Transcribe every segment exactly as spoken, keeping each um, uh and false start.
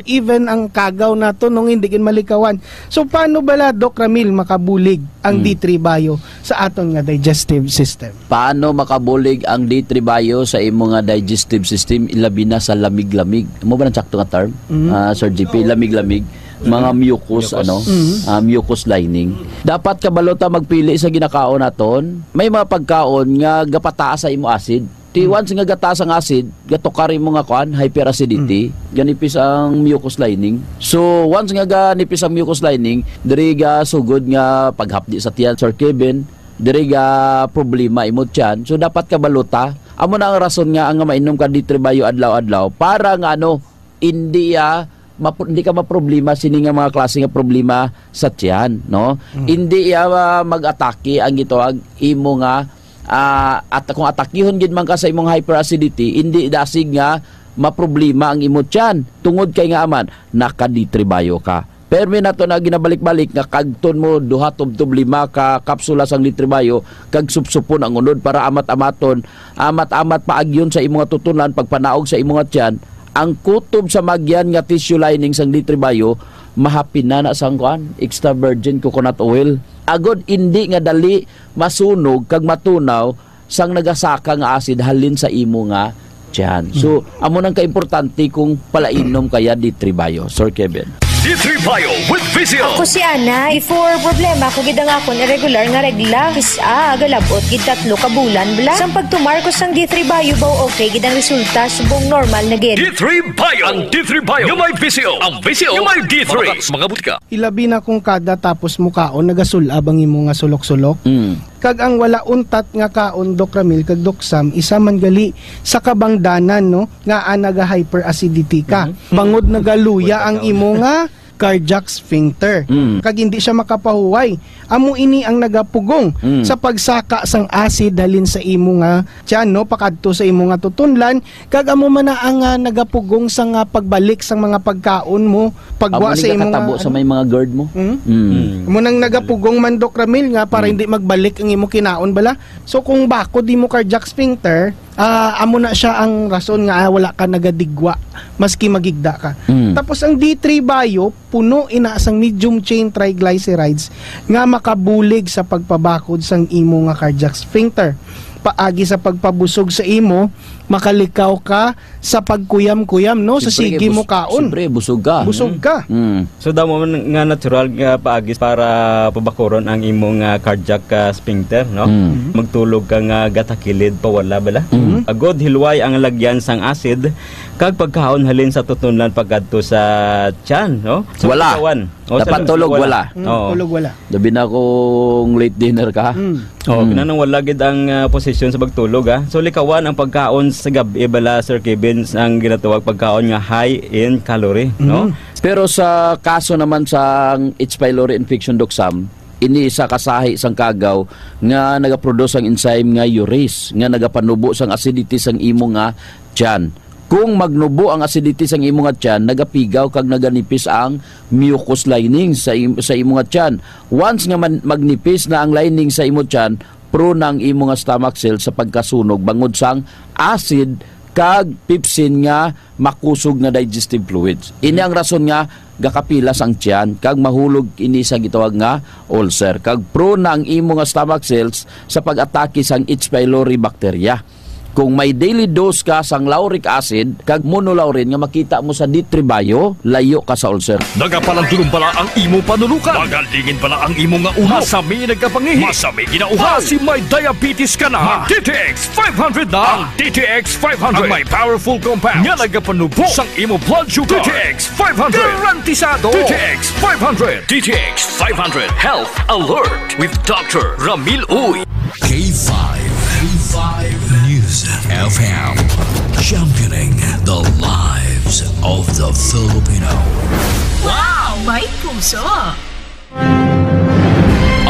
Even ang kagaw nato, nung hindi gid malikawan. So, paano bala, Doc Ramil, makabulig ang Hmm. D three Bio sa aton nga digestive system? Paano makabulig ang D three Bio sa imo nga digestive system, ilabi na sa lamig-lamig? Amo ba ang sakto nga term? Mm. Ah, Sir G P, lamig-lamig, mga mucus, Mucus. ano, Mm. ah, mucus lining. Dapat kabalo ta magpili sa ginakaon naton. May mga pagkaon nga gapataas sa imo acid. Ti Mm. once nga gataas ang acid, gatukar imo nga kuan, hyperacidity, Mm. ganipis ang mucus lining. So, once nga ganipis ang mucus lining, diri ga sugod nga paghapdi sa tiyan, Sir Kevin, diri ga problema imo tiyan. So, dapat kabalo ta. Amo na ang rason nga ang mainom ka D three Bio adlaw-adlaw para nga ano, hindi, ah, mapro-, hindi ka maproblema sini nga mga klase nga problema sa tiyan, no? Mm. Hindi, ah, mag-atake ang gitawag imo nga, ah, at kung atakihon gid man ka sa imong hyperacidity, hindi dasig nga maproblema ang imo tiyan tungod kay nga aman naka D three Bio ka. Permi nato na ginabalik-balik nga kagton mo duha tubtob lima ka kapsula sang D three Bio kag supsupon ang unod para amat-amaton, amat-amat paagyon sa imo nga tutunlan, pagpanaog sa imo nga tiyan, ang kutob sa magyan nga tissue lining sang D three Bio, mahapin na na sang kuan, extra virgin coconut oil. Agod indi nga dali masunog kag matunaw sang nagasaka nga acid halin sa imo nga tiyan. So, amo nang kaimportante kung palainom kaya D three Bio, Sir Kevin. D three Bio with Visio. Ako si Ana. Before, problema ko gid ang akon irregular nga regla. Kis-a, galabot gid tatlo ka bulan bala. Sang pagtumar ko sang D three Bio, baw okay gid ang resulta, subong normal na gid. D three Bio. Ang D three Bio nga may Visio. Ang Visio nga may D three. Mga butika. Ilabi na kung kada tapos mukaon, nagasul-ab ang imo nga sulok-sulok. Mm. Kag ang wala untat nga kaon, Doc Ramil kag Doc Sam, isa man gali sa kabangdanan, no, nga, ah, naga-hyperacidity ka. Mhm. Bangod nagaluya ang imo nga cardiac sphincter. Mm. Kag hindi siya makapahuway. Amo ini ang nagapugong Mm. sa pagsaka sang acid halin sa imo nga tiyan, no, pakadto sa imo nga tutunlan, kag amo man na ang, ah, nagapugong sa nga pagbalik sang mga pagkaon mo, pagwa Amo ni sa imo nga, katabo sa ano? May mga GERD mo. Mm. Mm. Amo nang nagapugong man, Doc Ramil, nga para Mm. hindi magbalik ang imo kinaon bala. So, kung bakod imo cardiac sphincter, ah, amo na siya ang rason nga, ah, wala ka nagadigwa, maski magigda ka. Mm. Tapos ang D three Bio, puno ina sang medium chain triglycerides nga makabulig sa pagpabakod sang imo nga cardiac sphincter. Paagi sa pagpabusog sa imo, makalikaw ka sa pagkuyam-kuyam, no? Sa Siyempre, sige bus-, mo kaon. siyempre, busog ka. Busog ka. Mm. So, damo man nga natural nga paagi para pabakuron ang imong, ah, cardiac, ah, sphincter, no? Mm. Magtulog ka nga gatakilid pa wala bala. Mm. Agod hilway ang lagyan sang acid kag pagkaon halin sa tutunlan pagkadto sa tiyan, no? So, Wala. kawan. O, sa Dapat lu-, tulog, wala. wala. Mm, Oo. tulog wala. Labi na kung late dinner ka. Mm. Oh, Mm. kinanong wala gid ang, ah, posisyon sa pagtulog, ah. So, likawan ang pagkaon sa gab-i bala, Sir Kevin, ang ginatawag pagkaon nga high in calorie, no? Mm. Pero sa kaso naman sa H. pylori infection, Doc Sam, ini isa ka sahi sang kagaw nga nagaproduce ang enzyme nga urease nga nagapanubo sang acidity sang imo nga tiyan. Kung magnubo ang acidity sang imo nga tiyan, nagapigaw kag naganipis ang mucus lining sa im-, sa imo nga tiyan. Once nga man-, magnipis na ang lining sa imo tiyan, prone na ang imo nga stomach cells sa pagkasunog bangod sang acid kag pepsin nga makusog nga digestive fluids. Ini ang rason nga gakapilas ang tiyan kag mahulog ini sa gitawag nga ulcer. Kag prone na ang imo nga stomach cells sa pag-atake sang H. pylori bacteria. Kung may daily dose ka sang lauric acid kag monolaurin nga makita mo sa D three Bio, layo ka sa ulcer. Nagapalandulong bala ang imo panulukan? Magalingin bala ang imo nga ulo? Masami nagkapangihi? Masami ginauhaw? Basi may diabetes ka na? Mag D T X five hundred na. Ang D T X five hundred. Ang may powerful compound nga nagapanubo sang imo blood sugar. D T X five hundred. Garantisado. D T X five hundred. D T X five hundred Health Alert with Doctor Ramil Uy. K five, K five News F M, championing the lives of the Filipino. Wow! May puso!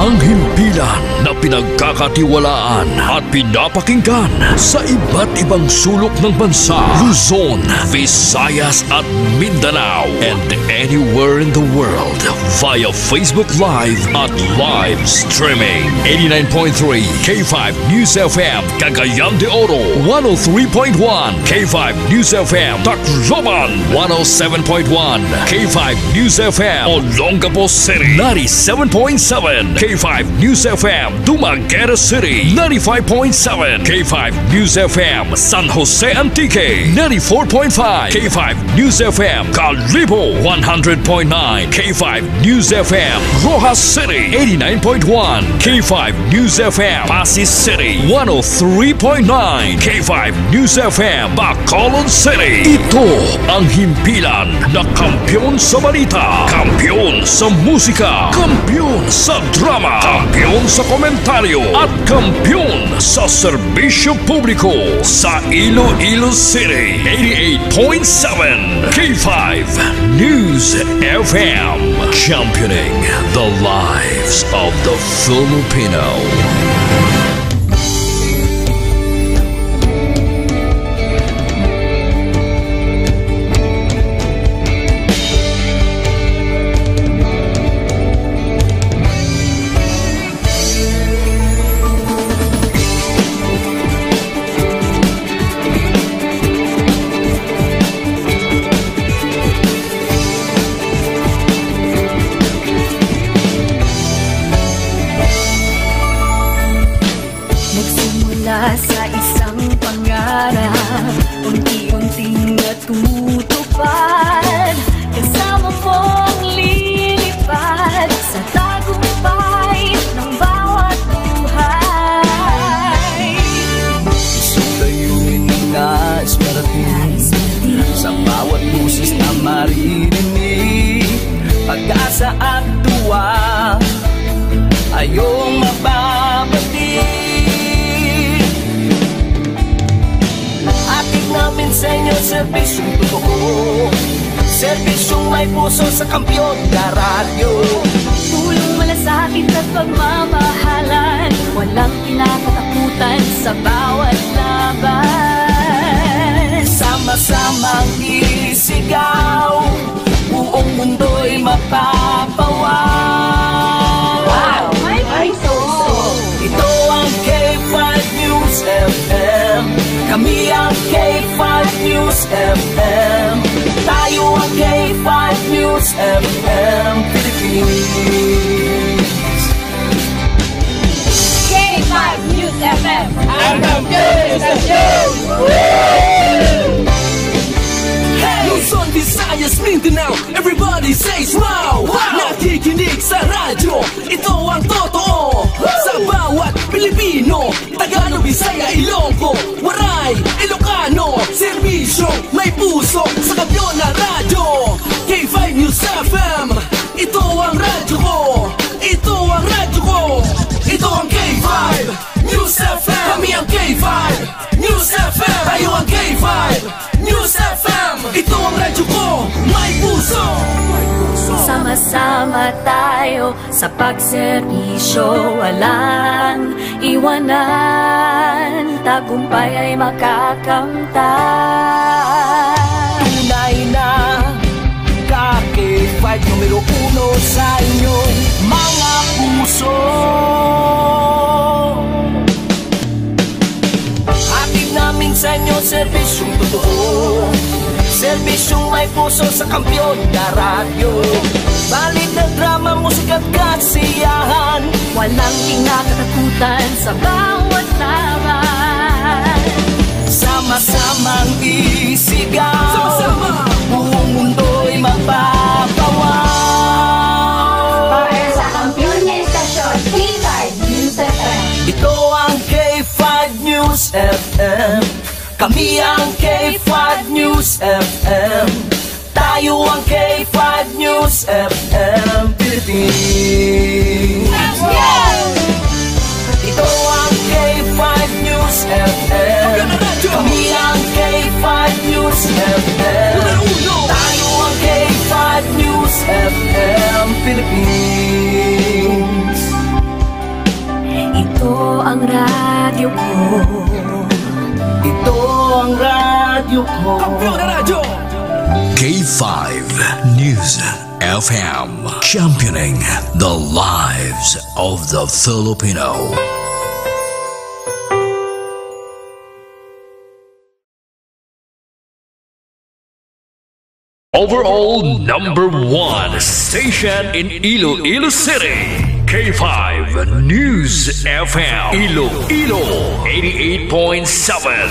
Ang himpilan na pinagkakatiwalaan at pinapakinggan sa iba't ibang sulok ng bansa, Luzon, Visayas at Mindanao, and anywhere in the world via Facebook Live at live streaming. Eighty-nine point three K five News F M, Cagayan de Oro, one oh three point one K five News F M, Tacloban, one oh seven point one K five News F M, Olongapo City, ninety-seven point seven K five News F M, Dumaguete City, ninety-five point seven K five News F M, San Jose Antique, ninety-four point five K five News F M, Kalibo, one hundred point nine K five News F M, Roxas City, eighty-nine point one K five News F M, Passi City, one oh three point nine K five News F M, Bacolod City. Ito ang himpilan na kampiyon sa balita, kampiyon sa musika, kampiyon sa drama, kampiyon sa komentaryo, at kampiyon sa serbisyo publiko sa Iloilo City. Eighty-eight point seven K five News F M, championing the lives of the Filipino. Nagsimula sa isang pangarap, unti-unting natutupad. Kasama mong lilipad sa tagumpay ng bawat buhay. Isang layunin na nais marating sa bawat boses na maririnig. Pag-asa at tuwa, ayong mababati. Hatid namin sa inyo serbisyong totoo, serbisyong may puso sa kampiyon na radyo. Tulong, malasakit at pagmamahalan, walang kinakatakutan sa bawat laban. Sama-samang isigaw, buong mundo'y mapapawaw. Wow! May puso! Ito ang K five News F M. Kami ang K five News F M. Tayo ang K five News F M Philippines. K five News F M. Ang kampiyon sa show! Hey! Luzon, Visayas, Mindanao, everybody say wow! Wow! Nakikinig sa radyo, ito ang totoo. Sa bawat Pilipino, Tagalog, Bisaya, Ilonggo, Waray, Ilocano, serbisyo, may puso, sa kampiyon na radyo. K five News F M, ito ang radyo ko. Ito ang radyo ko. Ito ang K five News F M. Kami ang K five News F M. Tayo ang K five News F M. Ito ang radyo ko. May puso. Sama-sama tayo sa pagserbisyo. Walang iwanan. Tagumpay ay makakamtan. Tunay na ka K five numero uno sa inyong mga puso. Hatid namin sa inyo serbisyong totoo, serbisyong may puso sa kampiyon na radyo. Balita, drama, musika at kasiyahan. Walang kinakatakutan sa bawat laban. Sama-samang isigaw. Sama-sama. Buong mundo'y mapapawaw. Para sa kampiyon nga istasyon, K five News F M. Ito ang K five News F M. Kami ang K five News F M. Tayo ang K five News F M Philippines. Ito ang K five News F M. Kami ang K five News F M. Tayo ang K five News F M Philippines. Ito ang radyo ko. Kampiyon na radyo! K five News F M, championing the lives of the Filipino. Overall number one station in Iloilo City, K five News F M, Iloilo, eighty-eight point seven.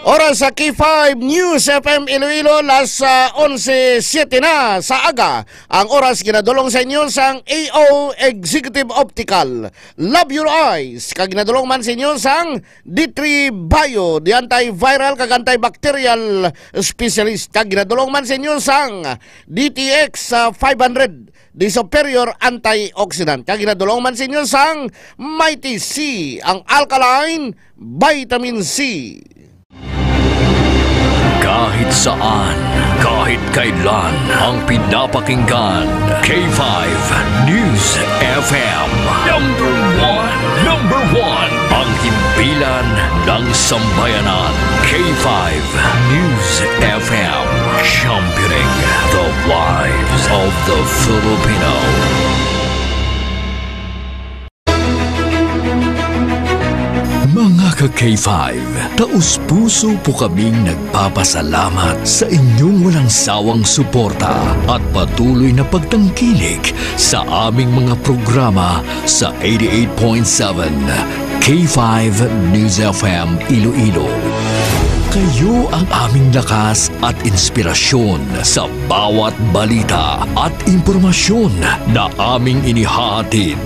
Oras sa K five News F M Iloilo, las, ah, onse siete na sa aga. Ang oras ginadulong sa inyo sang A O Executive Optical. Love your eyes. Kag ginadulong man sa inyo sang D three Bio, the antiviral kag antibacterial specialist. Kag ginadulong man sa inyo sang D T X, ah, five hundred, the superior antioxidant. Kag ginadulong man sa inyo sang Mighty C, ang alkaline vitamin C. Kahit saan, kahit kailan, ang pinapakinggan, K five News F M. Number one, number one, ang himpilan ng sambayanan. K five News F M, championing the lives of the Filipino. Mga ka-K five, taos-puso po kaming nagpapasalamat sa inyong walang sawang suporta at patuloy na pagtangkilik sa aming mga programa sa eighty-eight point seven K five News F M Iloilo. Kayo ang aming lakas at inspirasyon sa bawat balita at impormasyon na aming inihahatid.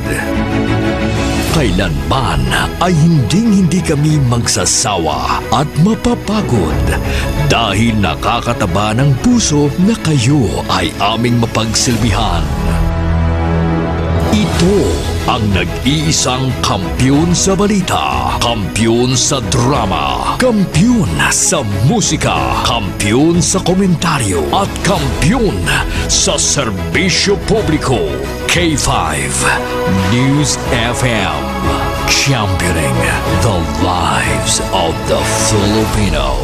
Kailanman ay hinding-hindi kami magsasawa at mapapagod dahil nakakataba ng puso na kayo ay aming mapagsilbihan. Ito ang nag-iisang kampiyon sa balita, kampiyon sa drama, kampiyon sa musika, kampiyon sa komentaryo, at kampiyon sa serbisyo publiko. K five News F M, championing the lives of the Filipino.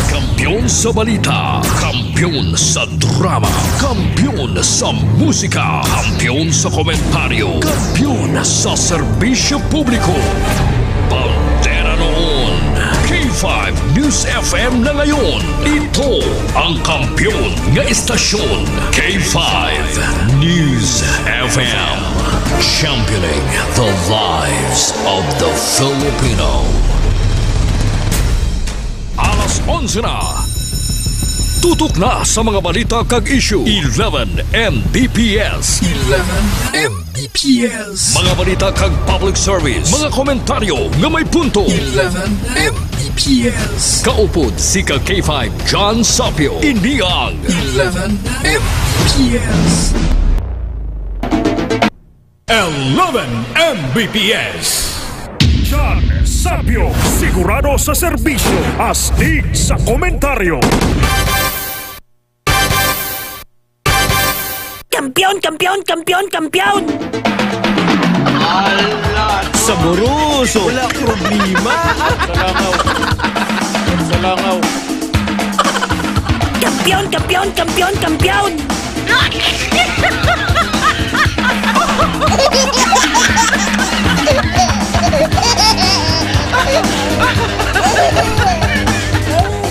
Kampiyon sa balita, kampiyon sa drama, kampiyon sa musika, kampiyon sa komentaryo, kampiyon sa serbisyo publiko. Bandera noon, K five News F M na ngayon. Ito ang kampiyon nga istasyon, K five News F M. Championing the lives of the Filipino. Alas onse na. Tutok na sa mga balita kag issue. Eleven M B P S. Eleven M B P S. Mga balita kag public service. Mga komentaryo nga may punto. Eleven M B P S. Kaupod si ka K five John Sapio. Ini ang Eleven M B P S. Eleven M B P S. John Sapio, sigurado sa serbisyo, astig sa komentaryo. Kampiyon, kampiyon, kampiyon, kampiyon! Ala, saboroso! Wala problema. Sa langaw. Sa langaw. Kampiyon, kampiyon, kampiyon, kampiyon!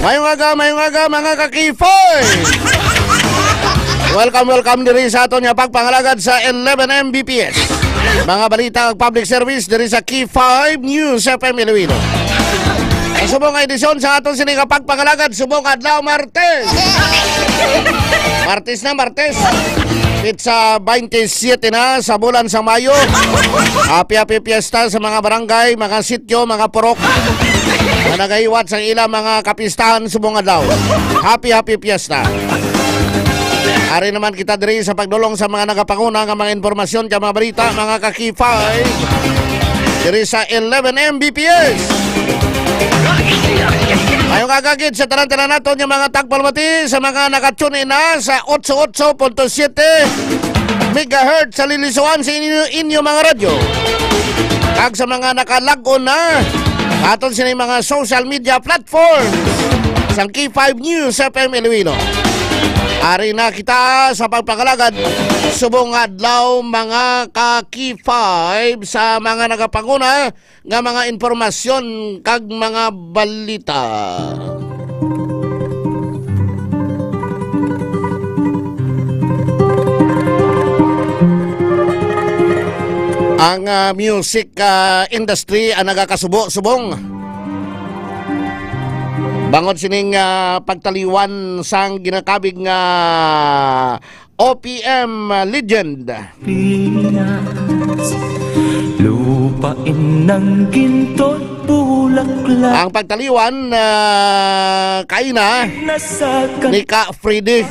Mayong aga, mayong aga, mga ka-Kifoy! Welcome, welcome diri sa aton nga pagpangalagad sa eleven M B P S. Mga balita ug public service diri sa K five News F M Iloilo. Ang subong nga edisyon sa aton sini nga pagpangalagad subong adlaw Martes. Martes na, Martes. Petsa twenty-seven na sa bulan sa Mayo. Happy, happy fiesta sa mga barangay, mga sityo, mga purok na nagahiwat sa ila mga kapistahan subong adlaw. Happy, happy fiesta. Ari naman kita diri sa pagdulong sa mga nagapanguna nga mga impormasyon kag mga balita, mga ka-K five, diri sa eleven M B P S. Mayong aga gid sa tanan-tanan naton nga mga tagpalamati, sa mga naka-tune in na sa eighty-eight point seven megahertz sa lilisuan sa inyo, inyo mga radyo. Kag sa mga nakalag-on na aton sini mga social media platforms sang K five News F M Iloilo. Ari na kita sa pagpangalagad. Subong adlaw, mga ka K five, sa mga nagapanguna nga mga impormasyon kag mga balita. Ang, ah, music, ah, industry ang nagakasubo-subong bangod sining, ah, pagtaliwan sang ginakabig nga O P M legend. Pinas, lupain ng ginto't bulaklak. Ang pagtaliwan, ah, kaina ni ka Freddy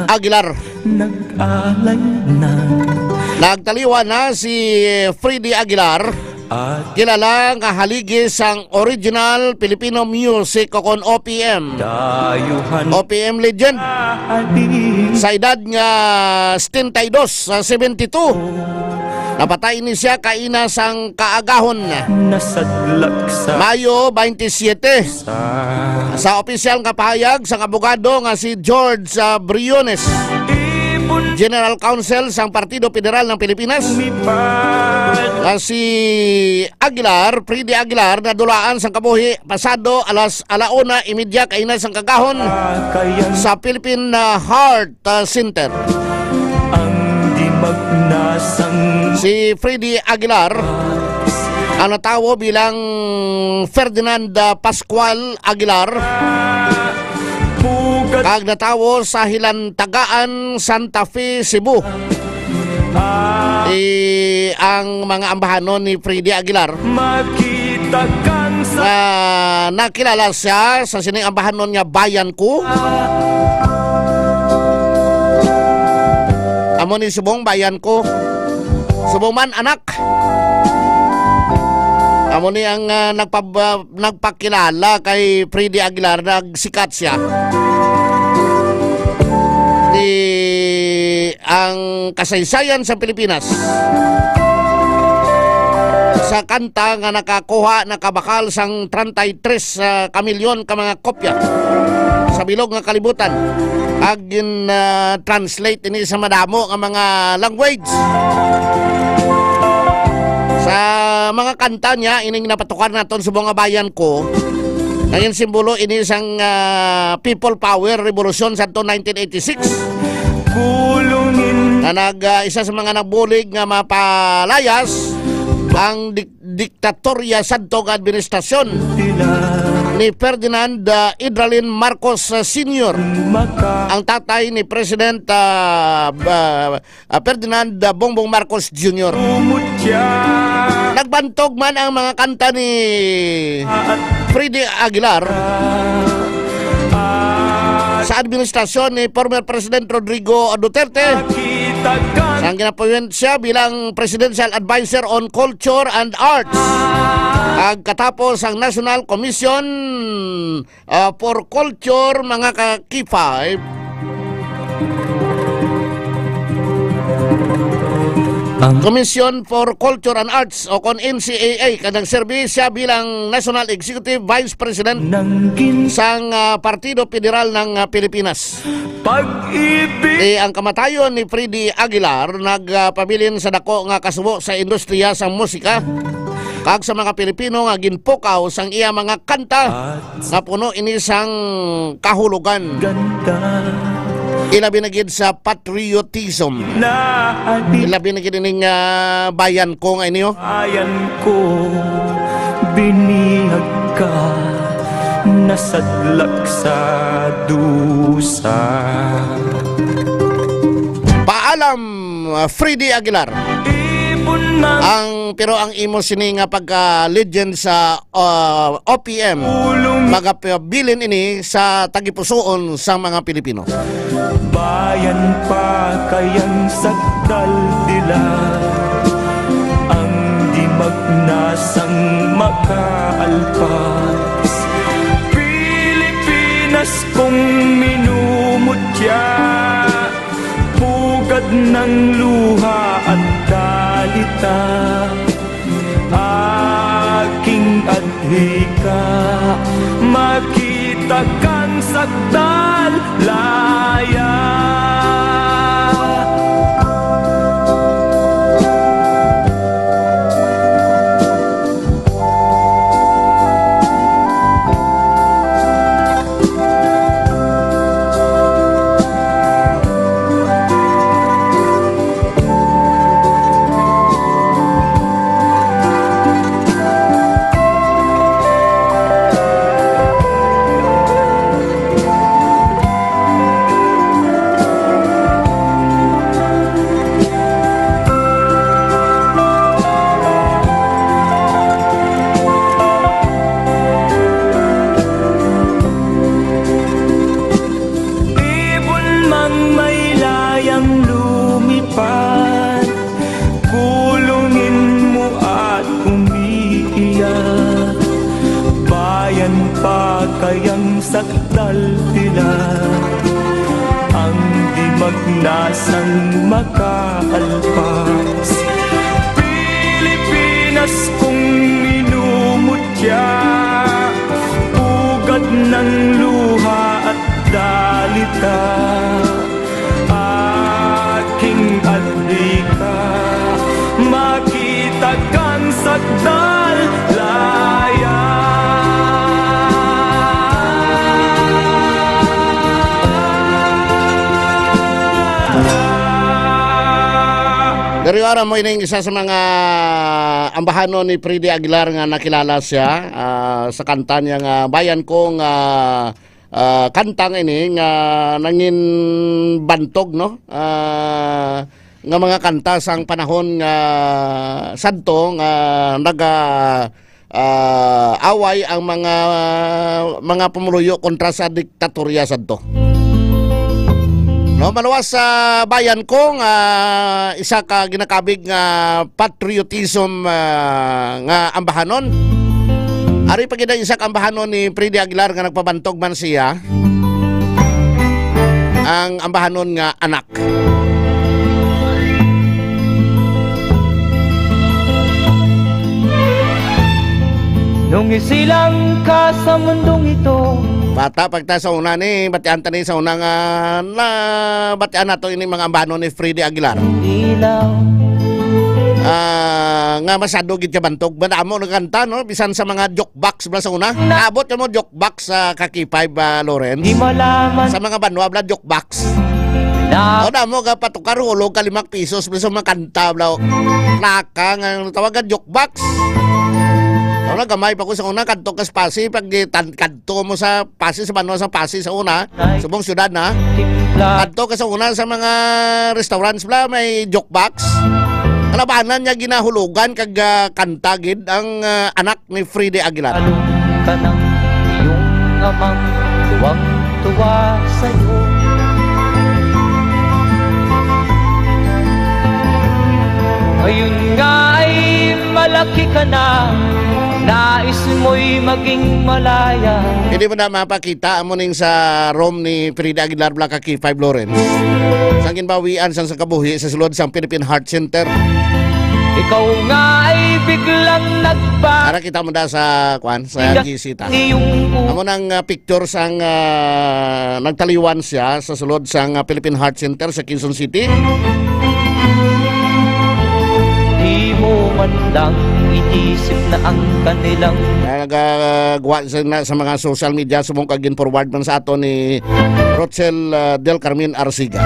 Aguilar. Nag-alay na. Nagtaliwan na si Freddy Aguilar. Kilala nga haligi sang original Filipino music o kon O P M. Dayuhan O P M legend. Sa edad nga setenta y dos, sa seventy-two, napatay ni siya kaina sang kaagahon. Nasadlak sa Mayo twenty-seven. Sa opisyal nga pahayag sang abogado nga si George, ah, Briones, General Counsel sang Partido Federal ng Pilipinas, nga si Aguilar, Freddy Aguilar, nadulaan sang kabuhi pasado alas ala una y media kaina sang kagahon sa Philippine, ah, Heart, ah, Center. Ang di magnasang Si Freddy Aguilar, ang natawo bilang Ferdinand, ah, Pascual Aguilar, Pugad kag natawo sa Hilantagaan, Santa Fe, Cebu. Ah, I, ang mga ambahanon ni Freddy Aguilar, makita kang sa nga nakilala siya sa sining ambahanon nga Bayan Ko. Amo ni subong Bayan Ko. Subong man, anak. Amo ni ang, ah, nagpab-, ah, nagpakilala kay Freddy Aguilar, nagsikat siya. Di ang kasaysayan sa Pilipinas sa kanta nga nakakuha, nakabakal sang treinta y tres, ah, ka milyon ka mga kopya sa bilog nga kalibutan. Ag gin, ah, translate ini sa madamo nga mga language. Sa mga kanta niya, ining napatukar naton subong nga Bayan Ko, naging simbolo ini sang, ah, People Power Revolution sa nineteen eighty-six. Pulungin. Na nag, ah, isa sa mga nagbulig nga mapalayas ang dik-, diktatorya sadto nga administrasyon ni Ferdinand, ah, Idralin Marcos, ah, Senior, ang tatay ni President, ah, ah, Ferdinand, ah, Bongbong Marcos Junior. Nagbantog man ang mga kanta ni Freddy Aguilar sa administrasyon ni former President Rodrigo Duterte. Ang ginapuwent siya bilang Presidential Advisor on Culture and Arts. Ag katapos ang National Commission, ah, for Culture, mga ka K five, ang Commission for Culture and Arts o kon N C A A, kag nagserbi siya bilang National Executive Vice President sang, ah, Partido Federal ng, ah, Pilipinas. Pag-ibig. Eh, ang kamatayon ni Freddy Aguilar nagpabilin sa dako nga kasubo sa industriya sang musika kag sa mga Pilipino nga ginpukaw sang iya mga kanta nga puno ini sang kahulogan. Ganda. Ilabi na gid sa patriotism. Ilabi na gid ining, ah, Bayan Ko nga ini, oh. Bayan ko, binihag ka, nasadlak sa dusa. Paalam, ah, Freddy Aguilar. Ang, pero ang imo sini nga pagka-legend sa, ah, O P M, magapabilin ini sa tagipusoon sa mga Pilipino. Bayan pa kayang sagdal dila, ang di magnasang makaalpas. Pilipinas kong minumutya, pugad Ng luha at dalita, aking adhika, makita kang sakdal laya. Ibon mang may layang lumipad, kulungin mo at umiiyak. Bayan pa kayang sakdal tila, ang di magnasang makaalpas. Pilipinas kong minumutya, pugad ng luha at dalita. Aking adhika, makita kang sakdal laya. Dario Ara mo ining isa sa mga ambahanon ni Freddy Aguilar nga nakilala siya, ah, sa kanta niya nga Bayan Ko nga, ah, kanta nga ini nga nangin bantog, no? Ah, nga mga kanta sang panahon nga sadto nga naga, ah, away ang mga, mga pumuluyo kontra sa diktatorya sadto. No, maluwas sa Bayan Ko nga isa ka ginakabig nga patriotism, ah, nga ambahanon. Ari pa gid ang isa ka ambahanon ni Freddy Aguilar nga nagpabantog man siya. Ang ambahanon nga Anak. Nung isilang ka sa mundong ito. Bata pagta sa una ni, batian ta ni sa una nga na batian nato ini mga ambahanon ni Freddy Aguilar. Ilaw. Ah, nga masyado gid ka bantog. Madamo na kanta, no? Bisan sa mga jukebox bala sa una. Na- Abot ka mo jukebox sa Kaki Five, ah, Lawrence. Di malaman. Sa mga banwa bala jukebox. Na- O, damo ka patukar, hulog ka limang pisos bala sa mga kanta bala. Plaka nga tawagan jukebox. Wala, gamay pa ko sa una, kadto ka sa Pasi, pag di tan-, kadto mo sa Pasi, sa banwa sa Pasi sa una, subong siyudad na. Timpla. Adto ka sa una sa mga restaurants bala, may jukebox. Kalabanan niya ginahulugan kag, ah, kanta gid ang, ah, anak ni Freddy Aguilar. Along ka ng iyong amang tuwang-tuwa sa'yo. Ngayon nga ay malaki ka na, nais mo'y maging malaya. Hindi mo na mapakita kita amo ning sa room ni Freddy Aguilar, Black Aki Five Lawrence. Sang ginbawian sang, sang kabuhi sa sulod sang Philippine Heart Center. Ikaw nga ay biglang nagpa- Ara kita mo da sa, kwan, sa G C ta. Iyong u- Amo nang, ah, picture sang, ah, nagtaliwan siya sa sulod sang, ah, Philippine Heart Center sa Quezon City. Di mo man lang inisip na ang kanilang Ah, nagagawa siya na sa mga social media, subong kag gin-forward man sa ato ni Rochelle, ah, Del Carmen Arsiga.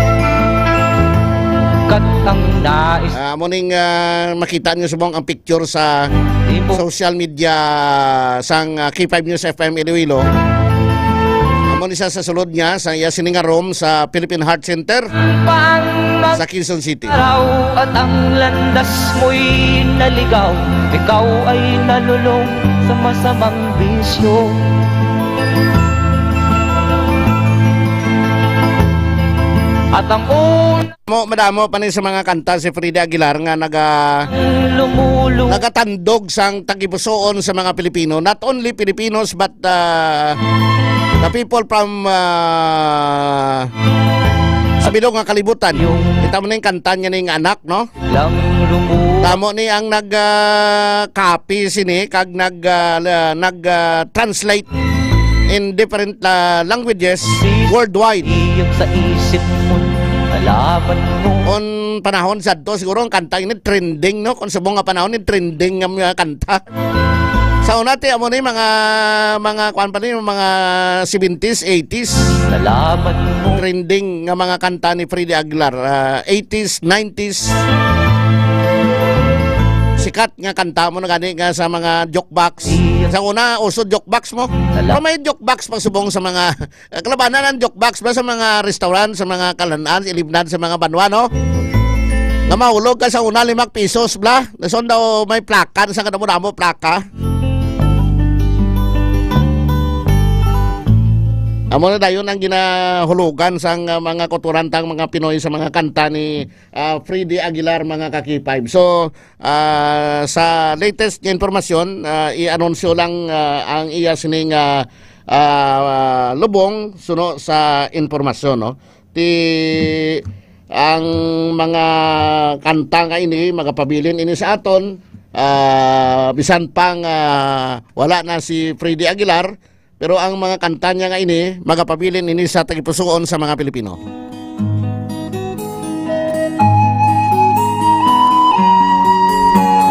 Kat ang nais Ah, amo ning, ah, makita niyo subong ang picture sa Di mo social media sang, ah, K five News F M Iloilo. Amo ni siya sa sulod niya sa iya sini nga room sa Philippine Heart Center pa ang mag- sa Quezon City. Araw at ang landas mo'y naligaw, ikaw ay nalulong sa masamang bisyo. At ang una Mo, madamo pa ni sa mga kanta si Freddy Aguilar nga naga-, Lumulong. nagatandog sang tagipusoon sa mga Pilipino. Not only Filipinos, but, ah, the people from, ah, Sa bilog nga kalibutan. Kita mo na yung kanta niya ning anak, no? Lang lumu- Tamo ni ang nag, ah, copy sini kag nag, ah, la- nag, ah, translate in different, ah, languages worldwide. Iyang sa isip mo, nalaman mo. On panahon sadto siguro ang kanta ini trending, no? Kung subong nga panahon ni trending nga mga kanta. Sa una, ti, amo ni mga, mga, kuwan pa ni, mga seventies, eighties. Nalaman mo. Trending nga mga kanta ni Freddy Aguilar, ah, eighties, nineties. Sikat nga kanta mo na gani nga sa mga jukebox. Sa una, uso jukebox mo. Nala- Pero may jukebox pag subong sa mga, ah, kalabanan ang jukebox ba sa mga restaurant, sa mga kalan-an, sa ilibnan, sa mga banwa, no? Nga mahulog ka sa una, limang pisos, bla? Nason daw may plaka, sa kadamo-damo plaka. Amo na dayon ang ginahulugan sang, ah, mga kuturantang mga Pinoy sa mga kanta ni, ah, Freddy Aguilar, mga ka-K five. So, ah, sa latest nga impormasyon, ah, i-anunsyo lang, ah, ang iya sining, ah, ah, lubong suno sa impormasyon, no? Ti ang mga kanta nga ini magapabilin ini sa aton, ah, bisan pa nga wala na si Freddy Aguilar, pero ang mga kanta niya nga ini magapabilin ini sa tagipusoon sa mga Pilipino.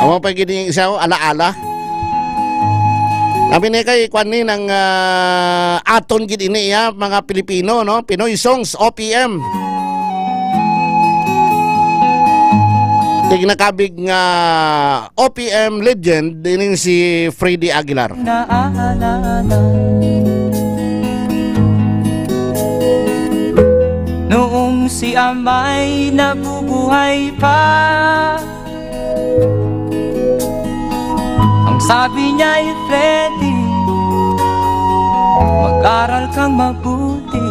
Amo pa gid ning isa, oh, alaala. Kami ni kay kwan ni nang, ah, aton gid ini, ya, mga Pilipino, no? Pinoy Songs, O P M. Tignakabig nga O P M legend ining si Freddy Aguilar. Naalala noong si amay nabubuhay pa. Ang sabi niya ay, "Freddy, mag-aral kang mabuti."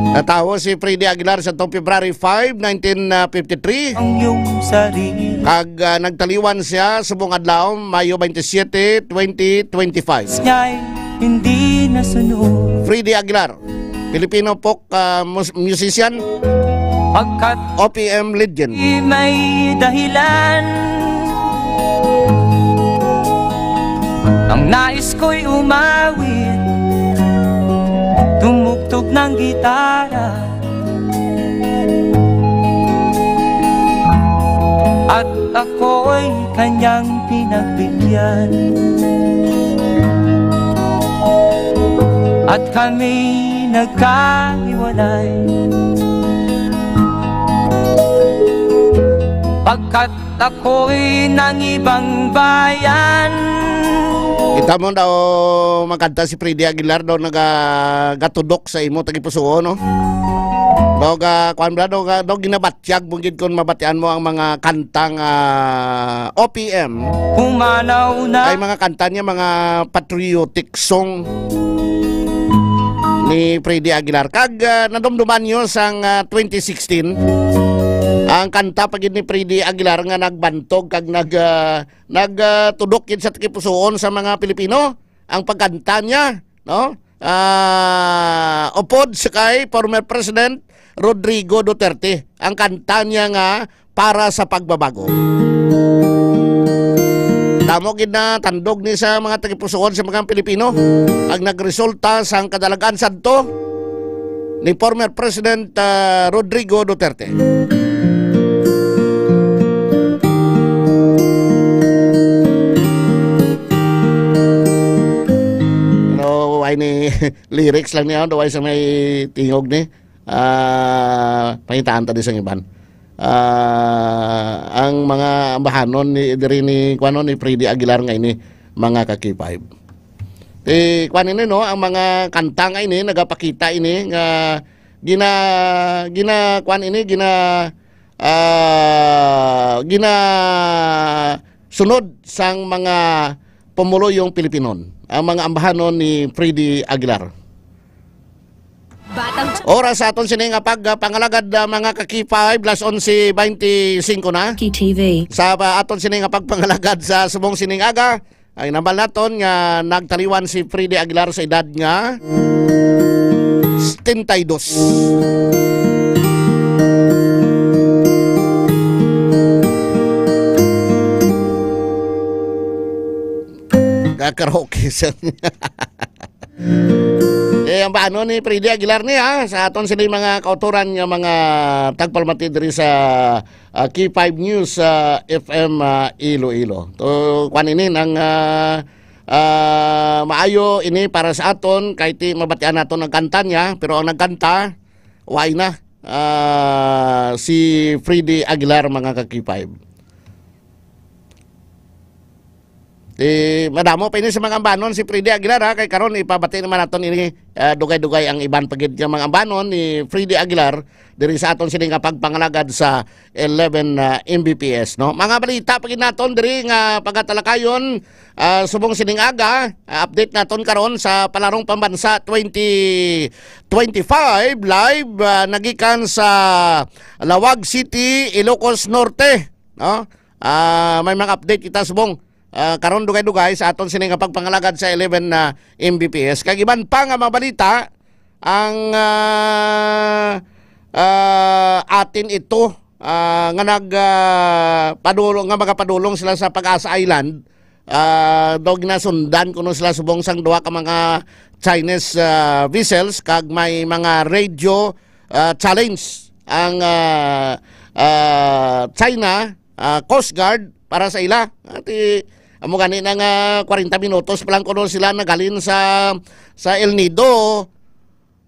Natawo si Freddy Aguilar sa tong February five, nineteen fifty-three. Ang iyong sarili. Kag, ah, nagtaliwan siya subong adlaw, Mayo twenty-seven, twenty twenty-five. Niya'y hindi nasunod. Freddy Aguilar, Filipino folk, ah, mus- musician, Pagkat O P M legend. Di may dahilan ang nais ko'y umawit, tumugtog ng gitara. At ako'y kanyang pinagbigyan. At kami nagkahiwalay. Pagkat ako'y ng ibang bayan. Kita mo daw, magkanta si Freddy Aguilar daw nagagatudok sa imo tagipusuon, no? Daw ga, kuwan ba, daw ga, daw ginabatyag mo gid kung mabatian mo ang mga kanta nga O P M. Pumanaw na. Ay mga kanta niya, mga patriotic song ni Freddy Aguilar. Kag, ah, nadumduman niyo sang, ah, twenty sixteen, ang kanta pa gid ni Freddy Aguilar nga nagbantog kag nag, ah, nag, ah, tudok gid sa tagipusoon sa mga Pilipino, ang pagkanta niya, no? Ah, upod sa kay former President Rodrigo Duterte, ang kanta niya nga Para sa Pagbabago. Tamo gid na tandog ni sa mga tagipusoon sa mga Pilipino ang nagresulta sang kadalagan sadto ni former President, ah, Rodrigo Duterte. Pero why ni lyrics lang niya, do why sa may tingog ni? Ah, pangitaan ta di sang iban. Ah, ang mga ambahanon ni, diri ni, kuwanon, ni Freddy Aguilar nga ini, mga ka-K five. Eh, kuwan ini, no, ang mga kanta nga ini, nagapakita ini nga gina-, gina-, kuwan ini, gina-, ah, ginasunod sang mga pumuluyong Pilipinon, ang mga ambahanon ni Freddy Aguilar. Batang Oras sa aton sini nga pagpangalagad, ah, mga ka-K five, las onse bente singko na. K T V. Sa, ah, aton sini nga pagpangalagad sa subong sining aga, ang nambal naton nga nagtaliwan si Freddy Aguilar sa edad nga setenta y dos. Karaoke sa Eh, ang paano ni Freddy Aguilar ni, ha? Sa aton sini mga kautoran nga mga tagpalmati diri sa, ah, K five News, ah, F M, ah, Iloilo. To, kwan ini nang, ah, ah, maayo ini para sa aton kay ti mabatian naton ang kanta niya, pero ang nagkanta, way na, ah, si Freddy Aguilar, mga ka-K five. Eh, madamo pa ini sa mga ambanon si Freddy Aguilar, ha, kay karon ipabati naman naton ini, ah, dugay-dugay ang iban pa gid nga mga ambanon ni Freddy Aguilar diri sa aton sini nga pagpangalagad sa eleven, ah, M B P S, no? Mga balita pa gid naton diri nga pagatalakayon, ah, subong sining aga, ah, update naton karon sa Palarong Pambansa twenty twenty-five live, ah, nagikan sa Laoag City, Ilocos Norte, no? Ah, may mga update kita subong, ah, karon dugay-dugay sa aton sini nga pagpangalagad sa eleven na M B P S. Kag iban pa nga mga balita, ang, ah, ah, atin ito, ah, nga nag, ah, padulong, nga magapadulong sila sa Pag-asa Island, ah, daw ginasundan kuno sila subong sang duha ka mga Chinese, ah, vessels kag may mga radio, ah, challenge ang, ah, ah, China, ah, Coast Guard para sa ila. Ati, amo gani na nga kwarenta minutos pa lang kuno sila naghalin sa, sa El Nido,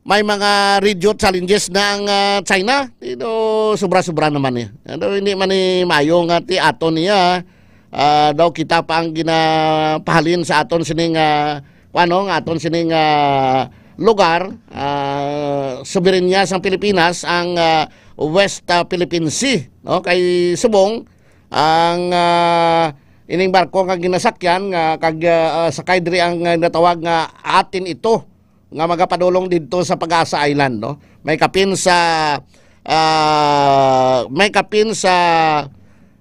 may mga radio challenges na ang, ah, China. Ito, sobra-sobra naman eh. Ano, hindi man ni maayo nga ti aton niya. Ah, daw kita pa ang ginapahalin sa aton sining, ah, kuano, nga aton sining, ah, lugar, ah, soberanya sang Pilipinas ang, ah, West, ah, Philippine Sea, no? Kay subong ang, ah, ining barko nga ginasakyan nga kag, ah, sakay diri ang, ah, natawag nga atin ito nga magapadulong didto sa Pag-asa Island, no? May kapin sa, ah, may kapin sa,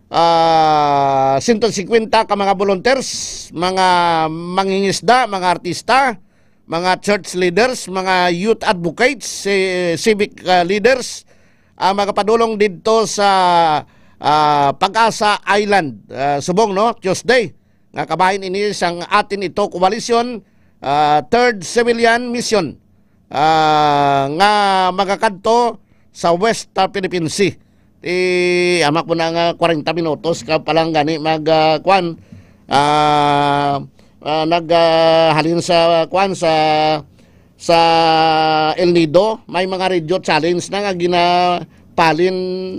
ah, sento singkwenta ka mga volunteers, mga mangingisda, mga artista, mga church leaders, mga youth advocates, ci-, civic, ah, leaders, ang magapadulong didto sa, ah, Pag-asa Island, ah, subong, no, Tuesday, nga kabahin ini sang Atin Ito Coalition, ah, Third Civilian Mission, ah, nga magakadto sa West, ah, Philippine Sea. Ti, amak mo na nga kwarenta minutos ka pa lang gani mag, ah, kwan, ah, ah, nag, ah, halin sa kwan, sa, sa El Nido, may mga radio challenge na nga ginapalin,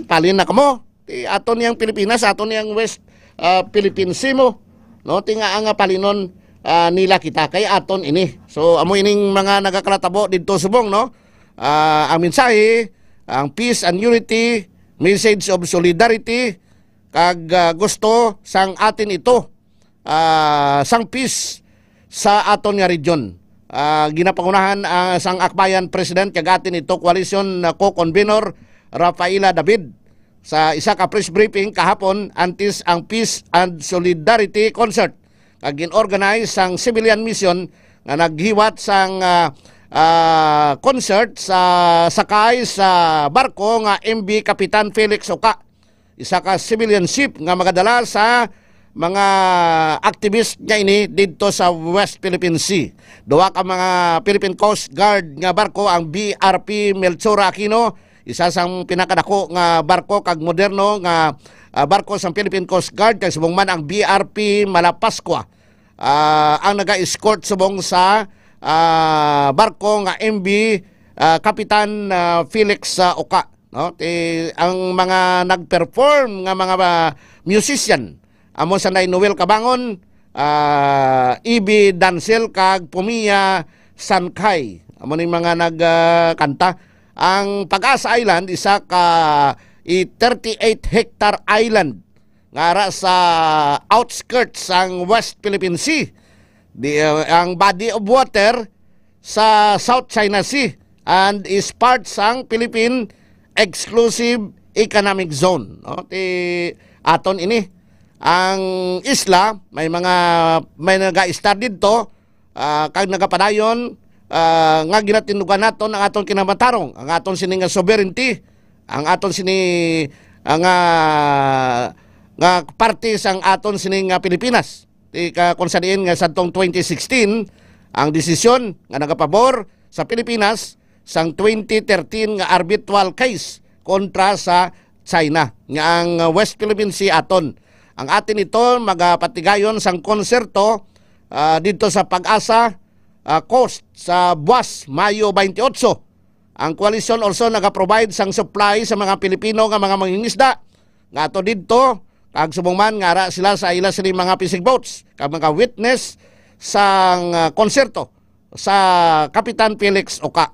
palin na kamo. Ti aton yang Pilipinas, aton yang West, ah, Philippine Sea mo, no? Ti nga ang palinon, ah, nila kita kay aton ini. So amo ining mga nagakalatabo didto subong, no? Ah, ang mensahe, ang peace and unity, message of solidarity, kag, ah, gusto sang Atin Ito, ah, sang peace sa aton nga region. Ah, ginapangunahan, ah, sang Akbayan President kag Atin Ito Coalition na co-convenor Rafaela David sa isa ka press briefing kahapon antes ang Peace and Solidarity Concert nga gin-organize sang Civilian Mission nga naghiwat sang, ah, ah, concert sa sakay sa barko nga M V Kapitan Felix Oca, isa ka civilian ship nga magadala sa mga activist nga ini didto sa West Philippine Sea. Duha ka mga Philippine Coast Guard nga barko, ang B R P Melchora Aquino, isa sang pinakadako nga barko kag moderno nga, ah, barko sang Philippine Coast Guard, kag subong man ang B R P Malapascua, ah, ang naga-escort subong sa, ah, barko nga M V, ah, Kapitan, ah, Felix, ah, Oca, no? Ti, ang mga nag-perform nga mga, ah, musician, amo sanday Noel Cabangon, ah, Ivy Dancel, kag Pumia Sankay. Amo ni mga nag, ah, kanta. Ang Pag-asa Island, isa ka i thirty-eight hectare island nga ara sa outskirts sang West Philippine Sea. Di, uh, ang body of water sa South China Sea and is part sang Philippine Exclusive Economic Zone, no? Ti aton ini. Ang isla, may mga, may naga-istar didto, ah, kag nagapadayon ah, nga ginatindugan naton ang aton kinamatarong, ang aton sini nga sovereignty, ang aton sini, ah, nga, nga parte sang aton sini nga Pilipinas. Ti ka, kung sa diin nga sadtong twenty sixteen, ang desisyon nga nagapabor sa Pilipinas sang twenty thirteen nga arbitral case kontra sa China, nga ang West Philippine Sea aton. Ang atin ito magapatigayon sang konserto, ah, didto sa Pag-asa, ah, Coast sa buwas, Mayo twenty-eight. Ang koalisyon also nagaprovide sang supply sa mga Pilipino nga mga mangingisda nga ato didto, kag subong man nga ara sila sa ila sini mga fishing boats kag mga witness sang, ah, konserto sa Kapitan Felix Oca.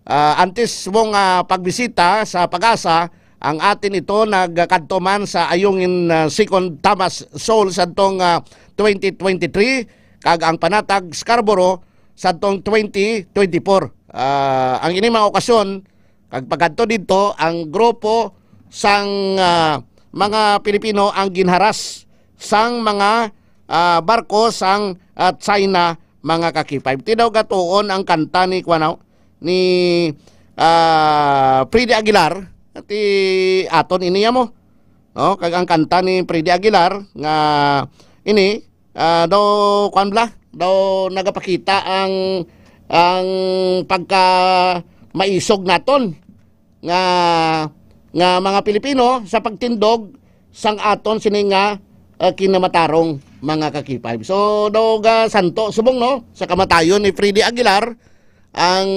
Ah, antes subong nga pagbisita sa Pag-asa, ang atin ito nagkadto man sa Ayungin, ah, Second Thomas Shoal sadtong, ah, twenty twenty-three, kag ang Panatag Scarborough sadtong twenty twenty-four. Ah, ang ini mga okasyon, kag pagkadto didto, ang grupo sang, ah, mga Pilipino ang ginharas sang mga, ah, barko sang, ah, China, mga ka-K five. Ti daw gatuon ang kanta ni, kuwan, ni, ah, Freddy Aguilar, ti aton ini mo. No? Kag ang kanta ni Freddy Aguilar nga ini, ah, daw, kuwan bala, daw nagapakita ang, ang pagka maisog naton nga, nga mga Pilipino sa pagtindog sang aton sini nga, ah, kinamatarong, mga ka-K five. So, daw ga santo subong, no, sa kamatayon ni Freddy Aguilar, ang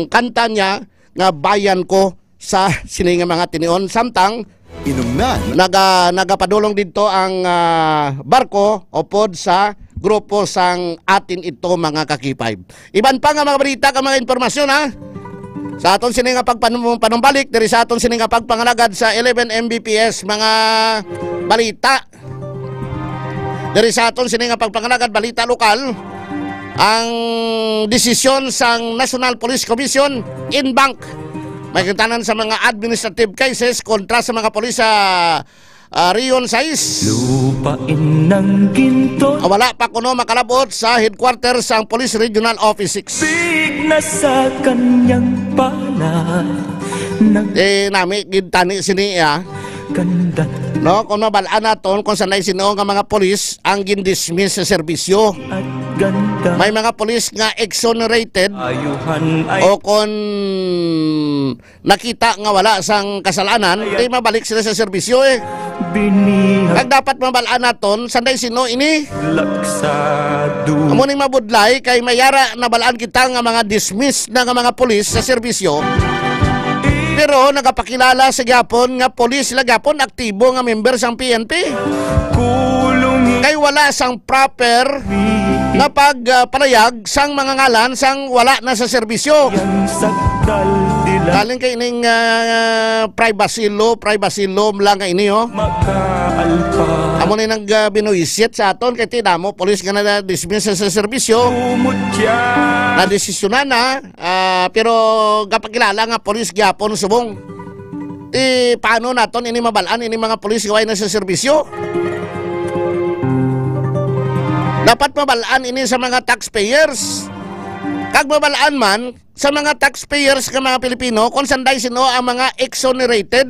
kanta niya nga Bayan Ko sa sini nga mga tinion. Samtang Inumnan. naga-, nagapadulong didto ang, ah, barko upod sa grupo sang atin ito, mga ka-K five. Iban pa nga mga balita kag mga impormasyon, ha? Sa aton sini nga pagpanum-, panumbalik diri sa aton sini nga pagpangalagad sa eleven M B P S, mga balita. Diri sa aton sini nga pagpangalagad, balita lokal, ang desisyon sang National Police Commission en banc, may kintanan sa mga administrative cases kontra sa mga pulis sa, ah, Region sais. Lupain ng ginto. Ah, wala pa kuno makalabot sa headquarters sang Police Regional Office six. Big na sa kanyang pala. Nag- Eh, nami gid tani sini, ah. Ganda. No, kung mabal-an naton kung sanay sino nga mga pulis ang gindismiss sa serbisyo. At ganda. May mga pulis nga exonerated Ayuhan ay o kung nakita nga wala sang kasalanan, di mabalik sila sa serbisyo, eh. Binihag. Kag dapat mabal-an naton, sanday sino ini? Laksado. Amo ning mabudlay kay mayara nabalaan kita nga mga dismiss na nga mga pulis sa serbisyo. Pero nagapakilala sa gyapon nga pulis sila gyapon aktibo nga member sang P N P. Kulungi. Kay wala sang proper nga pag, ah, palayag sang mga ngalan sang wala na sa serbisyo. Yang sakdal dila. Galing kay ining, ah, privacy law, privacy law lang nga ini, oh. Makaalpa. Amo ni nang, ah, binuisit sa aton kay ti damo pulis nga na-dismiss sa serbisyo. Umutya. Nadesisyonan na, ah, pero gapakilala nga pulis gyapon subong. Ti paano naton ini mabal-an ini mga pulis nga way na sa serbisyo? Dapat mabal-an ini sa mga taxpayers. Kag mabal-an man sa mga taxpayers nga mga Pilipino kung sanday sino ang mga exonerated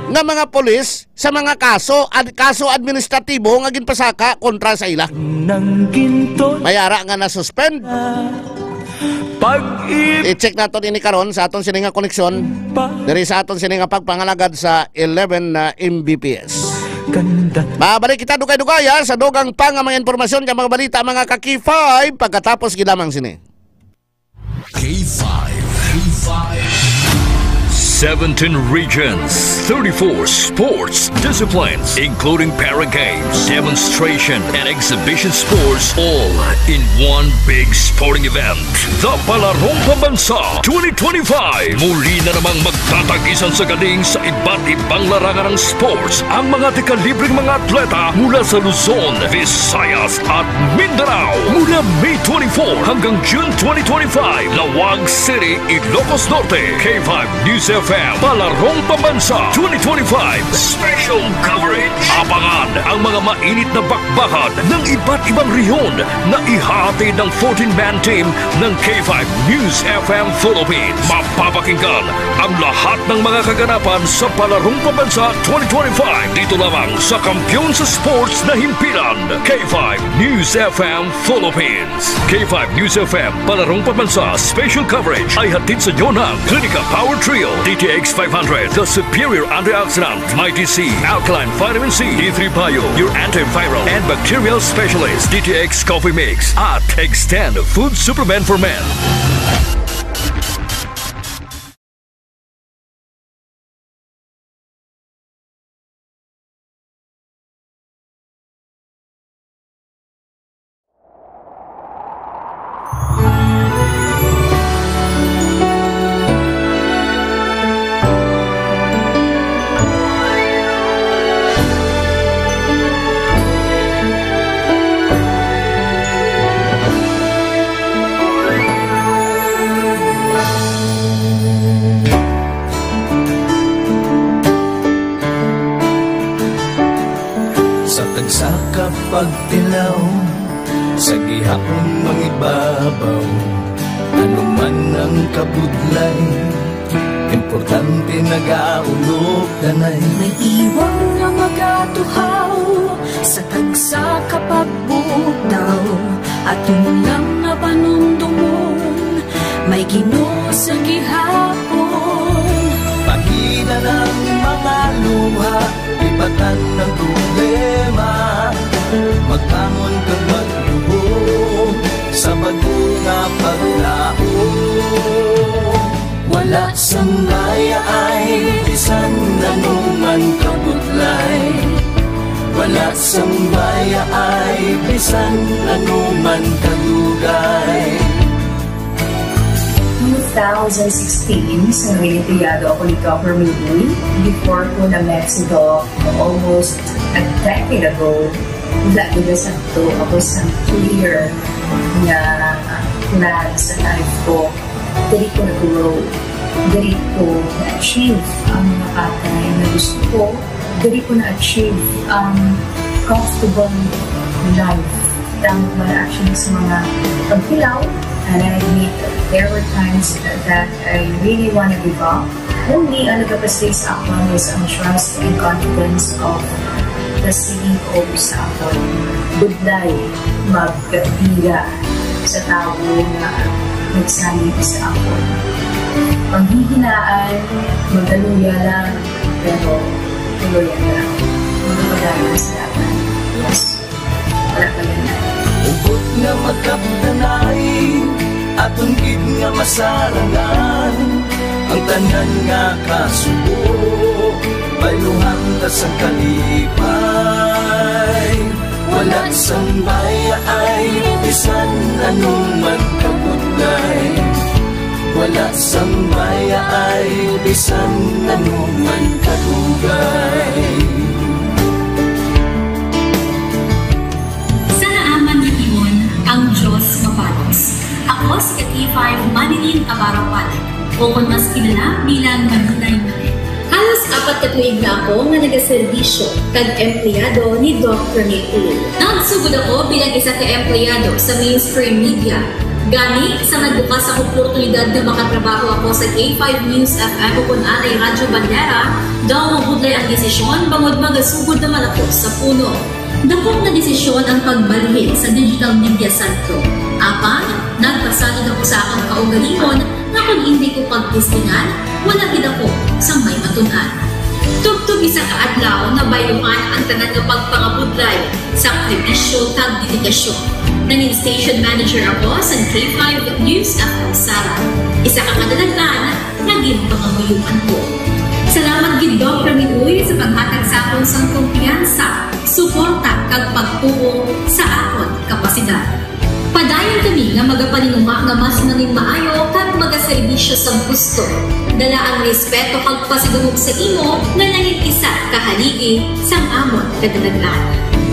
nga mga pulis sa mga kaso ad-, kaso administratibo nga ginpasaka kontra sa ila. Nang ginto. May ara nga na-suspend. Pag-ib- I-check naton ini karon sa aton sini nga koneksyon. Pa- Diri sa aton sini nga pagpangalagad sa eleven na M B P S. Ganda. Mabalik kita dugay-dugaya sa dugang pa nga mga impormasyon kag mga balita, mga ka-K five, pagkatapos gid lamang sini. K five. K five. Seventeen regions, thirty-four sports disciplines, including para games, demonstration, and exhibition sports, all in one big sporting event. The Palarong Pambansa twenty twenty-five. Muli na namang magtatagisan sa galing sa iba't ibang larangan ng sports ang mga tikalibreng mga atleta mula sa Luzon, Visayas, at Mindanao. Mula May twenty-four hanggang June twenty twenty-five, Laoag City, Ilocos Norte. K five News F M Palarong Pambansa twenty twenty-five Special Coverage. Abangan ang mga mainit na bakbakan ng iba't ibang rehiyon na ihahatid ng fourteen-man team ng K five News F M Philippines. Mapapakinggan ang lahat ng mga kaganapan sa Palarong Pambansa twenty twenty-five dito lamang sa kampiyon sa sports na himpilan, K five News F M Philippines. K five News F M Palarong Pambansa Special Coverage ay hatid sa inyo ng Clinica Power Trio, D T X five hundred, the superior antioxidant, Mighty C, Alkaline Vitamin C, D three Bio, your antiviral and bacterial specialist, D T X Coffee Mix, at Extend Food Supplement for Men. Sa tagsa ka pagtilaw, sa gihapon mangibabaw, ano man ang kabudlay, importante nagaulog danay. May iwang nga magatuhaw sa tagsa ka pagbutaw, aton lang nga panumdomon, may Ginoo sa gihapon. Pahina ang mga luha, lipatan ang problema, magbangon kag magluhod sa bag-o nga paglaom. Wala sang bayaay bisan ano man kabudlay, wala sang bayaay bisan ano man kadugay. Two thousand sixteen, sa Olimpiado ako ni Doc Hermie Uy. Before ko na-met si Doc, almost a decade ago, wala ko na sakto. Ako sa clear nga plan sa life ko. Diri ko nag-grow. Diri ko na-achieve ang mga bagay na gusto ko. Diri ko na-achieve ang comfortable life. Tama ba actually sa mga pagkilaw? And I admit that there were times that I really wanna give up. Only ang nagapastay sa akon is ang trust and confidence of the C E O sa akon. Budlay magpira sa tawo nga nagsalig sa akon. Panghihinaan, magaluya lang, pero tuloy lang. Magpadayon sa dalan. Yes. Wala pa yan. Hugot nga magkapdanay, aton gid nga masarangan ang tanan nga kasubo, bayluhan ta sang kalipay. Wala sang bayaay, bisan ano man kabudlay. Wala sang bayaay, bisan ano man kadugay. Sa naaman nga tion, ang Dios mabalos. Ako si ka K five Manilyn Navarro Palag, o kon mas kilala bilang Manilay Manilyn. Halos apat ka tuig na ako nga nagaserbisyo kag empleyado ni Doc Rene Uy. Nagsugod ako bilang isa ka empleyado sa mainstream media. Gani, sa nagbukas ang oportunidad nga makatrabaho ako sa K five News F M o kon anay Radyo Bandera, daw mabudlay ang desisyon bangod magasugod naman ako sa puno. Dakop nga desisyon ang pagbalhin sa digital media sentro. Apang, nagpasalig ako sa akon kaugalingon nga kon indi ko pagtestingan, wala gid ako sang may matun-an. Tubtob isa ka adlaw, nabayluhan ang tanan nga pagpangabudlay, sakripisyo, kag dedikasyon. Nangin station manager ako sa K five News F M Sara. Isa ka kadalaghan, naging pangamuyoan ko. Salamat gid, Doc Rene Uy, sa paghatag sa akon sang kumpiyansa, suporta, kag pagtuo sa akon kapasidad. Padayon kami nga magapaninguha nga mas manginmaayo kag magaserbisyo sa gusto. Dala ang respeto kag pasidungog sa imo nga nangin isa ka haligi sang amon kadalaghan.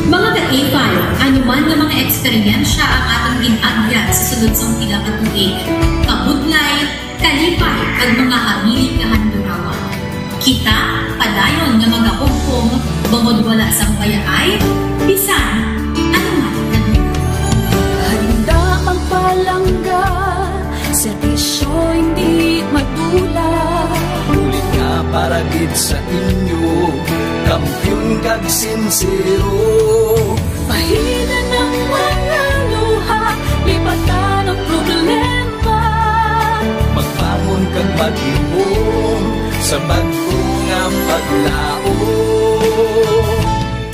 Mga ka-K five, ano man nga mga eksperyensya ang aton gin-agyan sa sulod sang pila ka tuig, kabudlay, kalipay, kag mga habilin nga handurawa. Kita padayon nga magahugpong bangod wala sang bayaay bisan ano man kadlungan. Handa ang palangga, serbisyo hindi madula. Bulig nga para gid sa inyo, kampiyon kag sinsero. Pahinan ang mga luha, lipatan ang problema. Magbangon kag maghimom sa bag-o nga paglaom.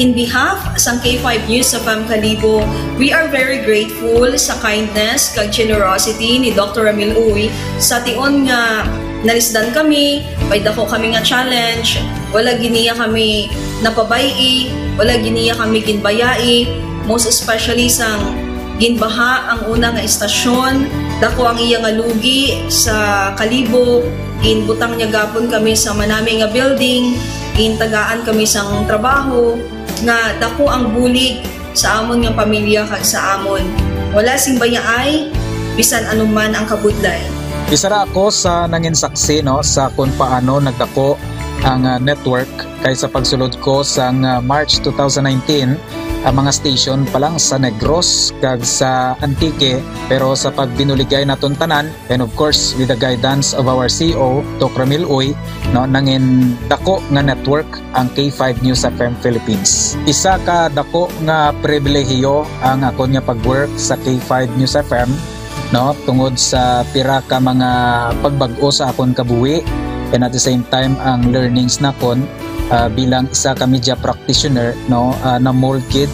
In behalf sang K five News F M Kalibo, we are very grateful sa kindness kag generosity ni Doctor Ramil Uy. Sa tion nga nalisdan kami, may dako kami nga challenge, wala gid niya kami napabay-i, wala gid niya kami ginbayai, most especially sang ginbaha ang una nga istasyon, dako ang iya nga lugi sa Kalibo, ginbutang niya gapon kami sa manami nga building, gintagaan kami sang trabaho, nga dako ang bulig sa amon nga pamilya kag sa amon. Wala sing bayaay, bisan anuman ang kabudlay. Isa ra ako sa nangin saksi, no, sa kung paano nagdako ang, ah, network, kay sa pagsulod ko sang, ah, March two thousand nineteen, ang mga station pa lang sa Negros kag sa Antique, pero sa pagbinuligay naton tanan, and of course, with the guidance of our C E O, Doc Ramil Uy, no, nangin dako nga network ang K five News F M Philippines. Isa ka dako nga pribilehiyo ang akon nga pag-work sa K five News F M, no, tungod sa pira ka mga pagbag-o sa akon kabuhi, and at the same time ang learnings nakon, ah, bilang isa ka media practitioner, no, ah, na-mold gid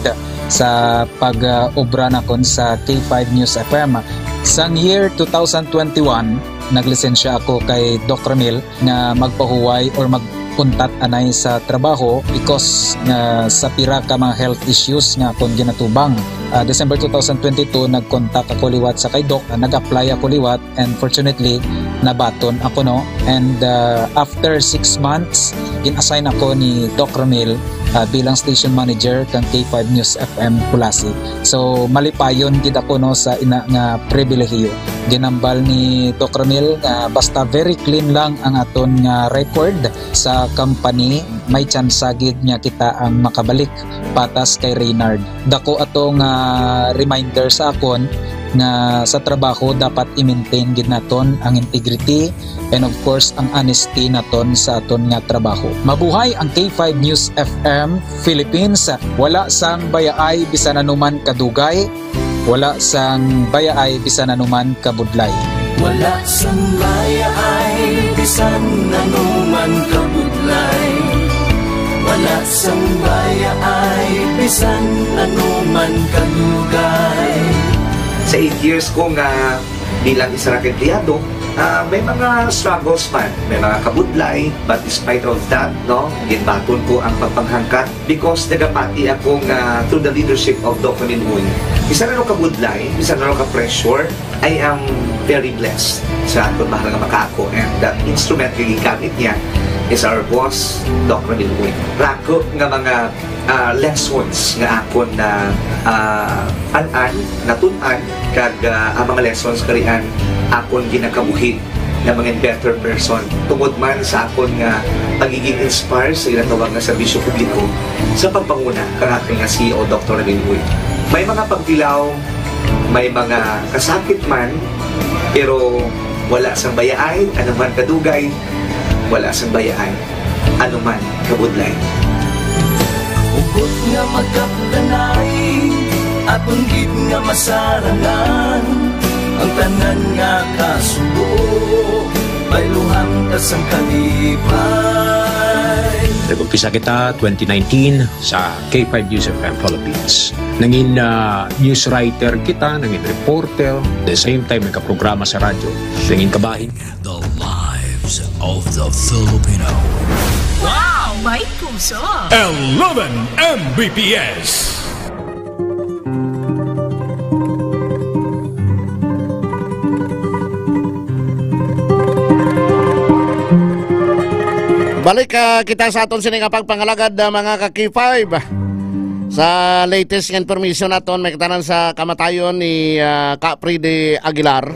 sa pag, ah, obra nakon sa K five News F M. Sang year two thousand twenty-one, naglisensya ako kay Doc Ramil nga magpahuway or mag-untat anay sa trabaho because nga sa pira ka mga health issues nga akon ginatubang. Ah, December two thousand twenty-two, nag-contact ako liwat sa kay Doc, ah, nag-apply ako liwat, and fortunately, nabaton ako, no. And, ah, after six months, gin-assign ako ni Doc Ramil, ah, bilang station manager kang K five News F M Culasi. So, malipayon gid ako, no, sa ina nga pribilehiyo. Ginambal ni Doc Ramil nga basta very clean lang ang aton nga record sa company, may tsansa gid nga kita ang makabalik patas kay Reynard. Dako ato nga reminder sa akon nga sa trabaho dapat i-maintain gid naton ang integrity and of course ang honesty naton sa aton nga trabaho. Mabuhay ang K five News F M Philippines. Wala sang bayaay bisan anuman kadugay, wala sang bayaay bisan anuman kabudlay. Wala sang bayaay bisan anuman kabudlay. Wala sang bayaay bisan anuman kadugay. Sa eight years ko nga bilang isa ra ka empleyado, ah, may mga struggles man, may mga kabudlay, but despite of that, no, ginbaton ko ang pagpanghangkat because nagapati ako nga through the leadership of Doc Ramil Uy, bisan ano kabudlay, bisan ano ka-pressure, I am very blessed sa aton mahal nga makaako, and the instrument nga gigamit niya is our boss, Doc Ramil Uy. Rako nga mga, ah, lessons nga akon na, ah, an-an, natun-an, kag, ah, ang mga lessons karian akon ginakabuhi na mga better person tungod man sa akon nga pagiging inspire sa ginatawag nga serbisyo publiko sa pagpanguna kang aton nga C E O, Doctor Ramil Uy. May mga pagtilaw, may mga kasakit man, pero wala sang bayaay, ano man kadugay, wala sang bayaay, ano man kabudlay. Hugot nga magkapdanay, aton gid nga masarangan ang tanan nga kasubo, bayluhan ta sang kalipay. Nag-umpisa kita twenty nineteen sa K five News F M Philippines. Nangin, ah, news writer kita, nangin reporter, the same time nagkaprograma sa radyo. Nangin kabahin. The lives of the Filipino. Wow! May puso! Eleven M B P S. Balik, ah, kita sa aton sini nga pagpangalagad, ah, mga ka-K five. Sa latest nga information naton, may katanan sa kamatayon ni, ah, Ka Freddy Aguilar.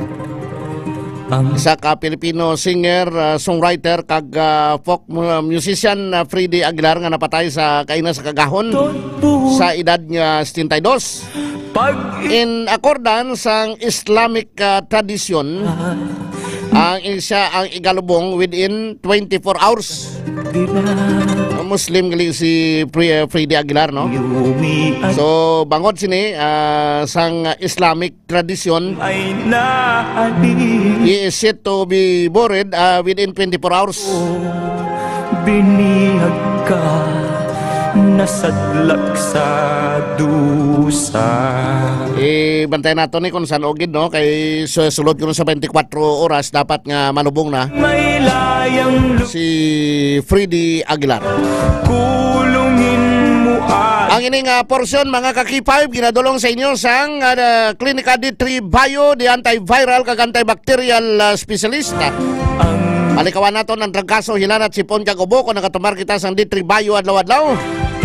Isa ka Filipino singer, ah, songwriter, kag, ah, folk mu-, musician, ah, Freddy Aguilar, nga napatay sa kaina sa kagahon sa edad nga setenta y dos. In accordance sang Islamic, ah, tradisyon, ang isa ang igalubong within twenty-four hours. Muslim gali si Pre-, Freddy Aguilar, no? So, bangod sini, ah, sang Islamic tradisyon, he is set to be buried, ah, within twenty-four hours. Binihag ka, nasadlak sa dusa. Eh, bantayan nato ni kung saan gid, no? Kay su-, sulod kuno sa twenty-four oras, dapat nga malubong na si Freddy Aguilar. Ang ining, ah, porsyon, mga ka-K five, ginadulong sa inyo sang, ah, Klinika D three Bio, the antiviral kag antibacterial, ah, specialist. Palikawan naton ang trangkaso, hilanat, sipon, kag ubo kung nagatumar kita sang D three Bio adlaw-adlaw.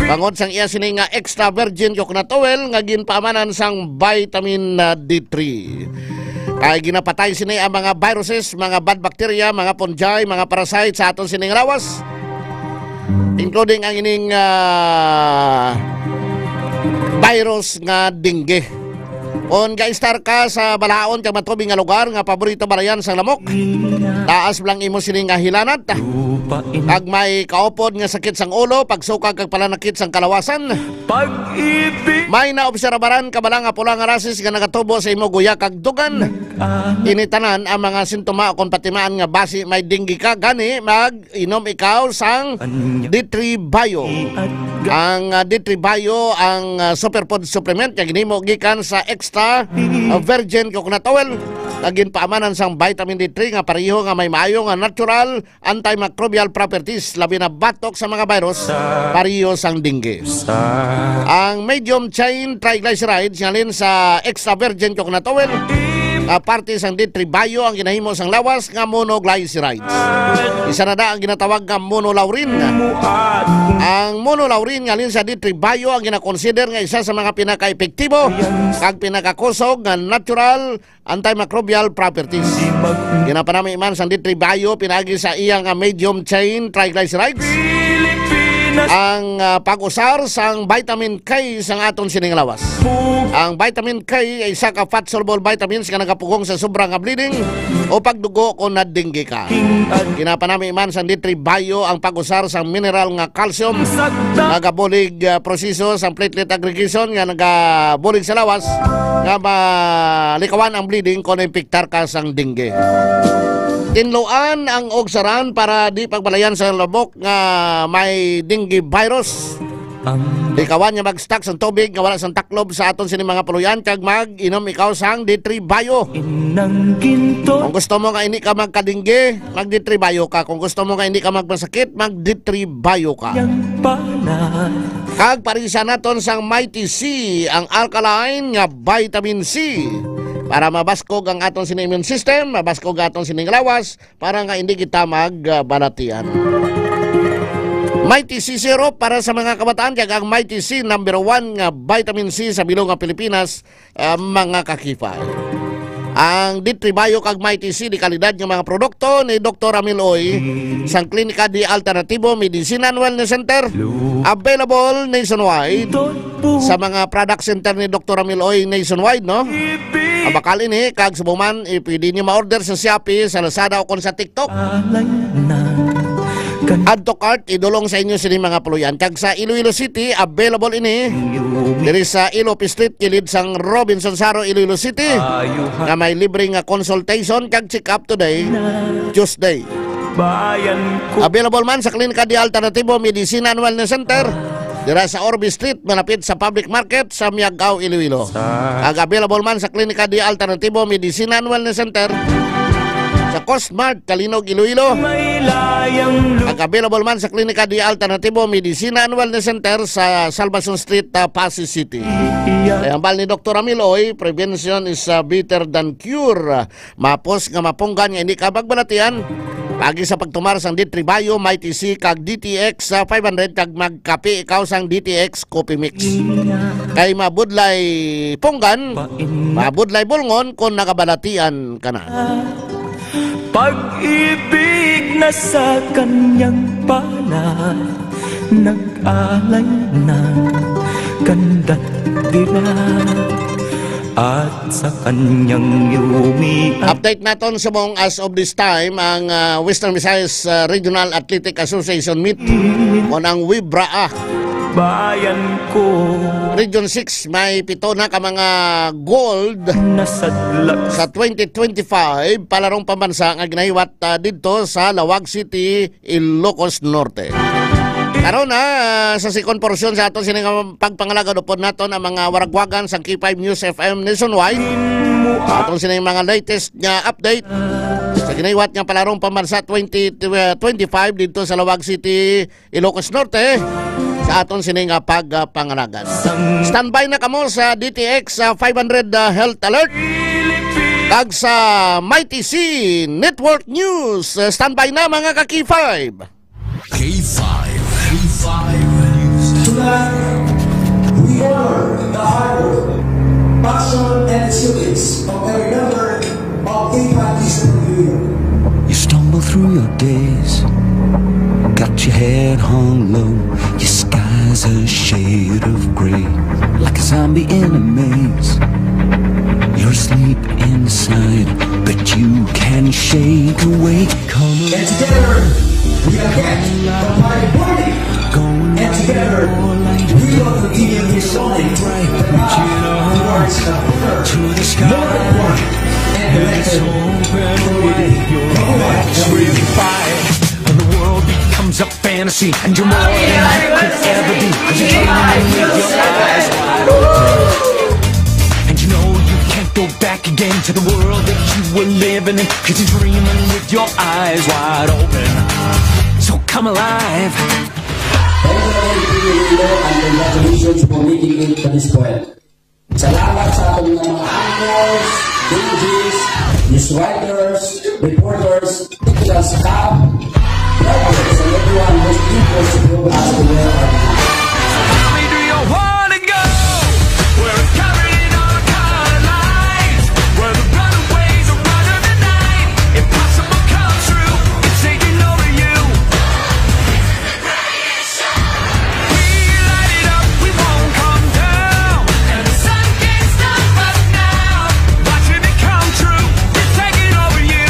Bangod sang iya sini nga extra virgin coconut oil nga ginpaamanan sang vitamin, ah, D three. Kay ginapatay sini ang mga viruses, mga bad bacteria, mga fungi, mga parasite sa aton sining lawas, including ang ining, ah, virus nga dengue. Kon ga-estar ka sa balahaon kag matubig nga lugar nga paborito balayan sang lamok, taas lang imo sini nga hilanat, kag may kaupod nga sakit sang ulo, pagsuka kag pananakit sang kalawasan, may naobserbaran ka bala nga pula nga rashes nga nagatubo sa imo guya kag dugan, ini tanan ang mga sintoma kon patimaan nga basi may dengue ka. Gani, mag-inom ikaw sang D three Bio. Ang, ah, D three Bio ang, ah, superfood supplement nga ginhimo gikan sa extra, ah, virgin coconut oil nga ginpaamanan sang vitamin D three nga pareho nga may maayo nga natural antimicrobial properties, labi na batok sa mga virus, pareho sang dengue. Ang medium chain triglycerides nga halin sa extra virgin coconut oil, nga parte sang D three Bio ang ginahimo sang lawas nga monoglycerides. Isa na da ang ginatawag nga monolaurin. Ang monolaurin nga halin sa D three Bio ang ginakonsider nga isa sa mga pinakaepektibo kag pinakakusog nga natural antimicrobial properties. Ginapanami man sang D three Bio pinaagi sa iya nga medium chain triglycerides ang, ah, pag-usar sang vitamin K sang aton sining lawas. Ang vitamin K ay isa ka fat-soluble vitamins nga nagapugong sa sobra nga bleeding o pagdugo kon nadengge ka. Ginapanami man sang D three Bio ang pag-usar sang mineral nga calcium nga gabulig, ah, proseso sang platelet aggregation nga nagabulig sa lawas nga malikawan ang bleeding kon nainpektar ka sang dengue. Tinluan ang ugsaran para di pagbalayan sa lamok nga may dengue virus. Likawan nga mag-stock sang tubig nga wala sang taklob sa aton sini mga puloy-an, kag mag-inom ikaw sang D three Bio. Kung gusto mo nga hindi ka magkadengge, mag-D three Bio ka. Kung gusto mo nga hindi ka magmasakit, mag-D three Bio ka. Kag parisa naton sang Mighty C, ang alkaline nga vitamin C, para mabaskog ang aton sini immune system, mabaskog ang aton sining lawas, para nga hindi kita magbalatian. Mighty C syrup para sa mga kabataan, kag ang Mighty C, number one nga vitamin C sa bilog nga Pilipinas, ah, mga kakipay. Ang D three Bio kag Mighty C, di kalidad nga mga produkto ni Doktor Ramil Uy, sang Klinika di Alternatibo Medicine and Wellness Center. Available nationwide sa mga product center ni Doktor Ramil Uy nationwide, no? Abakal ini, kag subong man, eh, pwede niyo ma-order sa Shopee, sa Lazada, o kon sa TikTok. Add to cart, idulong sa inyo sini mga puloy-an. Kag sa Iloilo City, available ini diri sa Ilope Street, kilid sang Robinson Saro, Iloilo City, nga may libre nga consultation kag check-up today, Tuesday. Available man sa Klinika di Alternatibo Medicine and Wellness Center, dira sa Orbe Street, malapit sa Public Market sa Miagao, Iloilo. Ag available man sa Klinika di Alternatibo Medicine and Wellness Center, sa Coast Mart, Calinog, Iloilo. Ag available man sa Klinika di Alternatibo Medicine and Wellness Center sa Salvacion Street, ah, Passi City. Kay hambal ni Doktor Ramil Uy, "Prevention is, ah, better than cure." Mapos nga mapunggan nga hindi ka magbalatian. Paagi sa pagtumar sang D three Bio, Mighty C, kag D T X sa five hundred, kag magkape ikaw sang D T X Coffee Mix. Kay mabudlay punggan, mabudlay bulngon kon nagabalatian ka na. Pag-ibig na sa kanyang palad, nag-alay na kandat dira, at sa kanyang yumi. Update naton subong as of this time ang, ah, Western Visayas, ah, Regional Athletic Association meet. Mo nang WIBRA, ah. Bayan ko. Region six, may pito na ka mga gold Nasadlak sa twenty twenty-five palarong pambansa nga ginahiwat, ah, didto sa Laoag City, Ilocos Norte. Karon, ah, sa second portion sa aton sini nga pagpangalagad, upod naton ang mga waragwagan sang K five News F M nationwide. Aton sini mga latest nga update sa ginahiwat nga palarong pambansa twenty twenty-five didto sa Laoag City, Ilocos Norte, sa aton sini nga pagpangalagad. Standby na kamo sa D T X, ah, five hundred, ah, Health Alert kag sa Mighty C Network News. Ah, standby na, mga ka K five. K five. K five News. Tonight, we honor the hard work, passion, and achievements of every member of K five Eastern Union. You stumble through your days, got your head hung low, your sky's a shade of gray, like a zombie in a maze. You're asleep inside, but you can shake awake. And together, we are back. The party burning. And together, we will continue this morning. The path towards a better, more important, and better community. When the world becomes a fantasy and you're more than you could ever be, 'cause you're dreaming with your eyes wide open. And you know you can't go back again to the world that you were living in, 'cause you're dreaming with your eyes wide open. So come alive. Hello, Iloilo, and congratulations for making it to this point. Salamat sa aton nga mga anchors, D Js, news writers, reporters, technical staff, drivers, and everyone who's equal to help us to wear our mask. Where it's covered in our color lines, where the runaways are running the night. Impossible comes true, it's taking over you. We light it up, we won't come down, and the sun can't stop us now. Watching it come true, we're taking over you.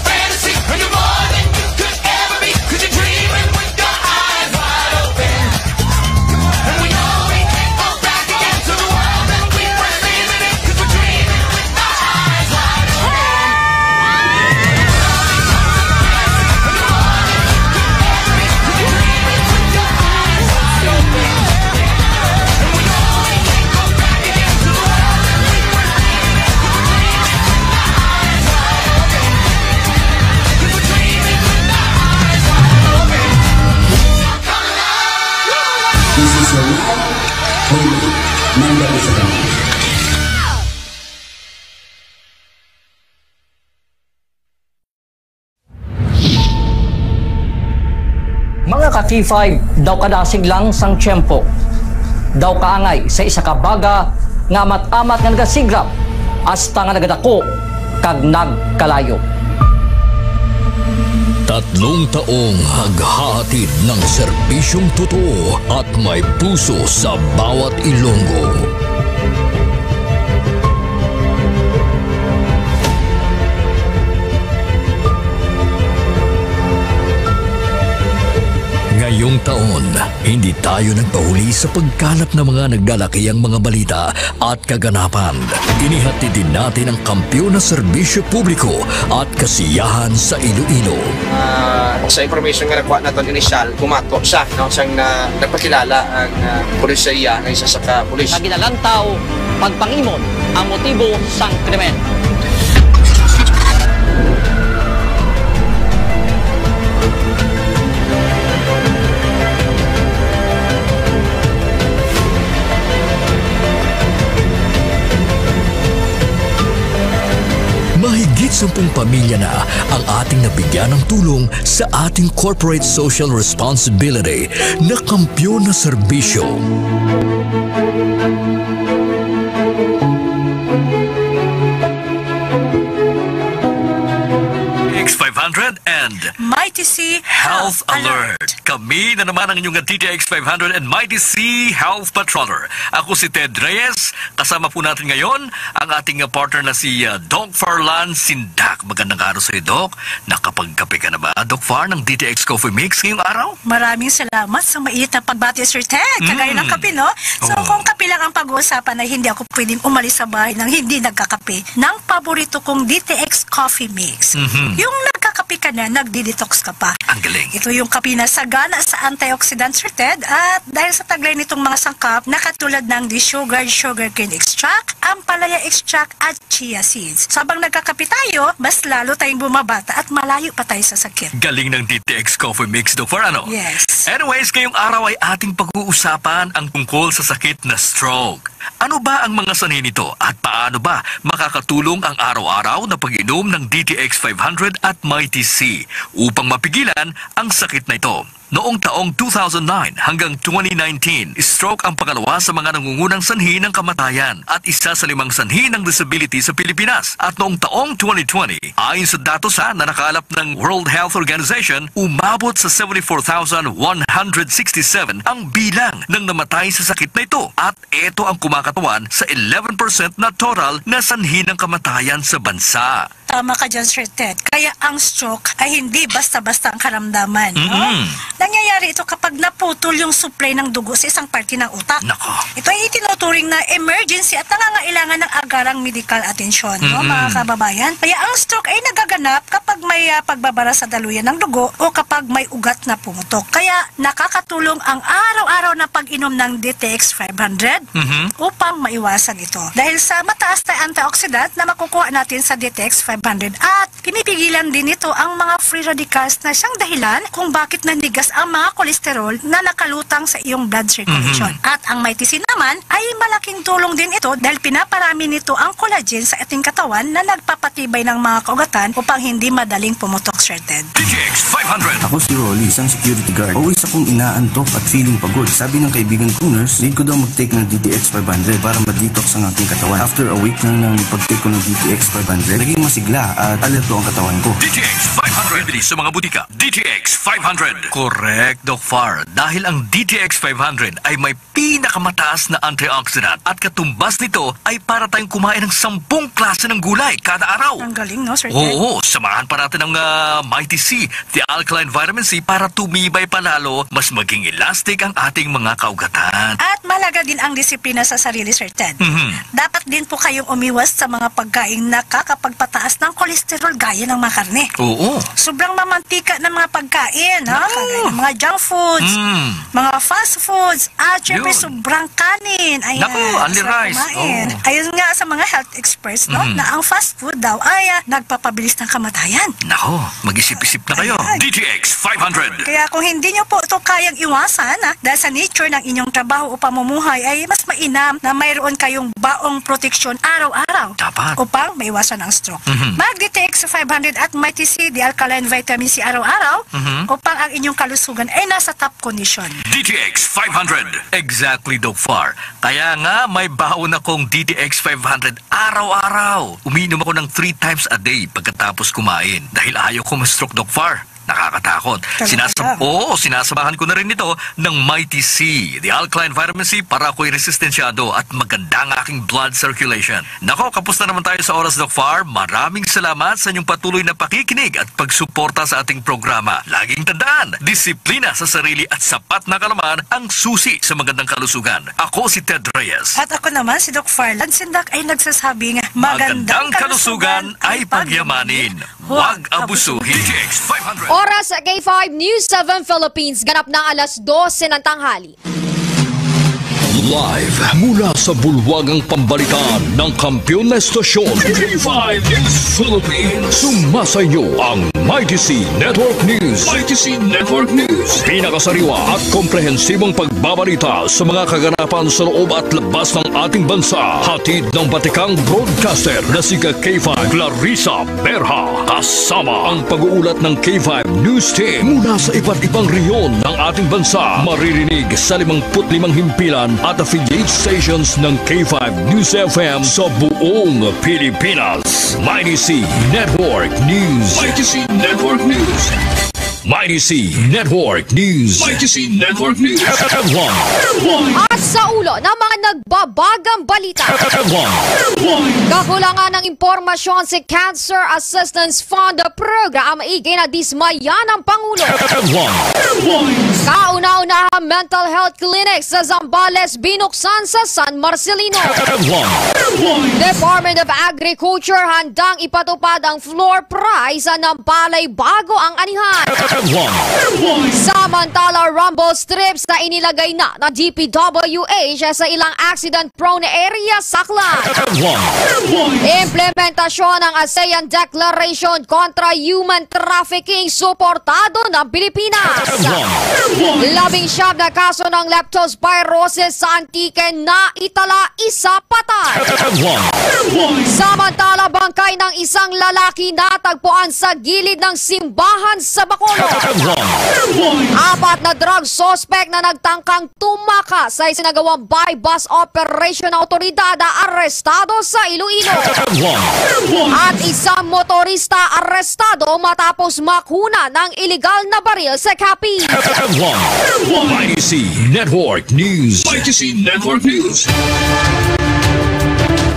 Fantasy, and you're more than you could ever be, 'cause you're dreaming with your eyes wide open. And we know we can't go back again to the world that we were living in, 'cause we're dreaming with our eyes wide open. This is your night. Hoy, nandito sa kanya. Mga ka-K five, daw kadasig lang sang tiyempo. Daw kaangay sa isa ka baga nga amat-amat nga nagasigrap hasta nga nagadako kag nagkalayo. Tatlong taong naghahatid ng serbisyong totoo at may puso sa bawat Ilonggo. Ngayong taon, hindi tayo nagpahuli sa pagkalat ng mga naglalakihang mga balita at kaganapan. Inihatid din natin ang kampiyon na serbisyo publiko at kasiyahan sa Iloilo. Ah, sa information nga nakuha naton initial, kumato siya, no, siyang na, nagpakilala ang, ah, pulis sa iya nga isa sa ka pulis. Nga ginalantaw pagpangimon ang motibo sang krimen. Mahigit sampung pamilya na ang ating nabigyan ng tulong sa ating corporate social responsibility na kampiyon na serbisyo. X five hundred and Mighty C Health Alert. Kami na naman ang inyong D T X five hundred and Mighty C Health Patroller. Ako si Ted Reyes. Kasama po natin ngayon ang ating, uh, partner na si, uh, Doc Farlan Sindak. Magandang araw sa iyo, Doc. Nakapagkape ka na ba, Doc Far, ng D T X Coffee Mix ngayong araw? Maraming salamat sa mainit na pagbati, Sir Ted. Kagaya ng Mm. kape, no? So, Oo. kung kape lang ang pag-uusapan, ay hindi ako pwedeng umalis sa bahay nang hindi nagkakape ng paborito kong D T X Coffee Mix. Mhm. Yung nagkakape ka na, nagdi-detox ka pa. Ang galing. Ito yung kape na sagana sa antioxidant, Sir Ted. At dahil sa taglay nitong mga sangkap, na katulad ng desugared sugarcane extract, ampalaya extract, at chia seeds. So, habang nagkakape tayo, mas lalo tayong bumabata at malayo pa tayo sa sakit. Galing ng D T X Coffee Mix, Doc Far, ano? Yes. Anyways, ngayong araw ay ating pag-uusapan ang tungkol sa sakit na stroke. Ano ba ang mga sanhi nito at paano ba makakatulong ang araw-araw na pag-inom ng D T X five hundred at Mighty C upang mapigilan ang sakit na ito? Noong taong two thousand nine hanggang twenty nineteen, stroke ang pangalawa sa mga nangungunang sanhi ng kamatayan at isa sa limang sanhi ng disability sa Pilipinas. At noong taong twenty twenty, ayon sa datos, ha, na nakalap ng World Health Organization, umabot sa seventy-four thousand one hundred sixty-seven ang bilang ng namatay sa sakit na ito. At ito ang kumakatawan sa eleven percent na total na sanhi ng kamatayan sa bansa. Tama ka dyan, Sir Ted. Kaya ang stroke ay hindi basta-basta ang karamdaman, no? Mm-mm. Nangyayari ito kapag naputol yung supply ng dugo sa isang parte ng utak. Nako. Ito ay itinuturing na emergency at nangangailangan ng agarang medical atensyon, no, Mm-mm. mga kababayan? Kaya ang stroke ay nagaganap kapag may, ah, pagbabara sa daluyan ng dugo o kapag may ugat na pumutok. Kaya nakakatulong ang araw-araw na pag-inom ng D T X five hundred Mhm. upang maiwasan ito. Dahil sa mataas na antioxidant na makukuha natin sa D T X five hundred at pinipigilan din nito ang mga free radicals na siyang dahilan kung bakit nanigas ang mga kolesterol na nakalutang sa iyong blood circulation. Mhm. At ang Mighty C naman ay malaking tulong din ito dahil pinaparami nito ang collagen sa ating katawan na nagpapatibay ng mga kaugatan upang hindi madaling pumutok, Sir Ted. D T X five hundred. Ako si Rolly, isang security guard. Always akong inaantok at feeling pagod. Sabi ng kaibigan kong nurse, need ko daw mag-take ng D T X five hundred para ma-detox ang aking katawan. After a week lang ng pag-take ko ng D T X five hundred, naging masigla at alerto ang katawan ko. D T X five hundred. Bibili sa mga butika. D T X five hundred. Correct, Doc Far. Dahil ang D T X five hundred ay may pinakamataas na antioxidant at katumbas nito ay para tayong kumain ng sampung klase ng gulay kada araw. Ang galing, no, Sir Ted? Oo, samahan pa natin ang, ah, Mighty C, the alkaline vitamin C, para tumibay pa lalo, mas maging elastic ang ating mga kaugatan. At mahalaga din ang disiplina sa sarili, Sir Ted. Mhm. Dapat din po kayong umiwas sa mga pagkaing nakakapagpataas ng kolesterol gaya ng mga karne. Oo. Sobrang mamantika ng mga pagkain, ha? Naku. Kagaya ng mga junk foods, Mm. mga fast foods, at syempre Yun. sobrang kanin. Ayan, Naku, only sarap rice. kumain. Oo. Ayun nga sa mga health experts, no, Mhm. na ang fast food daw ay, ah, nagpapabilis ng kamatayan. Nako, mag-isip-isip na kayo. Ayan. D T X five hundred. Kaya kung hindi nyo po ito kayang iwasan, ah, dahil sa nature ng inyong trabaho o pamumuhay, ay mas mainam na mayroon kayong baong proteksyon araw-araw Dapat. upang maiwasan ang stroke. Mhm. Mag-D T X five hundred at Mighty C, the alkaline vitamin C araw-araw Mhm. upang ang inyong kalusugan ay nasa top condition. D T X five hundred. Exactly, Doc Far. Kaya nga, may baon akong D T X five hundred araw-araw. Umiinom ako ng three times a day pagkatapos kumain dahil ayaw ko ma-stroke, Doc Far. Nakaka- patakot. Talaga? Sinasab-, oo, sinasamahan ko na rin ito ng Mighty C, the alkaline vitamin C, para ako'y resistensyado at maganda ang aking blood circulation. Nako, kapusta naman tayo sa oras, Doc Far? Maraming salamat sa inyong patuloy na pakikinig at pagsuporta sa ating programa. Laging tandaan, disiplina sa sarili at sapat na kaalaman ang susi sa magandang kalusugan. Ako si Ted Reyes. At ako naman si Doc Farland. Sindak ay nagsasabi nga, "Magandang kalusugan ay pagyamanin. Huwag abusuhin." Oras sa K five News seven Philippines, ganap na alas dose ng tanghali. Live mula sa bulwagang pambalitaan ng kampiyon na estasyon, K five News Philippines. Sumasa inyo ang Mighty C Network News. Mighty C Network News. Pinakasariwa at komprehensibong pagbabalita sa mga kaganapan sa loob at labas ng ating bansa. Hatid ng batikang broadcaster na si K five Clarissa Berha. Kasama ang pag-uulat ng K five News Team mula sa iba't ibang rehiyon ng ating bansa. Maririnig sa limangput limang himpilan at affiliate stations ng K five News F M sa buong Pilipinas. Mighty C Network News. Mighty C Network News. Mighty C Network News. Mighty C Network News. Headline. At sa ulo ng mga nagbabagang balita. Headline. Kakulangan ng impormasyon si Cancer Assistance Fund Program, iginadismaya ng Pangulo. Headline. Kauna-unahan mental health clinic sa Zambales binuksan sa San Marcelino. Headline. Department of Agriculture handang ipatupad ang floor price ng palay bago ang anihan. Headline. Samantala, rumble strips na inilagay na ng D P W H sa ilang accident-prone area sa Aklan. Headline. Implementasyon ng ASEAN Declaration kontra Human Trafficking suportado ng Pilipinas. Headline. Labing siyam na kaso ng leptospirosis sa Antique na itala, isa patay. Headline. Samantala, bangkay ng isang lalaki natagpuan sa gilid ng simbahan sa Bacolod. Headline. Apat na drug suspect na nagtangkang tumakas sa isinagawang buy-bust operation ng awtoridad arestado sa Iloilo. Headline. At isang motorista arestado matapos makuna ng iligal na baril sa Capiz. Headline. Mighty C Network News. Mighty C Network News.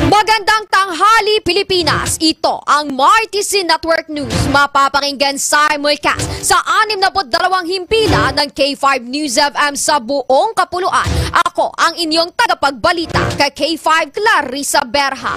Magandang tanghali, Pilipinas. Ito ang Mighty C Network News. Mapapakinggan simulcast sa anim na put dalawang himpilan ng K five News F M sa buong kapuluan. Ako ang inyong tagapagbalita, kay K five Clarissa Berha.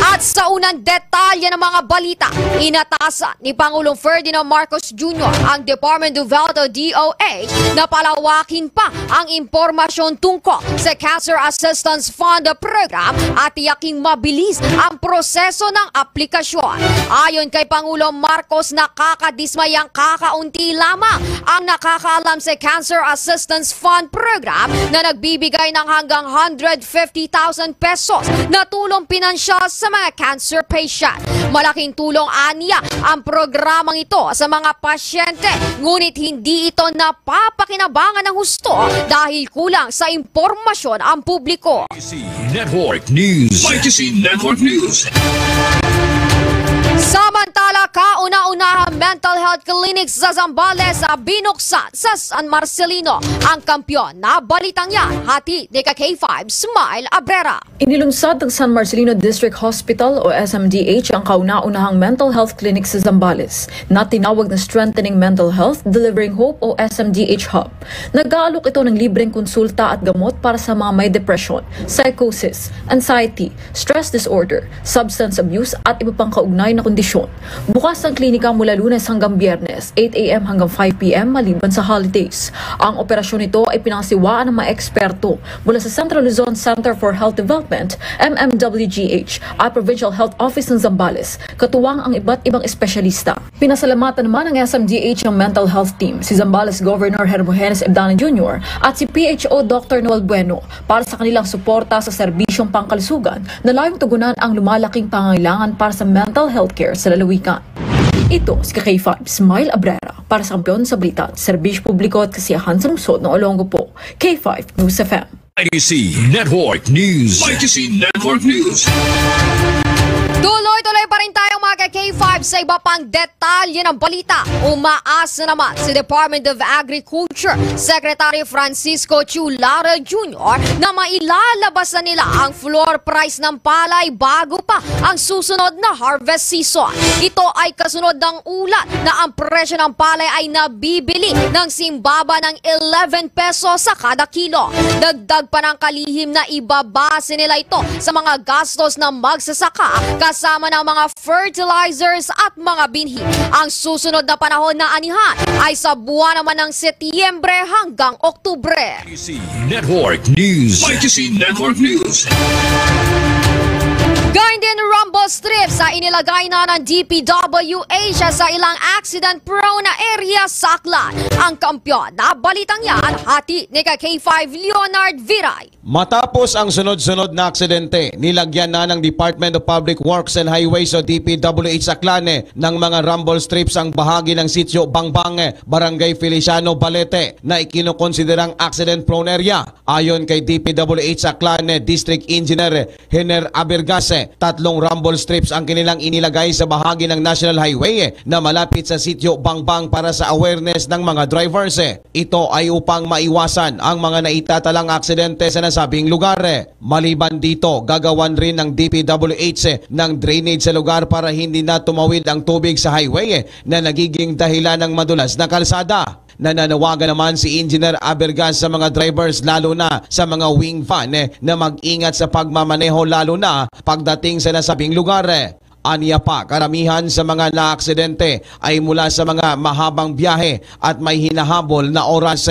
At sa unang detalye ng mga balita, inatasan ni Pangulong Ferdinand Marcos Junior ang Department of Health o D O H na palawakin pa ang impormasyon tungkol sa Cancer Assistance Fund Program at tiyaking mabilis ang proseso ng aplikasyon. Ayon kay Pangulo Marcos, nakakadismayang kakaunti lamang ang nakakaalam sa Cancer Assistance Fund Program na nagbibigay ng hanggang hundred fifty thousand pesos na tulong pinansyal sa mga cancer patient. Malaking tulong aniya ang programang ito sa mga pasyente, ngunit hindi ito napapakinabangan ng husto dahil kulang sa impormasyon ang publiko. Mighty C Network News. Mighty C Network News. Samantala, kauna-unahang mental health clinic sa Zambales, ah, binuksan sa San Marcelino. Ang kampiyon na balitang yan, hatid ni ka K five Smile Abrera. Inilunsad ng San Marcelino District Hospital o S M D H ang kauna-unahang mental health clinic sa Zambales na tinawag na Strengthening Mental Health, Delivering Hope o S M D H Hub. Nag-aalok ito ng libreng konsulta at gamot para sa mga may depresyon, psychosis, anxiety, stress disorder, substance abuse at iba pang kaugnay na kondisyon. Bukas ang klinika mula Lunes hanggang Biyernes, eight a m hanggang five p m maliban sa holidays. Ang operasyon nito ay pinangasiwaan ng mga eksperto mula sa Central Luzon Center for Health Development, M M W G H, at Provincial Health Office ng Zambales, katuwang ang iba't ibang espesyalista. Pinasalamatan naman ng S M D H ang mental health team, si Zambales Governor Hermogenes Ebdana Junior at si P H O Doctor Noel Bueno, para sa kanilang suporta sa serbisyong pangkalusugan na layong tugunan ang lumalaking pangangailangan para sa mental health care sa lalawigan. Ito si ka K five Smile Abrera para sa Kampiyon sa Balita, Serbisyo Publiko at Kasiyahan sa Lungsod ng Olongapo. K five News F M. Mighty C Network News. Mighty C Network News. Tuloy-tuloy pa rin tayo, mga ka-K five, sa iba pang detalye ng balita. Umaasa naman si Department of Agriculture Secretary Francisco Chu Lara Junior na mailalabas na nila ang floor price ng palay bago pa ang susunod na harvest season. Ito ay kasunod ng ulat na ang presyo ng palay ay nabibili ng simbaba ng eleven pesos sa kada kilo. Dagdag pa ng kalihim na ibabase nila ito sa mga gastos na magsasaka, kasama ng mga fertilizers at mga binhi. Ang susunod na panahon na anihan ay sa buwan naman ng Setyembre hanggang Oktubre. Odyssey Network News. Odyssey Network News. Gayon din, rumble strips sa inilagay na ng D P W H sa ilang accident-prone na area sa Aklan. Ang kampiyon na balitang yan, hati ni ka K five Leonard Viray. Matapos ang sunod-sunod na aksidente, nilagyan na ng Department of Public Works and Highways o D P W H Aklan ng mga rumble strips ang bahagi ng Sitio Bangbang, Barangay Feliciano, Balete, na ikinokonsiderang accident-prone area. Ayon kay D P W H Aklan District Engineer Hiner Abergas, tatlong rumble strips ang kanilang inilagay sa bahagi ng National Highway na malapit sa Sitio Bangbang para sa awareness ng mga drivers. Ito ay upang maiwasan ang mga naitatalang aksidente sa nasabing lugar. Maliban dito, gagawan rin ng D P W H ng drainage sa lugar para hindi na tumawid ang tubig sa highway na nagiging dahilan ng madulas na kalsada. Nananawagan naman si Engineer Abergas sa mga drivers, lalo na sa mga wing van, na mag-ingat sa pagmamaneho, lalo na pagdating sa nasabing lugar. Anya pa, karamihan sa mga naaksidente ay mula sa mga mahabang biyahe at may hinahabol na oras.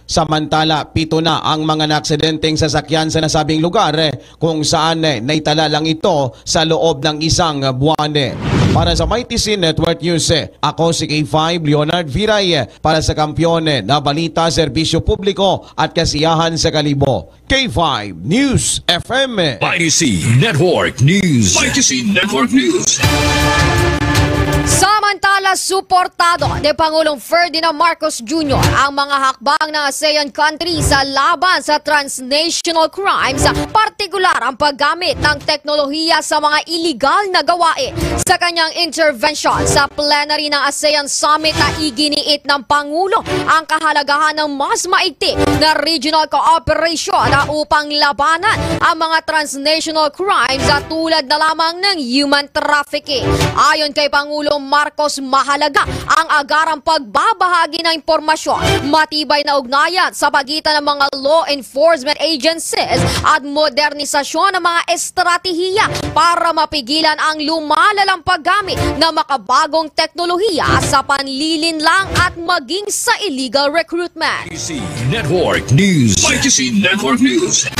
Samantala, pito na ang mga naaksidenteng sasakyan sa nasabing lugar, kung saan naitala lang ito sa loob ng isang buwan. Para sa Mighty C Network News, ako si K five Leonard Viray para sa Kampiyon na Balita, Serbisyo Publiko at Kasiyahan sa Kalibo. K five News F M. Mighty C Network News. Mighty C Network News. Samantala, suportado ni Pangulong Ferdinand Marcos Junior ang mga hakbang ng ASEAN countries sa laban sa transnational crimes, partikular ang paggamit ng teknolohiya sa mga iligal na gawain. Sa kanyang intervention sa plenary ng ASEAN Summit, na iginiit ng Pangulo ang kahalagahan ng mas maigting na regional cooperation upang labanan ang mga transnational crimes, tulad na lamang ng human trafficking. Ayon kay Pangulo Marcos, mahalaga ang agarang pagbabahagi ng impormasyon, matibay na ugnayan sa pagitan ng mga law enforcement agencies, at modernisasyon ng mga estratehiya para mapigilan ang lumalalang paggamit ng makabagong teknolohiya sa panlilinlang at maging sa illegal recruitment. Mighty C Network News. Mighty C Network News.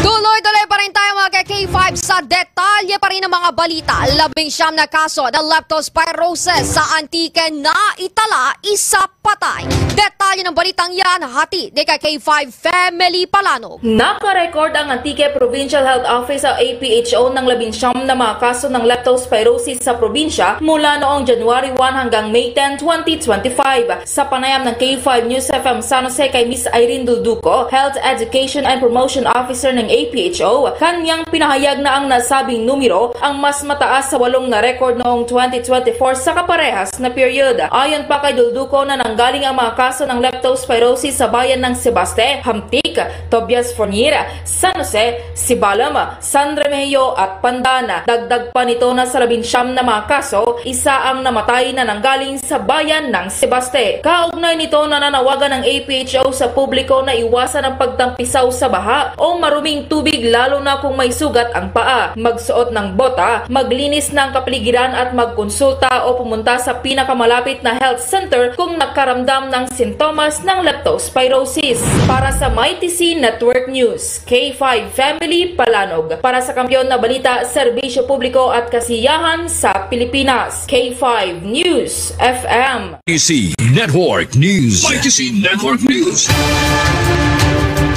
Tuloy-tuloy pa rin tayo, mga ka-K five, sa detalye pa rin ng mga balita. Labing siyam na kaso ng leptospirosis sa Antique na itala, isa patay. Detalye ng balitang yan, hati ni ka K five Family Palanog. Nakarecord ang Antique Provincial Health Office sa A P H O ng labing siyam na mga kaso ng leptospirosis sa probinsya mula noong January one hanggang May ten, twenty twenty-five. Sa panayam ng K five News F M San Jose kay Miss Irene Dulduco, Health Education and Promotion Officer ng A P H O, kanyang pinahayag na ang nasabing numero ang mas mataas sa walong na-record noong twenty twenty-four sa kaparehas na period. Ayon pa kay Dulduco, na nanggaling ang mga kaso ng leptospirosis sa bayan ng Sebaste, Hamtic, Tobias Fornier, San Jose, Sibalom, San Remigio at Pandan. Dagdag pa nito na sa labing siyam na mga kaso, isa ang namatay na nanggaling sa bayan ng Sebaste. Kaugnay nito, nananawagan ang A P H O sa publiko na iwasan ang pagtampisaw sa baha o maruming tubig, lalo na kung may sugat ang paa, magsuot ng bota, maglinis ng kapaligiran at magkonsulta o pumunta sa pinakamalapit na health center kung nakaramdam ng sintomas ng leptospirosis. Para sa Mighty C Network News, K five Family Palanog. Para sa Kampiyon na Balita, Serbisyo Publiko at Kasiyahan sa Pilipinas, K five News F M. Mighty C Network News. Mighty C Network News.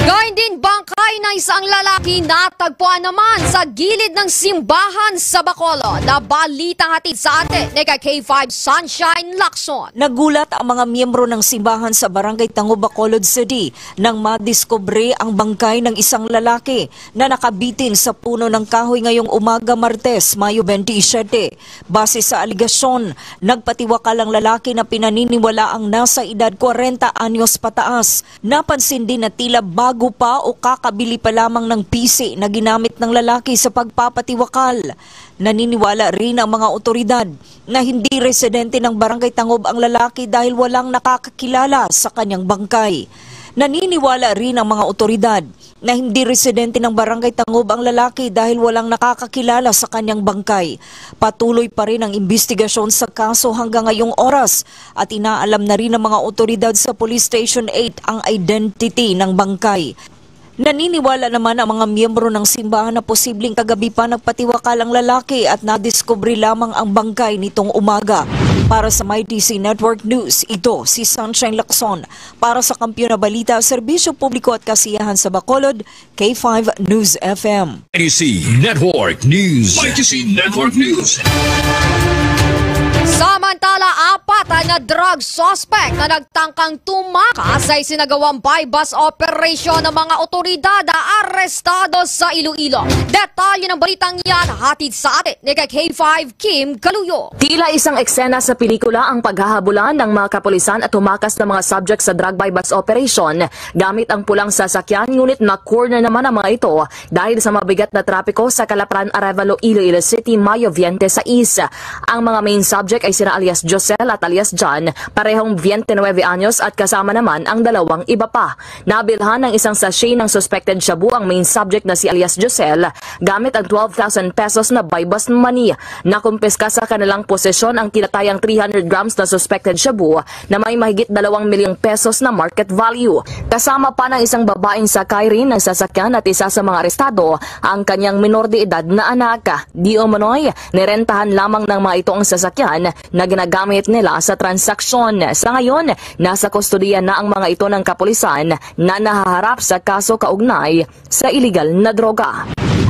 Gayon din, bangkay ng isang lalaki natagpuan naman sa gilid ng simbahan sa Bacolod. Nabalita hatid sa atin ni ka K five Sunshine Lacson. Nagulat ang mga miyembro ng simbahan sa Barangay Tango, Bacolod City nang madiskubre ang bangkay ng isang lalaki na nakabitin sa puno ng kahoy ngayong umaga, Martes, Mayo twenty-seven. Base sa alegasyon, nagpatiwakal ang lalaki na pinaniniwala ang nasa edad kwarenta anyos pataas. Napansin din na tila bago pa o kakabili pa lamang ng pisi na ginamit ng lalaki sa pagpapatiwakal. Naniniwala rin ang mga otoridad na hindi residente ng Barangay Tangob ang lalaki dahil walang nakakakilala sa kanyang bangkay. Naniniwala rin ang mga otoridad na hindi residente ng Barangay Tangob ang lalaki dahil walang nakakakilala sa kanyang bangkay. Patuloy pa rin ang imbestigasyon sa kaso hanggang ngayong oras at inaalam na rin ng mga otoridad sa Police Station eight ang identity ng bangkay. Naniniwala naman ang mga miyembro ng simbahan na posibleng kagabi pa nagpatiwakal ang lalaki at nadiskubre lamang ang bangkay nitong umaga. Para sa Mighty C Network News, ito si Sunshine Lacson. Para sa Kampiyon na Balita, Serbisyo Publiko at Kasiyahan sa Bacolod, K five News F M. Mighty C Network News. Mighty C Network News. Samantala, apat na drug suspect na nagtangkang tumakas sa isinagawang buy-bust operation ng mga otoridad arestado sa Iloilo. Detalye ng balitang yan hatid sa atin ni K five Kim Galuyo. Tila isang eksena sa pelikula ang paghahabulan ng mga kapulisan at tumakas ng mga subject sa drug buy-bust operation gamit ang pulang sasakyan, ngunit na-corner naman ang mga ito dahil sa mabigat na trapiko sa Kalaparan Arevalo, Iloilo City, Mayo twenty-six. Ang mga main subject ay sina alias Josel at alias John, parehong twenty-nine anyos, at kasama naman ang dalawang iba pa. Nabilhan ang isang sachet ng suspected shabu ang main subject na si alias Josel gamit ang twelve thousand pesos na buy-bust money. Nakumpiska sa kanilang posesyon ang tinatayang three hundred grams na suspected shabu na may mahigit dalawang milyong pesos na market value. Kasama pa ng isang babaeng sakay rin ng sasakyan at isa sa mga arestado ang kanyang minor de edad na anak. Di umano'y nirentahan lamang ng mga ito ang sasakyan na ginagamit nila sa transaksyon. Sa ngayon, nasa kustodiya na ang mga ito ng kapulisan na nahaharap sa kaso kaugnay sa iligal na droga.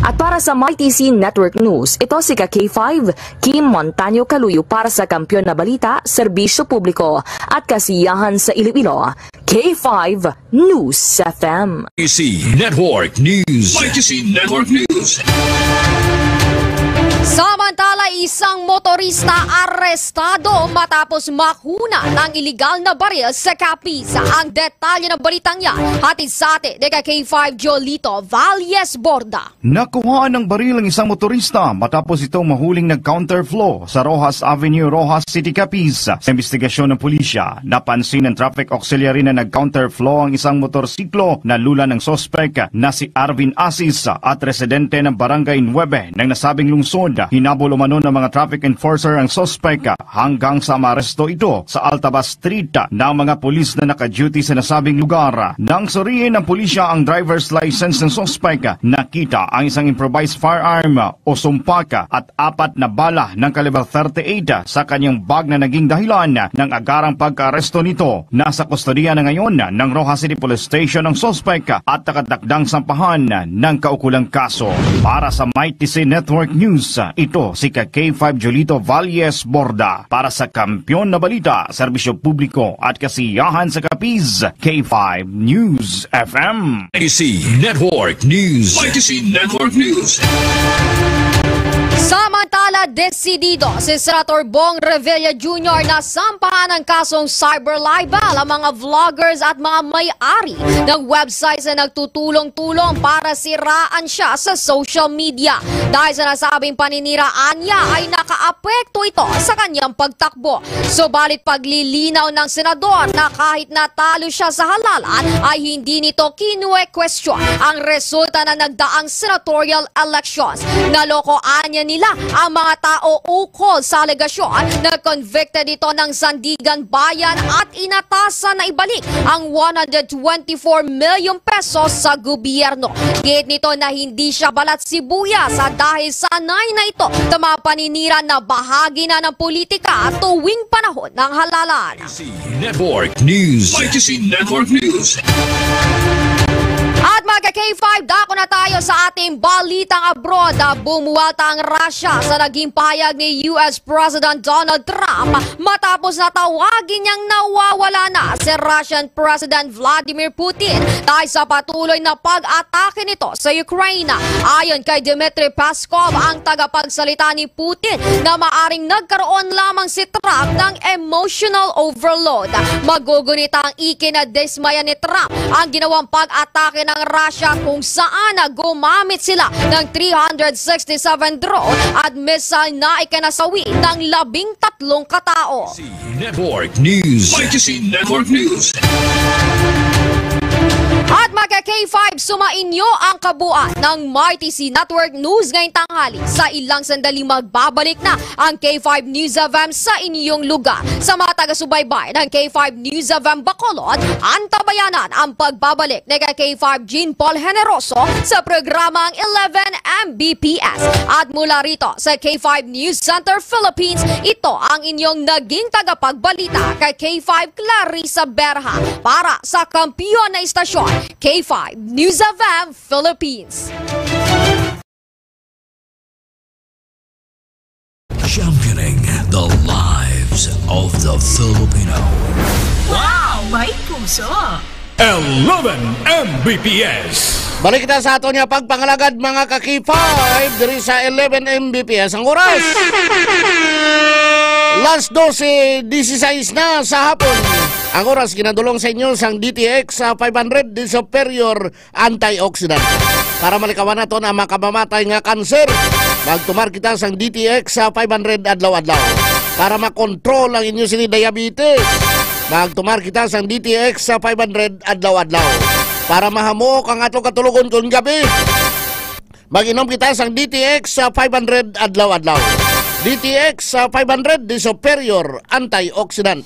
At para sa Mighty C Network News, ito si ka K five, Kim Montaño Kaluyo para sa Kampiyon na Balita, Serbisyo Publiko at Kasiyahan sa Iloilo, K five News F M. Mighty C Network News. Mighty C Network News. Samantala, isang motorista arestado matapos mahuna ng iligal na baril sa Capiz. Ang detalye ng balitang yan, hatid sa atin ni ka K five Jolito Valles Borda. Nakuhaan ng baril ang isang motorista matapos itong mahuling nag-counterflow sa Roxas Avenue, Roxas City, Capiz. Sa investigasyon ng pulisya, napansin ng traffic auxiliary na nag-counterflow ang isang motorsiklo na lula ng sospek na si Arvin Asis at residente ng Barangay Nuebe ng nasabing lungsod. Hinabol umano ng mga traffic enforcer ang sospek hanggang sa maaresto ito sa Altavas Street ng mga pulis na naka-duty sa nasabing lugar. Nang suriin ng pulisya ang driver's license ng sospek, nakita ang isang improvised firearm o sumpak at apat na bala ng kaliber thirty-eight sa kanyang bag na naging dahilan ng agarang pagkaaresto nito. Nasa kustodiya na ngayon ng Roxas City Police Station ang sospek at nakatakdang sampahan ng kaukulang kaso. Para sa Mighty C Network News, ito si ka K five Jolito Valles Borda. Para sa Kampiyon na Balita, Serbisyo Publiko at Kasiyahan sa Capiz, K five News F M. Mighty C Network News. Mighty C Network News. Samantala, desidido si Senator Bong Revilla Junior na sampahan ng kasong cyber libel ang mga vloggers at mga may-ari ng websites na nagtutulong-tulong para siraan siya sa social media. Dahil sa nasabing paniniraan niya ay nakaapekto ito sa kanyang pagtakbo. Subalit paglilinaw ng senador na kahit natalo siya sa halalan ay hindi nito kinuwestiyon ang resulta ng nagdaang senatorial elections. Naloko anya nila ang mga tao ukol sa alegasyon na convicted ito ng Sandigan Bayan at inatasan na ibalik ang one hundred twenty-four million pesos sa gobyerno. Giit nito na hindi siya balat sibuyas dahil sanay na ito sa mga paninira na bahagi na ng politika tuwing panahon ng halalan. Mighty C Network News. Mighty C Network News. At mga ka-K five, dako na tayo sa ating balitang abroad. Ah, bumuwalta ang Russia sa naging pahayag ni U S President Donald Trump matapos na tawagin niyang nawawala na si Russian President Vladimir Putin dahil sa patuloy na pag-atake nito sa Ukraine. Ayon kay Dmitry Peskov, ang tagapagsalita ni Putin, na maaring nagkaroon lamang si Trump ng emotional overload. Magugunita ang ikinadismaya ni Trump ang ginawang pag-atake ng Russia, kung saan gumamit sila ng three hundred sixty-seven drone at missile na ikinasawi ng labing tatlong katao. Network News. Mighty C Network News. At mga K five, sumainyo ang kabuuan ng Mighty C Network News ngayong tanghali. Sa ilang sandali, magbabalik na ang K five News F M sa inyong lugar. Sa mga taga-subaybay ng K five News F M Bacolod, antabayanan ang pagbabalik ni ka K five Jean Paul Generoso sa programang eleven M B P S. At mula rito sa K five News Center Philippines, ito ang inyong naging tagapagbalita kay K five Clarissa Berha para sa kampiyon na istasyon, K five News F M Philippines. Championing the lives of the Filipino. Wow! May puso! Eleven M B P S. Balik kita sa aton nga pagpangalagad, mga ka-K five, diri sa eleven M B P S. Ang oras, las dose dieciséis na sa hapon. Ang oras ginadulong sa inyo sang D T X sa five hundred, the superior antioxidant. Para malikawan naton ang makamamatay nga kanser, magtumar kita sang D T X sa five hundred adlaw-adlaw. Para makontrol ang inyo sini diabetes, magtumar kita sang D T X sa five hundred adlaw-adlaw. Para mahamok ang ato katulogon kon gabi, mag-inom kita sang D T X sa five hundred adlaw-adlaw. D T X sa five hundred, the superior antioxidant.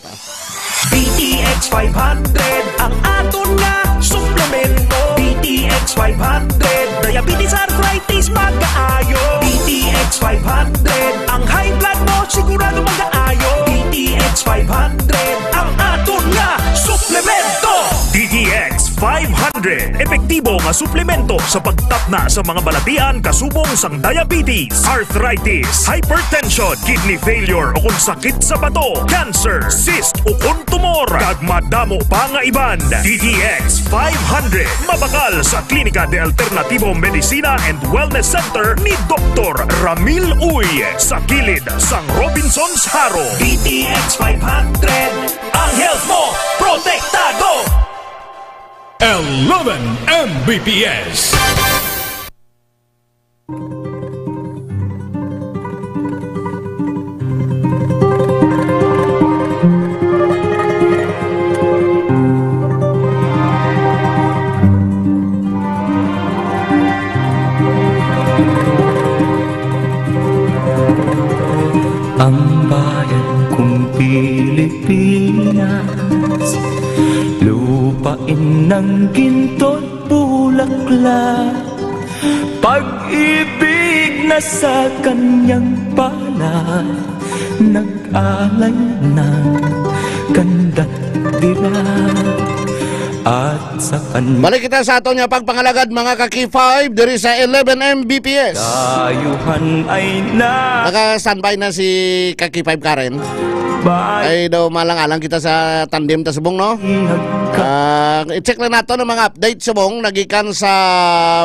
D T X five hundred, ang aton nga suplemento. D T X five hundred, diabetes, arthritis, magaayo. D T X five hundred, ang high blood mo sigurado magaayo. D T X five hundred, ang aton nga suplemento. D T X five hundred, epektibo nga suplemento sa pagtapna sa mga balatian kasubong sang diabetes, arthritis, hypertension, kidney failure o kon sakit sa bato, cancer, cyst o kon tumor, kag madamo pa nga iban. D T X five hundred, mabakal sa Klinika de Alternativo Medicina and Wellness Center ni Doktor Ramil Uy, sa kilid sang Robinsons Jaro. D T X five hundred, ang health mo protektado. Eleven M B P S. Ang bayan kong Pilipinas, lupain ng ginto't bulaklak, pag-ibig na sa kanyang palad, nag-alay ng kanda't dilag. At sa kan- Balik kita sa aton nga pagpangalagad, mga ka-K five, diri sa eleven M B P S. Dayuhan ay na. Naka-standby na si ka-K five Karen. Bye. Ay daw, malang-alang kita sa tandem ta subong, no? Ihag ka. Ah, i-check lang nato ang mga update subong nagikan sa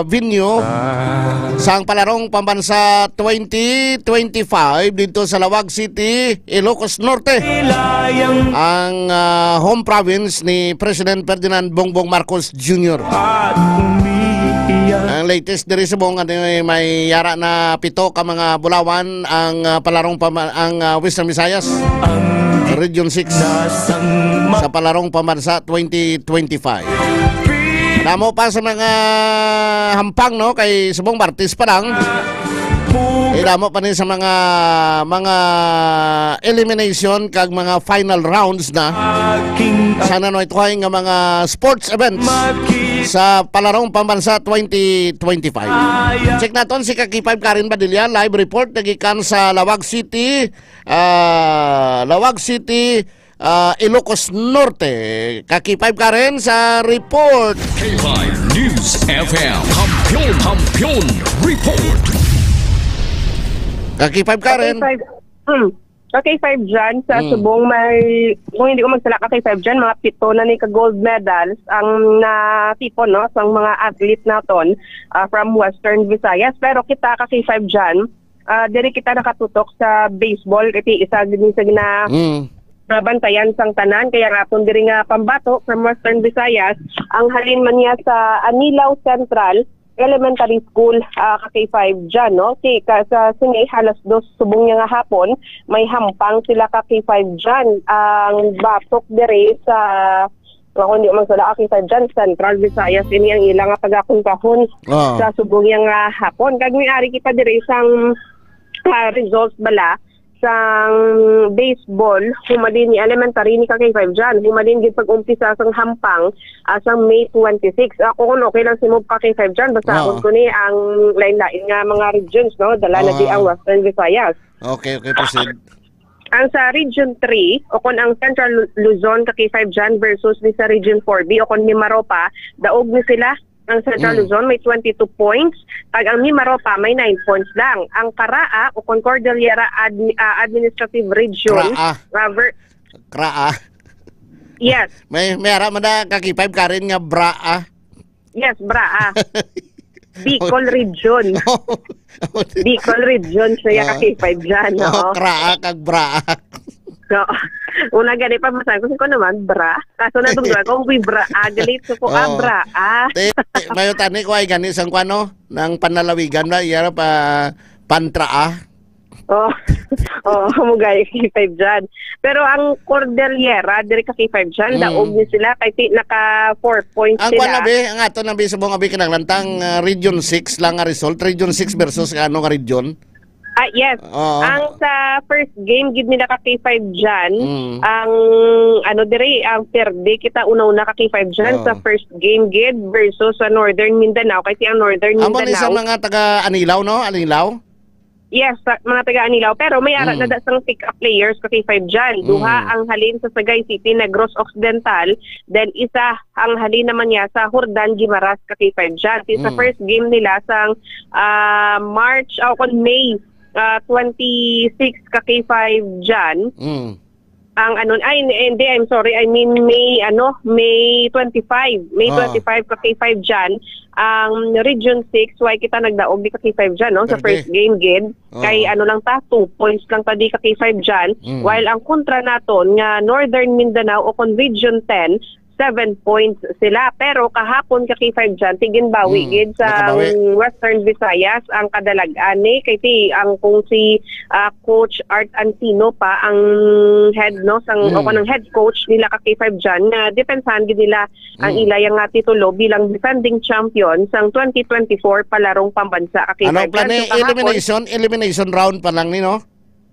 venue Ah. sang Palarong Pambansa twenty twenty-five dito sa Laoag City, Ilocos Norte. Ilayang Ang, ah, home province ni President Ferdinand Bongbong Marcos Junior. At umiiyak. Ang latest diri subong, ano, eh, may yara na pito ka mga bulawan ang, ah, palarong pama-, ang, ah, Western Visayas. Ang Region six nasang ma- sa Palarong Pambansa twenty twenty-five. Damo pa sa mga hampang, no? Kay subong Martes pa lang. Idamo pa ni sa mga, mga elimination kag mga final rounds na sa nanuway-tuhay nga mga sports events sa Palarong Pambansa twenty twenty-five. Check naton si ka-K five Karen Badilla, live report nagikan sa Laoag City, ah, Laoag City, ah, Ilocos Norte. Ka K five Karen sa report. K five News F M. Kampiyon, Kampiyon Report. Ka K five Karen. K five, hmm. Ka K five dyan, sa Mm. subong may, kung hindi ko magsala, ka K five dyan, mga pito na ni ka gold medals ang natipon, no, sang mga athlete naton, ah, from Western Visayas. Pero kita ka K five dyan, ah, diri kita nakatutok sa baseball, kasi isa gid ni sa gina-, Mm. nabantayan sang tanan. Kaya nga, kung diri nga pambato from Western Visayas, ang halin man niya sa Anilao Central Elementary School, ah, ka K five dyan, no? Si, ka, sa sini, halas dos subong niya nga hapon, may hampang sila ka K five dyan. Ang batok diri sa, ako hindi man sila ka K five dyan, Central Visayas, ini ang ilang nga pagakon-kahon Ah. sa subong niya nga hapon. Kag may ari kita diri sang, ah, results bala sang baseball, humalin ni elementary ni ka K five dyan. Humalin gid pag-umpisa sang hampang, ah, sang May twenty-six. Ako kung okay lang si mo ka K five dyan, basahon Oo. ko ni ang lain-lain nga mga regions, no? Dala na di Oo. ang Western Visayas. Okay, okay, proceed. Ang sa Region three, o kon ang Central Lu-, Luzon ka K five dyan versus ni sa Region four B, o kon Mimaropa, daog ni sila. Ang Central Mm. Luzon may twenty-two points, kag ang Mimaropa may nine points lang. Ang Karaa o kon Cordillera Admi-, ah, Administrative Region, Kraa. ah, ver-, Kraa. Yes. May, may ara man na ka K five Karen nga braa. Yes, braa. Bicol Region. Bicol Region siya Ah. ka K five dyan, Oh, oo. Kraa kag braa. So, una gani pa, masabi ko, "Sino naman, bra?" Kaso nadunggan ko, "Uy, bra, ah, galit ko, ah, Oo. bra, ah." Te, te, mayo tani ko ay gani sang kuano, nang panlalawigan na, iya pa, pantra, ah. Oh, oh, mo gani, K five dyan. Pero ang Cordillera, diri ka K five dyan, Mm. daog ni sila, kay ti-, naka four points Ang kuwan sila. na, be, ang ato na, be, subong, abi, kinahanglan tang, ah, Region six lang nga result. Region six versus, ano, nga region? Ah, yes. Oo. Ang sa first game gid nila ka K five dyan, Mm. ang ano diri, ang perde kita una-una ka K five dyan Oo. sa first game gid versus sa Northern Mindanao, kay si ang Northern Amo ni sa Mindanao mga taga Anilao, no? Anilao? Yes, sa mga taga Anilao, pero may ara Mm. na da sang pick-up players ka K five dyan. Duha Mm. ang halin sa Sagay City, Negros Occidental, then isa ang halin naman niya sa Jordan Guimaras ka K five dyan. Sa Mm. first game nila sang, ah, March, o kon May, ah, twenty-six ka K five dyan. Mm. Ang ano, ay, hindi, hindi, I'm sorry, I mean May, ano, May twenty-five. May Ah. twenty-five ka K five dyan. Ang Region six, why kita nagdaog di ka K five dyan, no? Sa Pwede. first game, gid. Ah. Kay ano lang ta, two points lang ta di ka K five dyan. Mm. While ang kontra naton nga Northern Mindanao o kon Region ten, seven points sila. Pero kahapon ka K five dyan, tiginbawi Mm, gid sa nakabawi. Western Visayas ang kadalag-an ni. Kay ti, ang kung si, ah, Coach Art Ancino pa ang head, no, sang, Mm. o kanang head coach nila ka K five dyan, nga depensahan gid nila ang Mm. ilay nga titulo bilang defending champion sang twenty twenty-four palarong pambansa ka K five Ano dyan. plani? So, kahapon Elimination? Elimination round pa lang ni, no?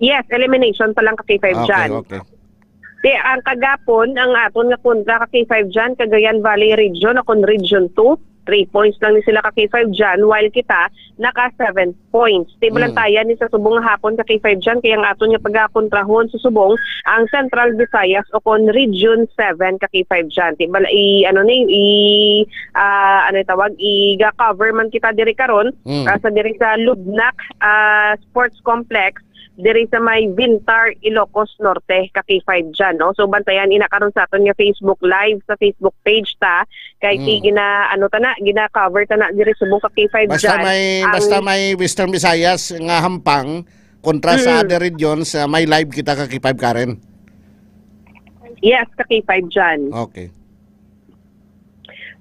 Yes, elimination pa lang ka K five Okay, dyan. okay. Ti, ang kagapon, ang aton nga kontra ka K five dyan, Cagayan Valley Region, akon Region two, three points lang ni sila ka K five dyan, while kita naka seven points. Ti, Mm. balantayan ni sa subong nga hapon ka K five dyan, kay ang aton nga pagakontrahon sa subong, ang Central Visayas o kon Region seven ka K five dyan. Ti, bala, i, ano ni, i, ah, ano yung tawag, i-cover man kita diri karon, Mm. ah, sa diri sa Lubnak, ah, Sports Complex, diri sa may Vintar, Ilocos Norte, ka K five dyan, no? So, bantayan ina karon sa aton nga Facebook Live, sa Facebook page ta, kay Mm. ti gina, ano ta na, gina-cover ta na diri subong ka K five Basta dyan. may, Ang basta may Western Visayas nga hampang kontra sa Mm. other regions, ah, may live kita ka K five, Karen. Yes, ka K five dyan. Okay.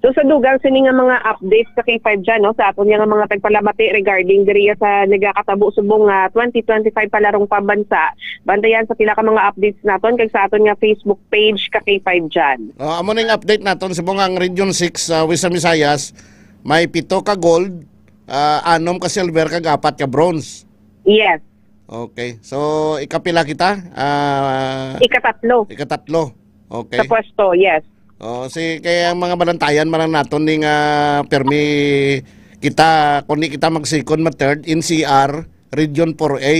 So, sa dugang sini nga mga updates sa K five dyan, no, sa aton nga mga tagpalamati regarding diri sa nagakatabo subong nga twenty twenty-five palarong pambansa, bantayan sa pila ka mga updates naton kag sa aton nga Facebook page ka K five dyan. Oh, amo ning update naton subong ang Region six sa Western Visayas, may pito ka gold, ah, anom ka silver, kag apat ka bronze. Yes. Okay. So, ikapila kita? Ah, Ikatatlo. Ikatatlo. Okay. Sa pwesto, yes. Oh, si, kaya ang mga balantayan man lang naton ning, ah, permi kita, kung di kita mag-second, ma-third, N C R, Region four A,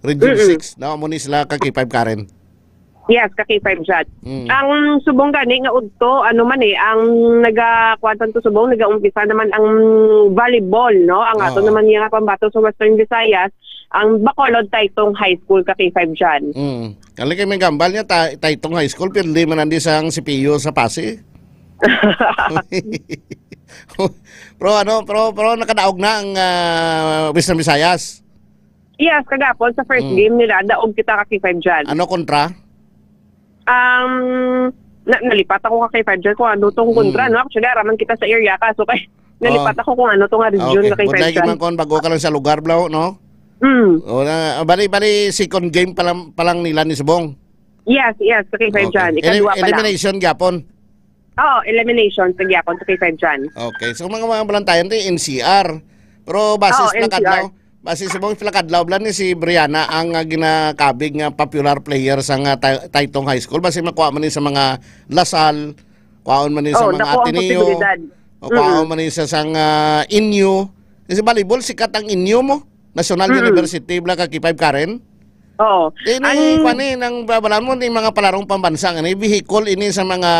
Region Mm-mm. six, na mo ni sila ka K five, Karen. Yes, ka K five John. Mm. Ang subong gani nga udto, ano man eh, ang naga-, kuwan to subong, nagaumpisa naman ang volleyball, no? Ang ato Oo. naman nga pambato sa Western Visayas, ang Bacolod Taytong High School, ka K five John. Mm. Kali kay may gambal niya, Ta-, Taytong High School, pero di man andi sa ang C P U sa Passi. Pero ano, pero, pero nakadaog na ang, ah, Western Visayas. Yes, kagapon sa first Mm. game nila, daog kita ka K five John. Ano kontra? Um, na, nalipat ako ka K five John kung ano tong kontra, Mm. no? Actually, araman kita sa area ka. So, kay, nalipat Oh. ako kung ano tong nga region Okay. na kay Budlay Five John. man kon bago ka lang sa lugar, bro, no? Mm. O, na, bali, bali, second game pa lang, pa lang nila ni Subong. Yes, yes, ka K five Okay. John. Elim-, Ikadua pa lang. elimination gyapon. Oo, elimination sa gyapon sa K five John. Okay. So, mga, mga balantayan, ti N C R. Pero base Oo, sa plakadlaw, N C R. base sa mga plakadlaw, bala ni si Brianna ang, ah, ginakabig nga popular player sa nga Tay-, Taytong High School. Base makuha man ni sa mga Lasal, kuhaon man ni sa Oo, mga dako ang Ateneo, posibilidad. o kuhaon Mm. man ni sa, sa nga Inyo. Kasi volleyball, sikat ang Inyo mo. National Mm. University, bala ka K five Karen. Oo. Ini, Ang kwan ni, nang babalaan mo, ni mga palarong pambansa, nga ni vehicle ini sa mga,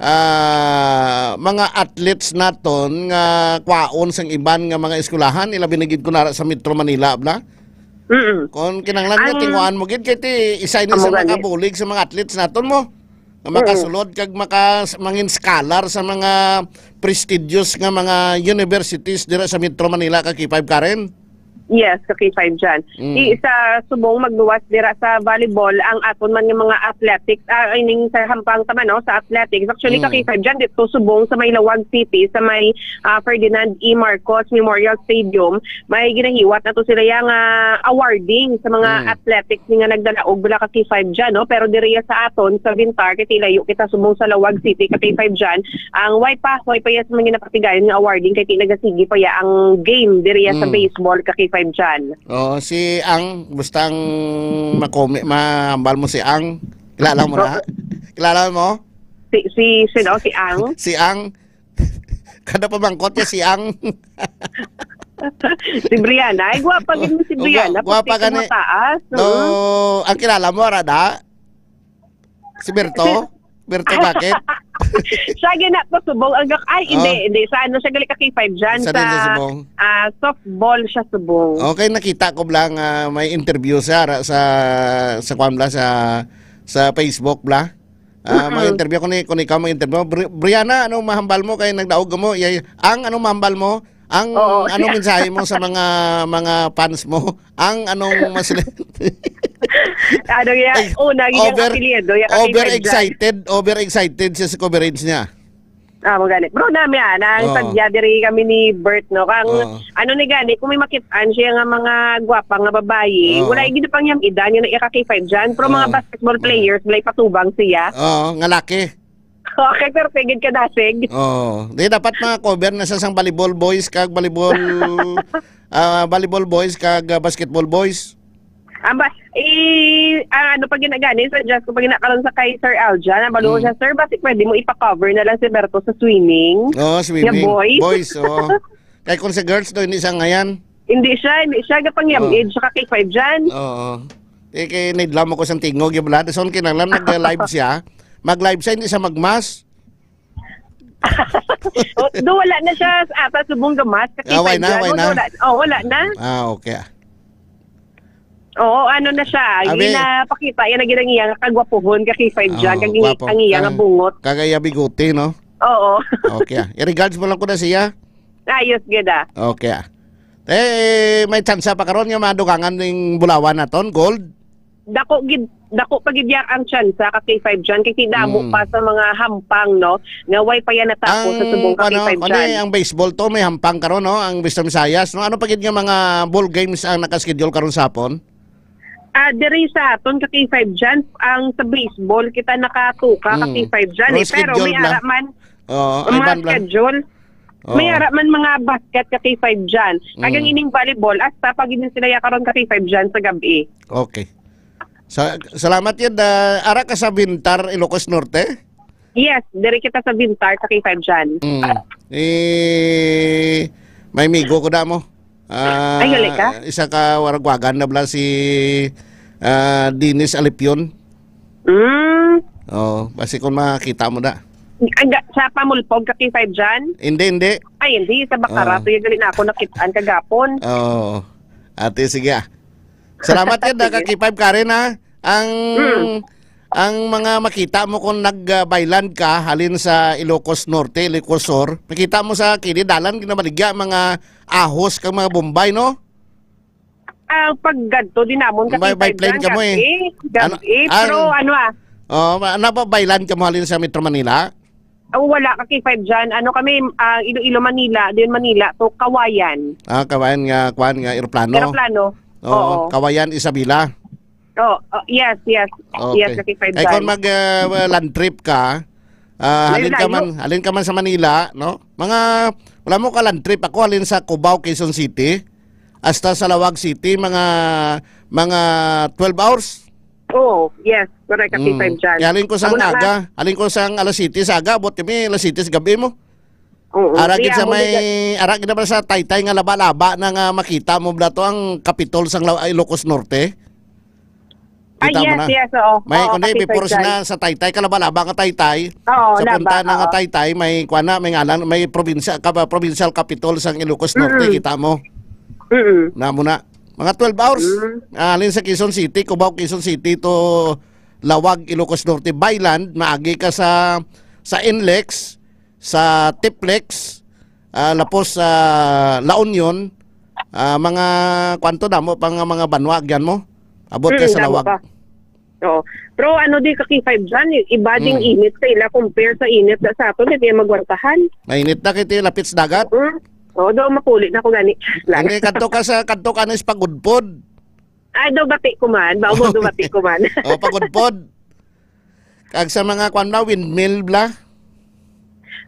ah, mga athletes naton nga kwaon sang iban nga mga eskwelahan, ilabi na gid ko nara sa Metro Manila, bla? Mm-mm. Kung kinahanglan nga, Ang tinguhaan mo gid, kay ti, isa ini Amo sa mga gani. bulig sa mga athletes naton mo. Nga Mm. makasulod kag maka-, mangin scholar sa mga prestigious nga mga universities dira sa Metro Manila, ka K five Karen? Yes, ka K five John. Mm. Di sa subong magluwas dira sa volleyball, ang aton man nga mga athletics, ah, I mean, sa hampang ta man, no, sa athletics. Actually, ka Mm. K five John, dito subong sa may Laoag City, sa may, ah, Ferdinand E. Marcos Memorial Stadium, may ginahiwat na to sila yang, ah, awarding sa mga Mm. athletics ni nga nagdalaog bala ka K five John, no? Pero diri sa aton, sa Vintar, kay ti layo kita subong sa Laoag City, ka K five John, ang way pa, way pa ya sa mga napatigayon nga awarding, kay ti nagasigi pa ya ang game diri ya sa Mm. baseball, ka K five John. Oo, si Ang, basta ang makomi-, mahambal mo si Ang. Kilala mo na? Oo. Kilala mo? Si, si, sino? Si Ang? Si Ang. Kada pamangkot niya si Ang. Si Brianna. Ay, gwapa gid mo si Oh, gwa-, Brianna. gwapa Puti ka gani. mataas. No, Mm. ang kilala mo, Rada? Si Berto? Berto, bakit? Siya gina ko subong. Ang gak-, ay, hindi, Oh. hindi. Sa ano siya, gali ka K five dyan. Sa din sa Sa, Subong? ah, softball siya subong. Okay, nakita ko lang, ah, may interview siya ra-, sa, sa kwan bla, sa, sa Facebook bla. Ah, Mm-mm. Mag-interview ko ni, kung ikaw mag-interview. Bri-, Brianna, anong mahambal mo kay nagdaog mo? Yay, ang anong mahambal mo? Ang Oo. Anong mensahe mo sa mga, mga fans mo? Ang anong mas Ano yan? Ay, Una, yung over, apelyido, yung over apelyido. Excited, over excited siya sa coverage niya. Ah, mo gani. Bro, nami, ah, nang Oo. tagya diri kami ni Bert, no? Kang, Oo. ano ni gani, kung may makitaan siya nga mga gwapa nga babayi, Oo. wala yung ginapangyam idan yung nag-ika K five dyan, pero mga Oo. basketball Oo. players, wala patubang siya. Oo, nga laki. Okay, pero pigid ka dasig. Oo. Di dapat mga cover na sa sang volleyball boys kag volleyball, ah, volleyball boys kag, ah, basketball boys. Ang ba, eh, ang ano pa ginagani, sa just ko pa ginakaroon sa kay Sir Aljan, ang baluho Mm. siya, "Sir, basi pwede mo ipa-cover na lang si Berto sa swimming?" Oo, swimming. Nga boys? Boys, oo. Kay kung sa girls do, hindi sa ngayan. Hindi siya, hindi siya. Gapangyam Oo. age, saka K five dyan. Oo. Eh, kay naidlam ako sa tingog, yung bala. So, kinahanglan mag-live siya. Mag-live siya, hindi siya magmas. Oh, do, wala na siya ata subong gamas. Kakita Ah, why na, niya, why no? na? Wala, oh, wala na. Ah, okay, ah. Oo, ano na siya. Abi, Ginapakita yan ang ginang iyang kagwapuhon ka K five dyan. Oh, Kag gwapo. ang iyang Kag-, bungot. Kag iya bigote, no? Oo. Okay, ah. I-regards mo lang ko na siya. Ayos gid, ah. Okay, ah. Eh, may tsansa pa karon nga madugangan ning bulawan naton, gold? Dako gid, dako pa gid yang ang tsansa ka K five dyan, kay damo Mm. pa sa mga hampang, no, nga way pa yan natapos sa Ang, subong ka ano, K five ano, dyan. Ang baseball to, may hampang karon, no, ang Western Visayas, no? Ano pa gid nga mga ball games ang nakaschedule karon sa hapon? Ah, diri sa aton ka K five dyan, ang sa baseball, kita nakatuka ka Mm. K five dyan, Pero eh. Pero schedule may lang. ara man, Oo, ang mga Ivan lang. schedule, Oo. may ara man mga basket ka K five dyan. Kag ang Mm. ining volleyball, hasta pa gid sila ya karon ka K five dyan sa gabi. Okay. Sa, salamat yun. Ah, ara ka sa Vintar, Ilocos Norte? Yes, diri kita sa Vintar, sa K five dyan. Mm. Eh, may migo ko na mo. Ah, Ay, gali ka? Isa ka waragwagan na bala si, ah, Dennis Alipion. Mm. Oh, basi kung makita mo na. Ang ga-, sa Pamulpog ka K five dyan? Hindi, hindi. Ay, hindi. Sa Bacara, Ah. to yung gali na ako nakitaan kagapon. Oo. Ate, sige, ah. Salamat yan, Sige. K five Karen, ha. Ang, Mm. ang mga makita mo kung nag, ah, byland ka, halin sa Ilocos Norte, Ilocos Sur, makita mo sa kilid dalan, ginamaligya, mga ahos kang mga bombay, no? Ah, pag gadto din namon May, may kakita plane dyan, ka mo, eh. gabi, Ano, gabi. ah, Pero ano, ah, oh, ma-, napabaylan ka mo halin sa Metro Manila? Oh, wala ka K five dyan. Ano kami, ah, Iloilo, Manila, din Manila, to Kawayan. Ah, Kawayan nga, kuwan nga, eroplano. Eroplano. Oo, Oo. Kawayan, Isabela. Oh, oh, yes, yes. Okay. Yes, ka K five Ay, kung dyan. mag, ah, land trip ka, ah, May halin ka layo. man, halin ka man sa Manila, no? Mga, wala mo ka land trip. Ako halin sa Cubao, Quezon City, hasta sa Laoag City, mga, mga twelve hours. Oo, yes. Correct, ka Mm. K five dyan. Kaya halin ko sa Amo na nga. aga, halin ko sa alas siyete sa aga, abot kami alas siyete sa gabi mo. Oo. Ara gid Kaya sa amo may, na ara gid naman sa Taytay nga laba-laba na nga makita mo bala to ang Kapitol sang Law-, Ilocos Norte. Ah, Kita mo yes, na. yes, oo. May Oo, kundi, Kapitol before dyan. sina sa Taytay, kalaba-laba nga Taytay. Oo, Sa laba, punta na nga oo. Taytay, may kuwan na, may ngalan, may probinsya, ka-, provincial capital sang Ilocos Norte, Mm. kita mo. Mm. Namo na. Mga twelve hours. Mm. Ah, halin sa Quezon City, Cubao, Quezon City to Laoag, Ilocos Norte by land, maagi ka sa, sa Inlex, sa Tiplex, ah, lapos sa La Union, ah, mga kwanto damo pa nga mga banwa, agyan mo. Abot ka Mm, sa damo Laoag. pa. Oo. Pero ano di ka K five dyan, i-, iba ding Mm. init sa ila compare sa init sa, sa aton, di kaya magwartahan. Mainit na kiti, lapit sa dagat. Mm. Oo, daw mapuli na ko gani. Lang. Hindi, kadto ka sa, kadto ka na sa Pagudpod. Ay, daw bati ko man. Ba, mo daw bati ko man. Oh, Pagudpod. Kag sa mga kwan na, windmill bla.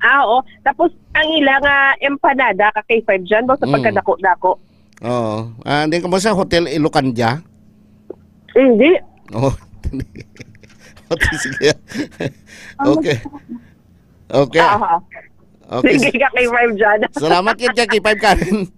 Ah, oo. Tapos, ang ila nga empanada ka K five dyan, ba, sa Mm. pagkadako-dako. Oo. Ah, hindi ka mo sa Hotel Ilocandia? Hindi. Oh. Okay, sige. Ano? Okay. Okay. Aha. Okay. Sige ka K five dyan. Salamat yun ka K five, Karen.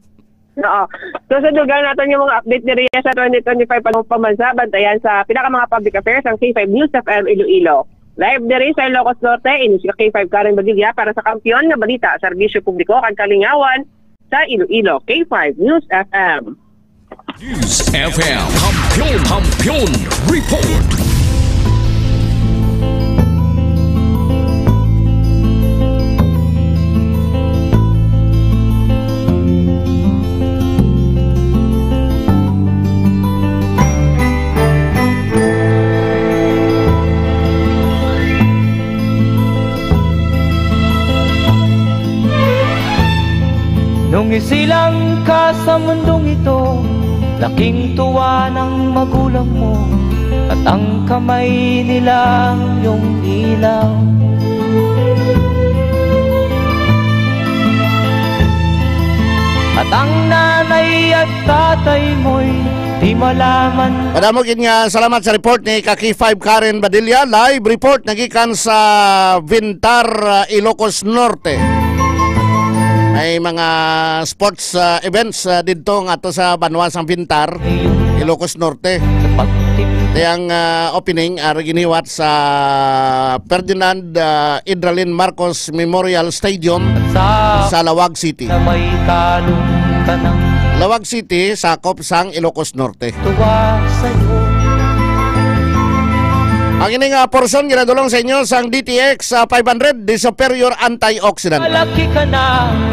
Oo. So, sa dugang naton nga mga update diri sa twenty twenty-five Pangulo Pambansa, bantayan sa pinaka mga public affairs ang K five News F M Iloilo. Live diri sa Ilocos Norte, ini si K five Karen Badilla para sa Kampiyon nga Balita, Serbisyo Publiko kag Kalingawan sa Iloilo, K five News F M. News F M. Kampiyon, Kampiyon Report. Nung isilang ka sa mundong ito, laking tuwa ng magulang mo, at ang kamay nila ang iyong ilaw. At ang nanay at tatay mo'y di malaman. Madamo gid nga salamat sa report ni Kaki five Karen Badilla. Live report nagikan sa Vintar, uh, Ilocos Norte. May mga sports, uh, events, uh, didto nga to sa banwa sang Vintar, Ilocos Norte. Kaya ang, uh, opening, uh, giniwat sa Ferdinand, uh, Idralin Marcos Memorial Stadium sa Lawag City. Lawag City, sakop sang Ilocos Norte. Ang ining, ah, portion ginadulong sa inyo sang D T X, ah, five hundred, the superior antioxidant.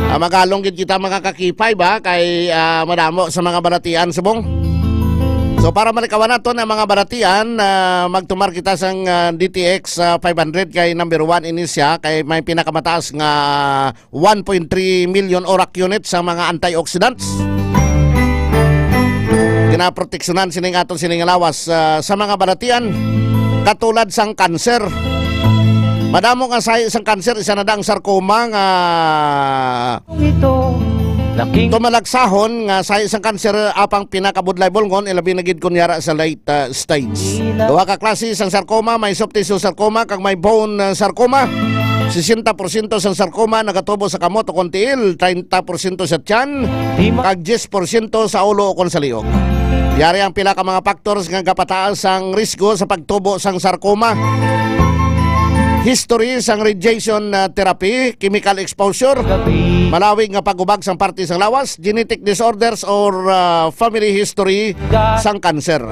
Ah, magalong gid kita, mga ka-K five, ha, kay, ah, madamo sa mga balatian subong. So, para malikawan naton ang mga balatian, ah, magtumar kita sang, ah, D T X, ah, five hundred, kay number one ini siya, kay may pinakamataas nga one point three million orak units sa mga antioxidants. Ginaproteksyonan sining aton sining lawas, ah, sa mga balatian, katulad sang kanser. Madamo nga sahi sang kanser, isa na da ang sarcoma nga ito, laking tumalagsahon nga sahi sang kanser apang pinakabudlay bulngon, ilabi na gid kun yara sa late, ah, stage. Duha ka klase sang sarcoma, may soft tissue sarcoma kag may bone, ah, sarcoma. Sesenta porsyento sang sarcoma nagatubo sa kamot o kon tiil, treinta porsyento sa tiyan, kag diyes porsyento sa ulo o kon sa liog. Yari ang pila ka mga factors nga gapataas ang risgo sa pagtubo sang sarcoma. History sang radiation, ah, therapy, chemical exposure, malawig nga pag-ubag sang parte sang lawas, genetic disorders or, ah, family history sang cancer.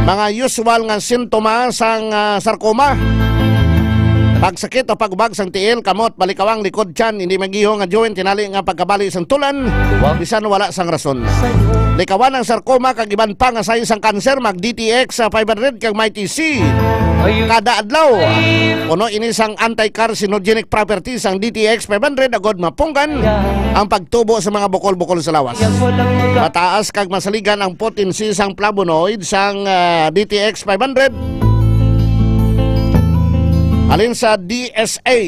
Mga usual nga sintomas sang, ah, sarcoma: pagsakit o pag-ubag sang tiil, kamot, balikawang, likod, tiyan, hindi mag-iho nga joint, tinali nga pagkabali sang tulan, bisan wala sang rason. Likawan ang sarcoma kag iban pa nga sign sang cancer, mag D T X five hundred kag Mighty C kada adlaw. Puno ini sang anti-carcinogenic properties ang D T X five hundred agod mapunggan ang pagtubo sa mga bukol-bukol sa lawas. Mataas kag masaligan ang potency sang flavonoid sang, ah, D T X five hundred. Halin sa D S A,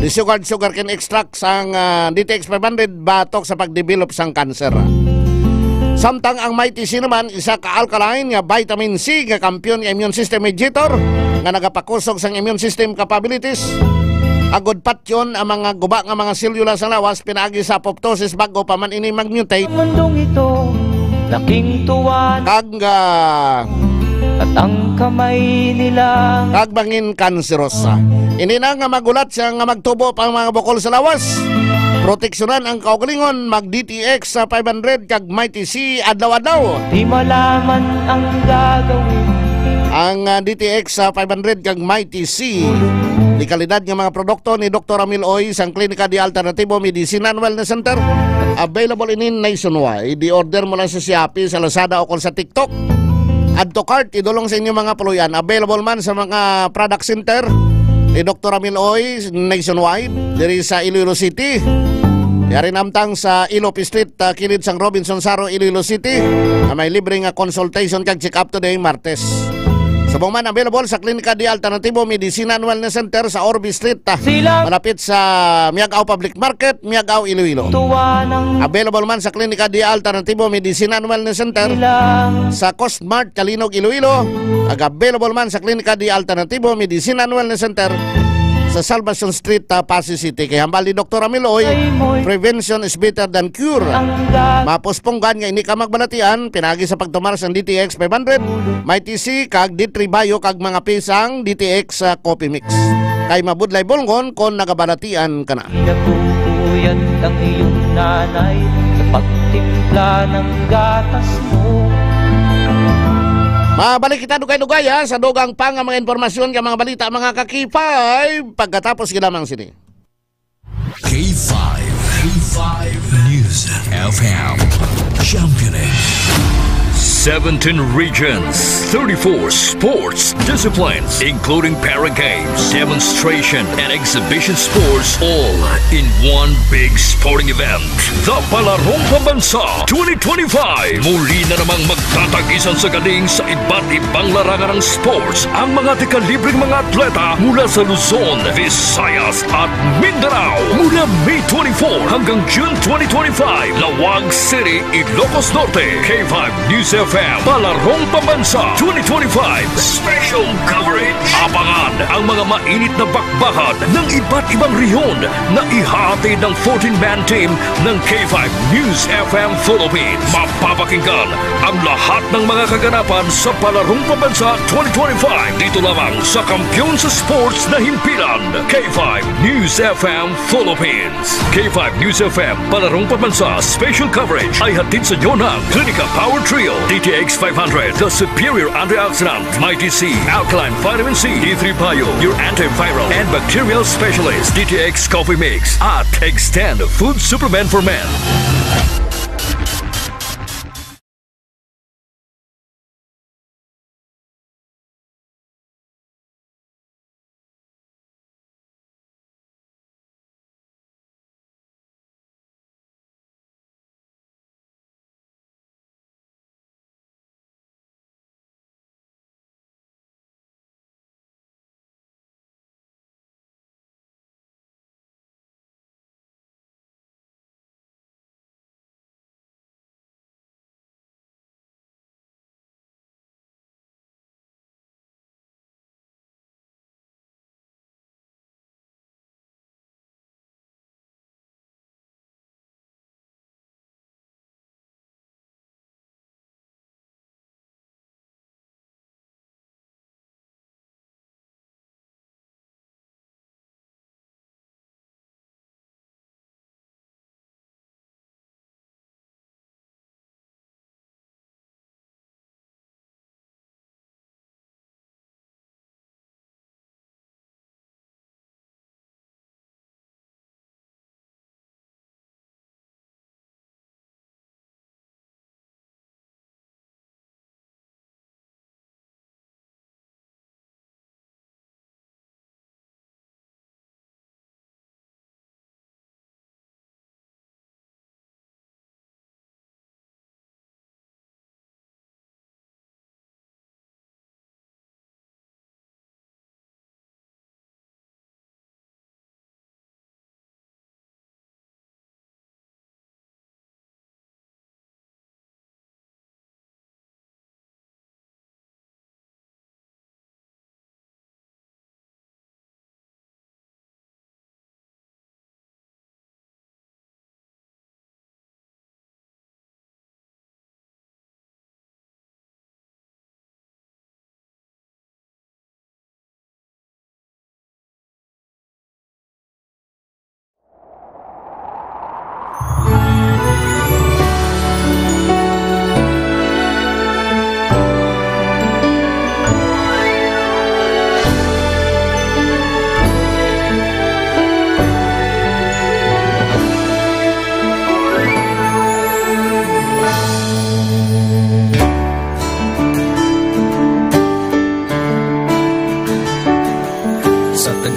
desugared sugarcane extract sang, ah, D T X five hundred batok sa pagdevelop sang cancer. Samtang ang Mighty C naman, isa ka alkaline nga vitamin C nga kampiyon nga immune system mediator nga nagapakusog sang immune system capabilities, agod patyon ang mga guba nga mga selula sa lawas pinaagi sa apoptosis bag-o pa man ini mag-mutate. Ang mundong ito, laking tuwa kag, ah, at ang kamay nila, kag mangin kanserosa. Ini na nga magulat siya nga magtubo pa ang mga bukol sa lawas. Proteksyonan ang kaugalingon, mag D T X sa five hundred kag Mighty C adlaw-adlaw. Di malaman ang gagawin. Ang, ah, D T X sa five hundred kag Mighty C, di kalidad nga mga produkto ni Doktor Ramil Oy sang Klinika de Alternativo Medicina and Wellness Center. Available ini nationwide. I-order mo lang sa Shopee, sa Lazada, o kung sa TikTok. Add to cart, idulong sa inyong mga puloy-an. Available man sa mga product center ni Doktor Ramil Oy nationwide, diri sa Iloilo City. Yari namtang sa Ilope Street, ah, kilid sang Robinson Saro, Iloilo City, nga may libre nga consultation kag check-up today, Martes. Subong man, available sa Klinika de Alternativo Medicina and Wellness Center sa Orbe Street, ah, malapit sa Miag-ao Public Market, Miag-ao, Iloilo. Available man sa Klinika de Alternativo Medicina and Wellness Center sa Cosmart, Calinog, Iloilo. Ag available man sa Klinika de Alternativo Medicina and Wellness Center sa Salvacion Street, ah, Passi City. Kay hambal ni Doktor Amiloy, "Prevention is better than cure." Mapuspunggan nga hindi ka magbalatian, pinagi sa pagtumar sang D T X five hundred, Mighty C, kag D three Bio, kag mga pisang D T X, ah, Coffee Mix. Kay mabudlay bulngon kon nagabalatian ka na. Pinagpupuyat ang iyong nanay sa pagtimpla ng gatas mo. Mabalik kita dugay-dugay, ha, sa dugang pa nga mga impormasyon, nga mga balita, mga ka-K five, pagkatapos gid lamang sini. K five, K five News F M. Championing. Seventeen regions, thirty-four sports disciplines, including para games, demonstration, and exhibition sports, all in one big sporting event. The Palarong Pambansa twenty twenty-five. Muli na namang magtatagisan sa galing sa iba't ibang larangan ng sports ang mga tikalibreng mga atleta mula sa Luzon, Visayas, at Mindanao. Mula May twenty-four hanggang June twenty twenty-five, Laoag City, Ilocos Norte. K five News F M, Palarong Pambansa twenty twenty-five Special Coverage. Abangan ang mga mainit na bakbakan ng iba't ibang rehiyon na ihahatid ng fourteen-man team ng K five News F M Philippines. Mapapakinggan ang lahat ng mga kaganapan sa Palarong Pambansa twenty twenty-five dito lamang sa kampiyon sa sports na himpilan, K five News F M Philippines. K five News F M Palarong Pambansa Special Coverage ay hatid sa inyo ng Clinica Power Trio, D T X five hundred, The Superior Antioxidant, Mighty C, Alkaline Vitamin C, D three Bio, your antiviral and bacterial specialist, D T X Coffee Mix, at Extend Food Supplement for Men.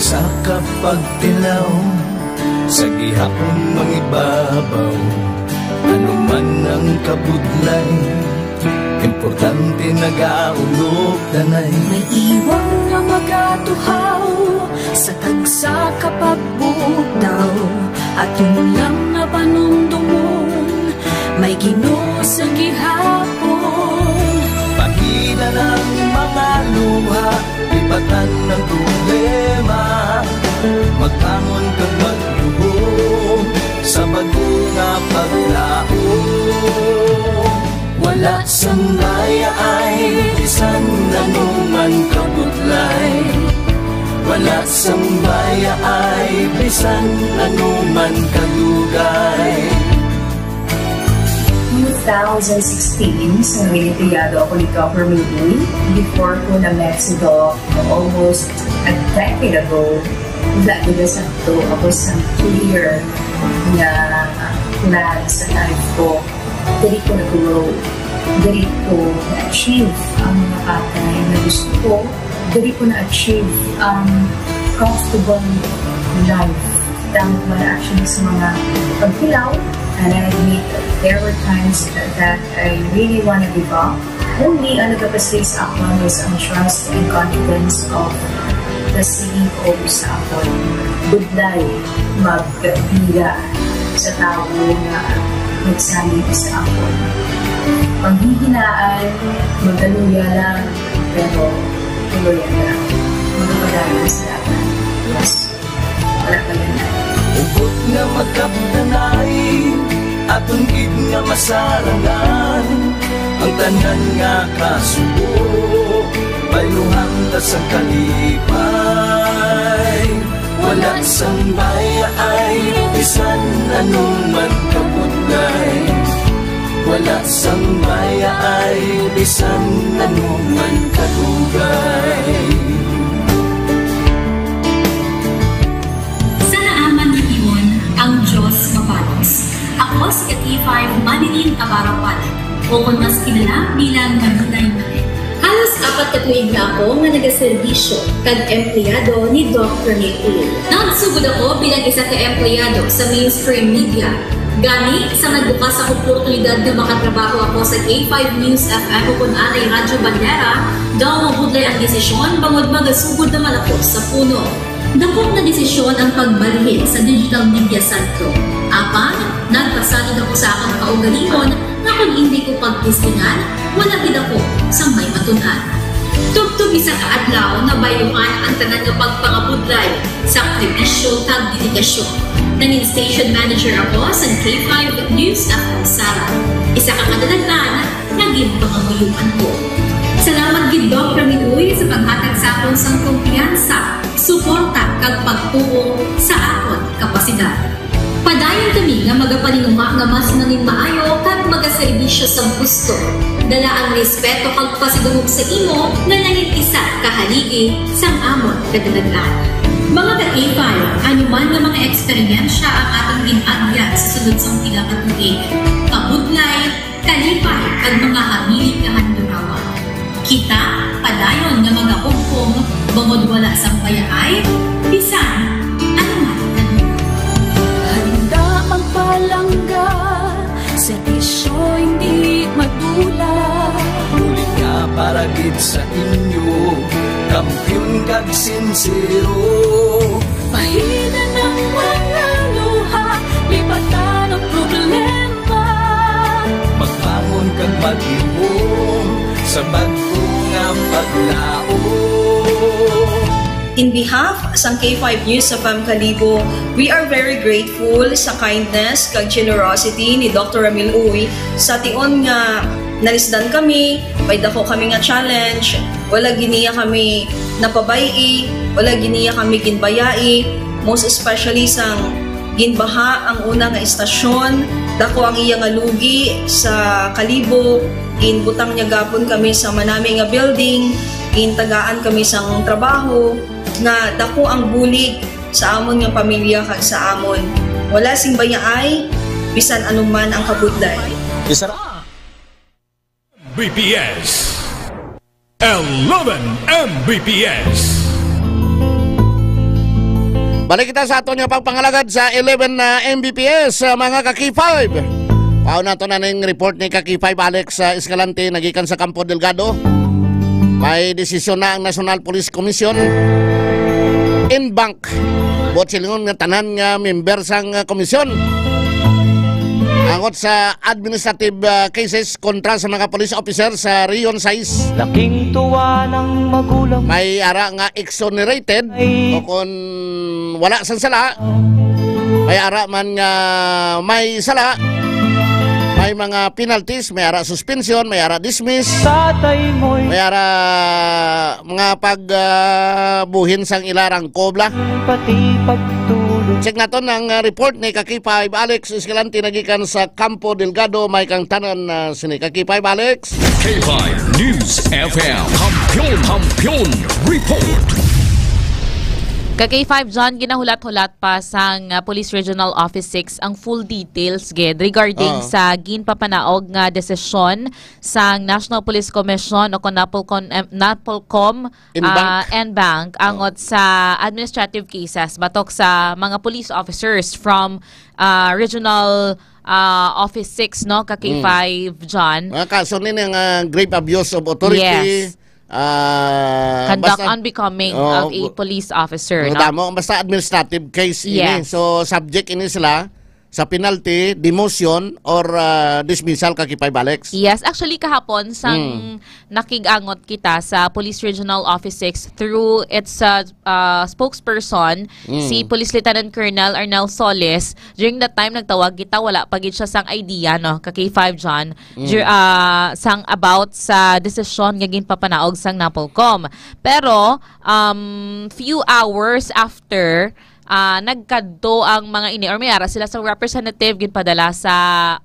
Sa kapagtilaw, sa gihapon mangibabaw, ano man ang kabudlay, importante nagaulog danay. May iwang nga magatuhaw sa tagsa ka pagbugtaw, aton lang nga panumdumon, may Ginoo sa gihapon. Pahina ng mga luha, lipatan ng problema, magbangon kag magluhom sa bag-o nga paglaom. Wala sang bayaay bisan ano man kabudlay, wala sang bayaay bisan ano man kadugay. Two thousand sixteen, sa naging empleyado ako ni Governor Lee, before ko na-met si Doc almost a decade ago, wala gid na sakto ako sa clear nga plan sa life ko. Diri ko nag-grow. Diri ko na-achieve ang mga bagay na gusto ko. Diri ko na-achieve ang comfortable life. Damo ko na-achieve sa mga pagtilaw. And I admit, there were times that I really wanna give up. Only ang nagapasig sa akon was ang trust and confidence of the C E O sa akon. Budlay magbira sa tawo nga nagsalig sa akon. Panghihinaan, magaluya lang, pero tuloy lang. Magpadayon sa lahat. Yes. Wala pa yun. Hugot nga magkapdanay, aton gid nga masarangan ang tanan nga kasubo, bayluhan ta sa kalipay. Wala sang bayaay, bisan anong man kabudlay. Wala sang bayaay, bisan anong man kadugay. Sa naaman nga timon, ang Dios mapalos. Ako si K five Manilyn Abarapan, o kon mas kilala bilang Manilay Manilay. Halos apat ka tuig na ako nga nagaserbisyo kag empleyado ni Doc Ramil Uy. Nagsugod ako bilang isa ka empleyado sa mainstream media. Gani, sa nagbukas ang oportunidad nga makatrabaho ako sa K five News F M o kon anay Radyo Banera, daw mabudlay ang desisyon bangod magasugod naman ako sa puno. Dako nga desisyon ang pagbalhin sa Digital Media Centro. Apan, nagpasalig ako sa akon kaugalingon nga kon indi ko pagtistingan, wala gid ako sang may matun-an. Tubtob isa ka adlaw, nabayluhan ang tanan nga pagpangabudlay, sakripisyo, kag dedikasyon. Nangin station manager ako sa K five News F M Sara. Isa ka kadalagan nga ginpangamuyoan ko. Salamat gid, Doc Ramil Uy, sa paghatag sa akon sang kumpiyansa, suporta, kag pagtuo sa akon kapasidad. Padayon kami nga magapaninguha nga mas nangin maayo kag magaserbisyo sa gusto. Dala ang respeto kag pasidungog sa imo nga nangin isa ka haligi sang amon kadalagan. Mga ka-K five, ano man nga mga eksperyensya ang aton gin-agyan sa sulod sang pila ka tuig, kabudlay, kalipay, kag mga hamili kahandurawa. Kita padayon nga magahugpong bangod wala sang bayaay, bisan ano man. Handa magpalangga, serbisyo hindi madula. Bulig nga para gid sa inyo, kampiyon kag sinsero. Pahina ng mga luha, lipatan ang problema. Magbangon kag maglihom sa bag-o nga paglaom. In behalf sang K five News F M Kalibo, we are very grateful sa kindness kag generosity ni Doctor Ramil Uy. Sa tion nga nalisdan kami, may dako kami nga challenge, wala gid niya kami napabay-i, wala gid niya kami ginbayai, most especially sang ginbaha ang una nga istasyon, dako ang iya nga lugi sa Kalibo, ginbutang niya gapon kami sa manami nga building, gintagaan kami sang trabaho, nga dako ang bulig sa amon nga pamilya kag sa amon. Wala sing bayaay, bisan ano man ang kabudlay. Isa ra. M B P S. Eleven M B P S. Balik kita sa aton nga pagpangalagad sa eleven na M B P S, uh, mga ka-K five. Paon nato na ning report ni ka-K five Alex, uh, Escalante, nagikan sa Campo Delgado. May desisyon na ang National Police Commission in bank. Buot silingon nga tanan nga member sang, uh, komisyon angot sa administrative, uh, cases kontra sa mga police officer sa Region sais. Laking tuwa ng magulang. May ara nga exonerated Ay. o kon wala sang sala. May ara man nga may sala. May mga penalties, may ara suspension, may ara dismiss. Tatay mo'y May ara mga pag, ah, buhin sang ila rangkob la. Pati pagtulog. Check naton ang, ah, report ni ka-K five Alex Escalante nagikan sa Campo Delgado. May kang tanan na sini ka-K five Alex. K five News F M. Kampiyon, Kampiyon Report. Ka-K five John, ginahulat-hulat pa sang, ah, Police Regional Office six ang full details gid regarding Ah. sa ginpapanaog nga desisyon sang National Police Commission o kon NAPOLCOM, em, NAPOLCOM, En banc. ah, en banc, Oh. angot sa administrative cases batok sa mga police officers from, ah, Regional, ah, Office six, no, ka Mm. K five, John. Mga kaso ni nga grave abuse of authority, Yes. ah, Conduct basta unbecoming Oo, of a bu-, police officer, no? madamo, basta administrative case ini. Yes. So, subject ini sila sa penalty, demotion, or, ah, dismissal ka-K five Alex. Yes, actually, kahapon, sang Mm. nakigangot kita sa Police Regional Office six through its, uh, uh, spokesperson, Mm. si Police Lieutenant Colonel Arnel Solis, during that time, nagtawag kita, wala pa gid siya sang idea, no, ka-K five John, Mm. dur-, uh, sang about sa desisyon nga ginpapanaog sang NAPOLCOM. Pero, um, few hours after, ah, nagkadto ang mga ini, or may ara sila sa representative ginpadala sa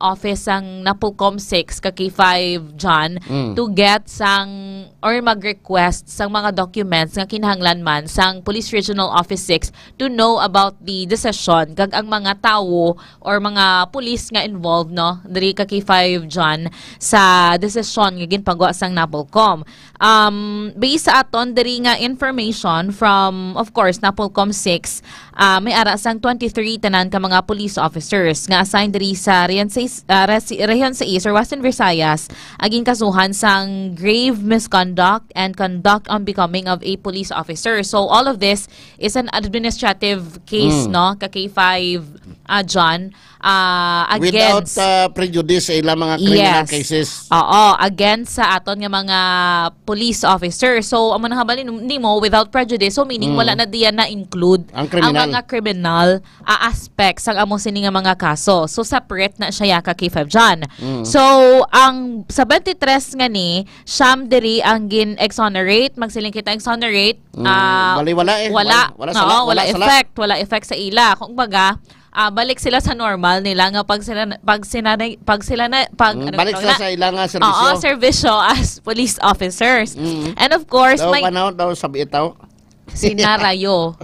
office sang NAPOLCOM six ka-K five John Mm. to get sang or mag-request sang mga documents nga kinahanglan man sang Police Regional Office six to know about the decision kag ang mga tawo or mga pulis nga involved, no, diri ka-K five John sa desisyon nga ginpagwa sang NAPOLCOM. Um, based sa aton diri nga information from, of course, NAPOLCOM six, ah, may ara sang twenty-three tanan ka mga police officers nga assigned diri sa Region sais, ah, resi-, Region sais or Western Visayas ang ginkasuhan sang grave misconduct and conduct unbecoming of a police officer. So, all of this is an administrative case, Mm. no, ka-K five, ah, John, ah, Without, against ah, prejudice sa ilang mga criminal Yes. cases. Oo, against sa aton nga mga police officer. So, amo nang hambal ni-, nimo, without prejudice, so meaning Mm. wala na diyan na-include Ang ang kriminal. mga criminal, ah, aspects sang amo sini nga mga kaso. So, separate na siya, ya, ka-K five John. Mm. So, ang seventy-three nga ni, siyam diri ang gin-exonerate, magsiling kita exonerate, Mm, ah, bali wala eh. wala. Wala, wala Oo, sala, wala wala sala. effect, wala effect sa ila. Kung baga, ah, balik sila sa normal nila nga pag sila, pag sila na, pag, Mm, ano balik tawag sila na? sa ila nga serbisyo. Oo, serbisyo as police officers. Mm. And of course, Daw may panaw, daw sa bitaw. Sinarayo.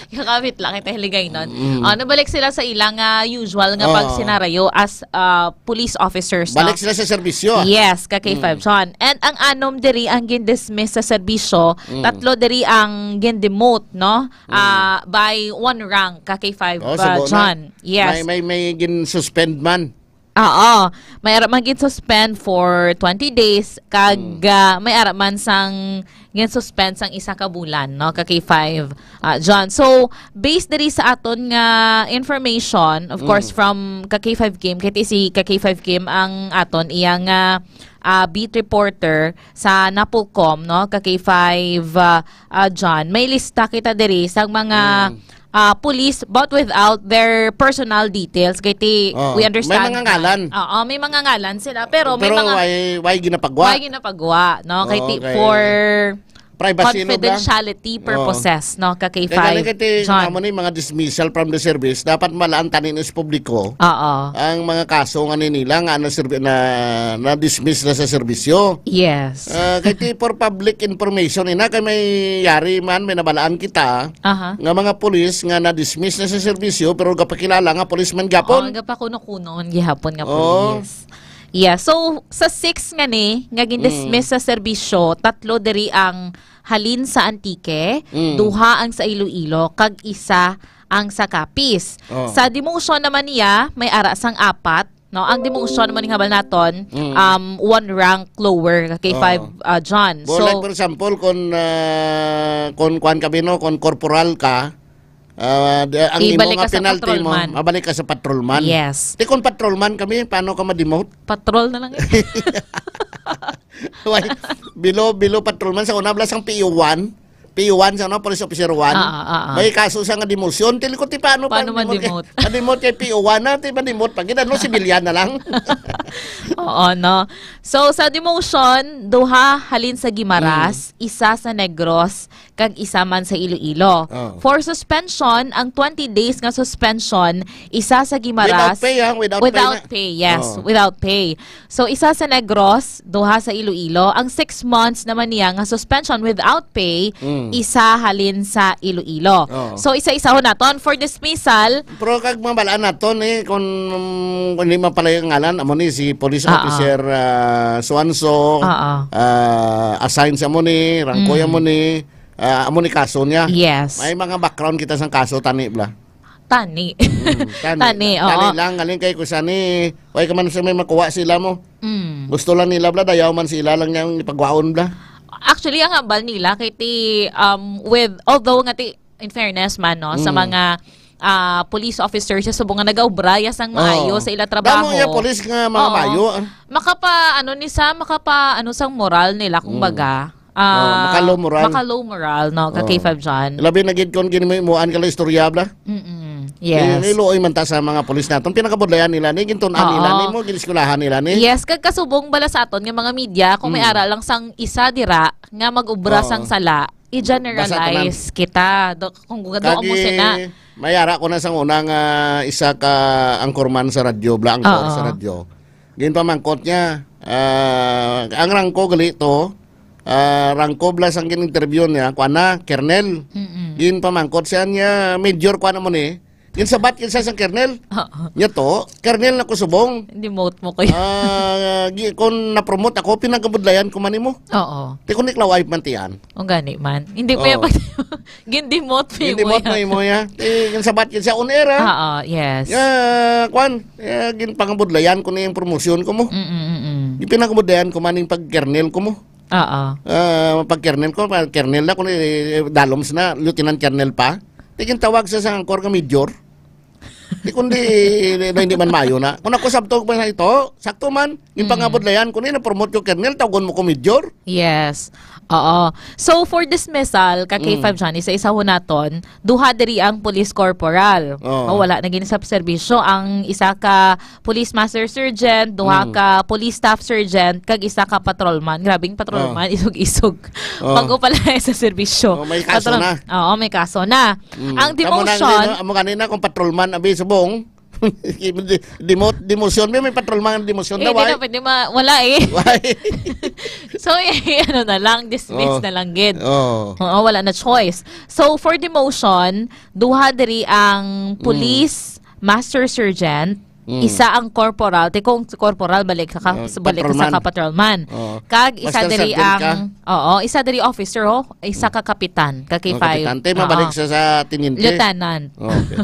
Kakabit lang kita hiligay nun. Mm. Ah, nabalik sila sa ila nga usual nga Oo. pag sinarayo as, ah, police officers, no? Balik sila sa serbisyo. Yes, ka-K five Mm. John. And ang anom diri ang gin-dismiss sa serbisyo, Mm. tatlo diri ang gin-demote, no? Mm. Ah, by one rank, ka-K five, Oh, ah, subo na. John. Yes. May, may, may gin-suspend man. Oo. May ara man gin-suspend for twenty days, kag, Mm. ah, may ara man sang gin-suspend sang isa ka bulan, no, ka-K five, ah, John. So, based diri sa aton nga information, of course, Mm. from ka-K five Kim, kay si ka-K five Kim ang aton iya nga, ah, beat reporter sa NAPOLCOM, no, ka-K five, ah, ah, John. May lista kita diri sa mga Mm. ah, police, but without their personal details. Kay ti, Oo. we understand May mga na. ngalan. Oo, may mga ngalan sila, pero may Pero mga why, why ginapagwa? why ginapagwa, no? Kay ti, Okay. for Privacy, no, ba? confidentiality Oo. purposes, no? Ka-K five, Kaya galing kay ti, John. namo ni mga dismissal from the service, dapat malaan tanin sa publiko Oo. ang mga kaso nga ni nila nga na, na, na-dismiss na sa serbisyo. Yes. Ah, kay ti for public information, ina, kay may yari man, may nabalaan kita Aha. nga mga pulis nga na-dismiss na sa serbisyo, pero gapakilala nga policeman gapon. Oh, gapakuno-kuno man gihapon nga Oh. pulis. Yeah, so sa six nga ni nga gindismiss Mm. sa serbisyo, tatlo diri ang halin sa Antique, Mm. duha ang sa Iloilo, kag isa ang sa Capiz. Oh. Sa demotion naman niya, may ara sang apat, no? Ang demotion naman ning habal naton, Mm. um, one rank lower ka K five, Oh. uh, John. Bo, So, like, for example, kung, ah, kung kuwan ka, Bino, kung corporal ka, ah, di, ang imo Ibalik nga ka sa penalty mo, patrolman. mabalik ka sa patrolman. Yes. Di, kung patrolman kami, paano ka ma-demote? Patrol na lang. Why? Below, below patrolman, sa una, bala sang P O one. P O one, sa una, police officer one. Ah, ah, ah, ah. May kaso siya nga demotion. Tili ko, ti, paano Paano pa demote? ma-demote? Ma-demote kay P O one na, ti, ma-demote pa gid, ano, civilian na lang. Oo, no? So, sa demotion, duha halin sa Guimaras, Mm. isa sa Negros, kag isa man sa Iloilo. Oh. For suspension, ang twenty days nga suspension, isa sa Guimaras. Without pay, ha? Without pay Without na. pay, yes. Oh. Without pay. So, isa sa Negros, duha sa Iloilo. Ang six months naman niya nga suspension without pay, Mm. isa halin sa Iloilo. Oh. So, isa-isahon naton. For dismissal, Pero kag mabalaan naton, eh, kung, kung hindi mapalay ang ngalan, amo ni si Police Ah, ah. Officer, ah, so-and-so, Ah, ah. ah, assigned sa amo ni, rangkoy Mm. amo ni, ah, amo ni kaso niya. Yes. May mga background kita sang kaso, tani, bla. Tani. Mm, tani. Tani, Tani oo. lang, galing kay kusa ni, why ka man sa may makuha sila mo? Mm. Gusto lang nila, bla, dayaw man sila lang niyang ipagwaon, bla. Actually, ang hambal nila, kay ti, um, with, although nga ti, in fairness man, no, sa Mm. mga, ah, police officers, sa subong nga nagaobra ya sang Oo. maayo sa ila Damo trabaho. iya police nga mga Oo. maayo, ah. Makapa, ano ni sa, makapa, ano sang moral nila, kung Mm. baga. Ah, Oh, maka-low moral. maka-low moral, no, ka Oh. K five John. Labi na gid kon ginimuan ka lang istorya, bla. Mm-mm. Yes. Ni, niluoy man ta sa mga pulis naton. Pinakabudlayan nila ni, gintun-an Oo. nila ni, mo, giniskwelahan nila ni. Yes, kag kasubong bala sa aton nga mga media, kung may Mm. ara lang sang isa dira nga mag-ubra Oo. sang sala, Basta tanan. i-generalize kita. Do, kung gado Kagi, mo sina. may ara ko na sang una nga isa ka anchorman sa radyo, bla, anchor Oo. sa radyo. Ginpamangkot niya, ah, ang rangko gali to, ah, rangko bla sang gin-interview niya, kuan na, Kernel. Mm-mm. Ginpamangkot siya niya, "Major, kuan mo ni?" Ginsabat gid siya sang Kernel. Oo. Niya to, "Kernel na ko subong." Demote mo ko yun. Ah, gi-, kung na-promote ako, pinagabudlayan ko man nimo. Oo. Ti kung iklaw ay man tiyan. O gani man. Hindi mo Oo. yan pag-, gindimot mo Hindi mo mo yan. mo imo ya. Eh, yung sabat yun siya on air, ha? Oo, yes. Ya, kwan, eh, ginpangabudlayan ko na yung promosyon ko mo. Mm-mm-mm. Ginpangabudlayan ko man yung pag-kernel ko mo. Oo. Ah, pag-kernel ko, pag-kernel na, kung eh, daloms na, Lieutenant Colonel pa. Di gintawag sa sang angkor nga major. Di kundi, di, di man mayo na. Kung ako sabtog pa sa ito, sakto man, yung Mm. pangabudlayan ko ni, na-promote ko kernel, tawgon mo ko major. Yes. Oo. So, for dismissal, ka Mm. K five Johnny, sa isa ho naton, duha diri ang police corporal. Oo. O, wala na gini sa serbisyo. Ang isa ka police master sergeant, duha Mm. ka police staff sergeant, kag isa ka patrolman. Grabing patrolman, Oh. isog-isog. Oh. Bago pa lang sa serbisyo. Oh, may kaso Patrol-, na. Oo, may kaso na. Mm. Ang Tama na, demotion, hindi, no? Amo kanina kung patrolman, abi, subong. Di-, demote, demotion. May, may patrolman, demotion Eh, daw, di ay? na pwede ma-, wala eh. Why? So, eh, ano na lang, dismiss Oh. na lang gid. Oh. Oo, wala na choice. So, for demotion, duha diri ang Mm. police, master sergeant, Mm. isa ang corporal, ti kung corporal, balik sa ka-, Ah, balik sa patrolman. ka patrolman. Oo. Kag isa Master diri sergeant ang, ka? oo, isa diri officer, ho, isa ka kapitan, ka Oh, K five. kapitan. Te, mabalik Oo. sa, sa tiniente. Lieutenant. Oh, okay.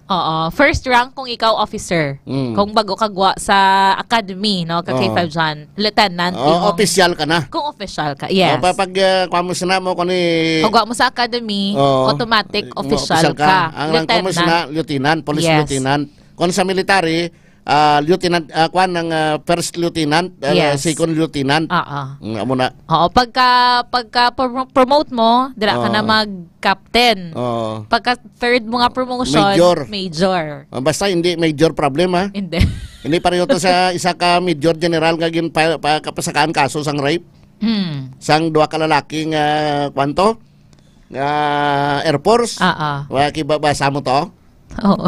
Oo. First rank kung ikaw officer. Mm. Kung bago ka gwa sa academy, no, ka Oo. K five John, lieutenant, Oh, imong official ka na. Kung official ka, yes. Oh, pa-, pag, ah, kuha mo sila mo, kung ni- Pag gwa mo sa academy, Oo. automatic Mo, official official ka. ka. Ang rank mo Lieutenant. sila, lieutenant, police Yes. lieutenant. Kung sa military, ah, lieutenant, ah, kwan, ang, ah, first lieutenant, ah, Yes. second lieutenant. Ah, ah. Mm, amo na. Oo, pagka, pagka prom-, promote mo, dira ka na Oo. mag-captain. Oo. Pagka third mo nga promotion, Major. major. Ah, basta hindi major problem, ha? Hindi. Hindi pareho to sa isa ka major general nga gin pa, pa, kapasakaan kaso sang rape. Hmm. Sang duha ka lalaki nga, kwan to? Nga Air Force. Ah, ah. Wa, kibabasa mo to? Oo.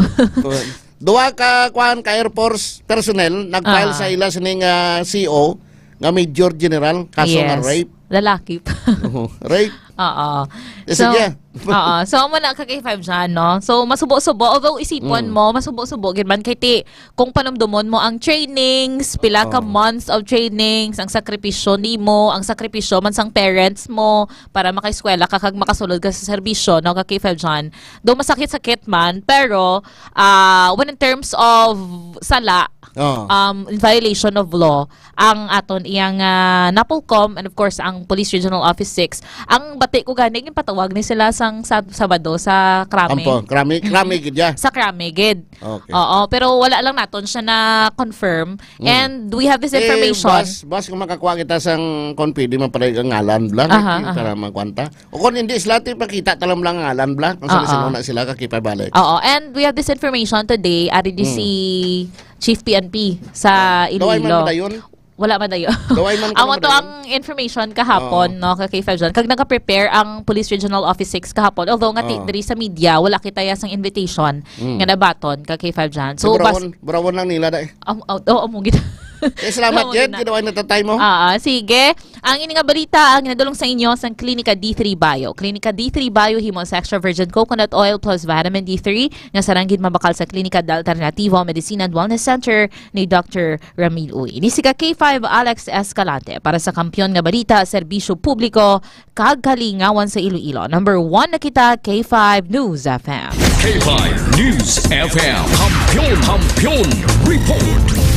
Duha ka, kwan, ka Air Force personnel nag-file Ah. sa ila sining, ah, C O nga Major General, kaso nga Yes. rape. Lalaki pa. Oo, rape. Oo. Eh, So, sige. Oo. So, amo na ka K five dyan, no? So, masubo-subo. Although, isipon Mm. mo, masubo-subo gid man kay ti, kung panumdumon mo ang trainings, pila ka Oo. months of trainings, ang sakripisyo nimo, ang sakripisyo man sang parents mo para makaeskwela ka kag makasulod ka sa serbisyo, no, ka K five dyan. Though masakit-sakit man, pero, ah, when in terms of sala, Oo. um, in violation of law, ang aton iyang, ah, NAPOLCOM and of course ang Police Regional Office six. Ang bati ko gani, ginpatawag ni sila sang Sab-, Sabado sa Krami. Ampo, Krami, Krami Mhm. gid ya. Sa Krami gid. Okay. Oo, pero wala lang naton siya na-confirm. Mm. And we have this Eh, information. Bas, bas kung makakuha kita sang kon pwede man pala ang ngalan, bla, Aha, eh, aha. para magkwanta. O kung hindi sila, ti pakita ta lang bla ang ngalan, bla, kung Oo. sino-sino na sila, kakipay balik. Oo, and we have this information today, ari di Mm. si Chief P N P sa Daway man Iloilo. madayon? Wala madayon. Daway man ko Amo na to madayon. ang information kahapon, Oo. no, ka K five dyan. Kag naka-prepare ang Police Regional Office six kahapon. Although nga ti-, Oo. diri sa media, wala kita ya sang invitation Mm. nga nabaton ka K five dyan. So, So, bas- burawon, burawon lang nila, dai. Am-, oh, oh, amo gid. Eh, salamat, Amo Jed. gid na. Ginawa na tatay mo. Ah, sige. Ang ini nga balita, ang ginadulong sa inyo sang Klinika D three Bio. Klinika D three Bio, himo sa extra virgin coconut oil plus vitamin D three, nga sarang gid mabakal sa Klinika de Alternativo Medicine and Wellness Center ni Doctor Ramil Uy. Ini si ka K five Alex Escalante para sa Kampiyon nga Balita, Serbisyo Publiko, kag Kalingawan sa Iloilo. Number one na kita, K five News F M. K five News F M. Kampiyon, Kampiyon Report.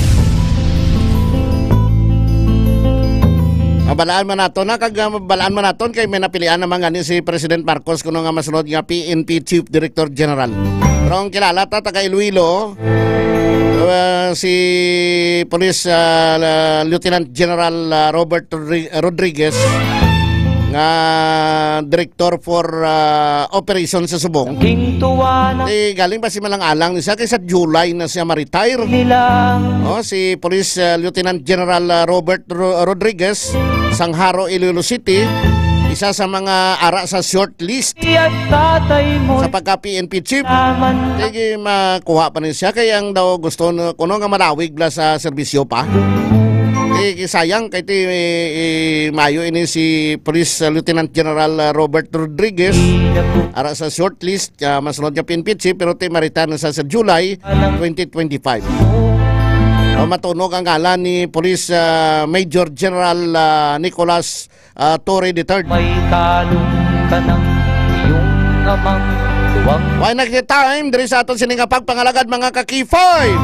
Mabalaan man nato na, kag, ah, mabalaan man naton kay may napilian naman gani si President Marcos kuno nga masunod nga P N P Chief Director General. Pero ang kilala ta, taga Iloilo, uh, si Police, uh, Lieutenant General, uh, Robert Rodri-, Rodriguez, nga Director for, uh, Operations sa Subong. King tuwa na Eh, galing pa si Malang Alang ni siya, kay sa July na siya ma-retire. nila. Oh, si Police, uh, Lieutenant General, uh, Robert Ro-, Rodriguez, sang Jaro, Iloilo City, isa sa mga ara sa short list At tatay mo sa pagka P N P chief. naman. Sige, makuha pa ni siya. Kaya ang daw gusto na, kuno nga malawig bla sa serbisyo pa. Eh, sayang kay ti, eh, mayo ini si Police, uh, Lieutenant General, uh, Robert Rodriguez. Ara sa short list, uh, masunod nga P N P chief, pero ti ma-retire na sa, sa July twenty twenty-five. O, matunog ang ngalan ni Police, uh, Major General, uh, Nicolas, uh, Torre the third. May kalong ka ng iyong amang tuwang. Why not the time? Diri sa aton sini nga pagpangalagad, mga ka K five.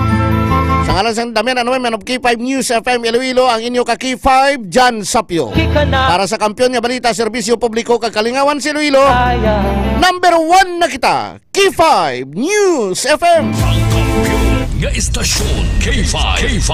Sa ngalan sang Damian Anuay, man of K five News F M Iloilo, ang inyo ka K five, John Sapio. Kika na Para sa Kampiyon nga Balita, Serbisyo Publiko, kag Kalingawan sa Iloilo, kaya. Number one na kita, K five News F M. Ang kampiyon nga istasyon, K five, K five.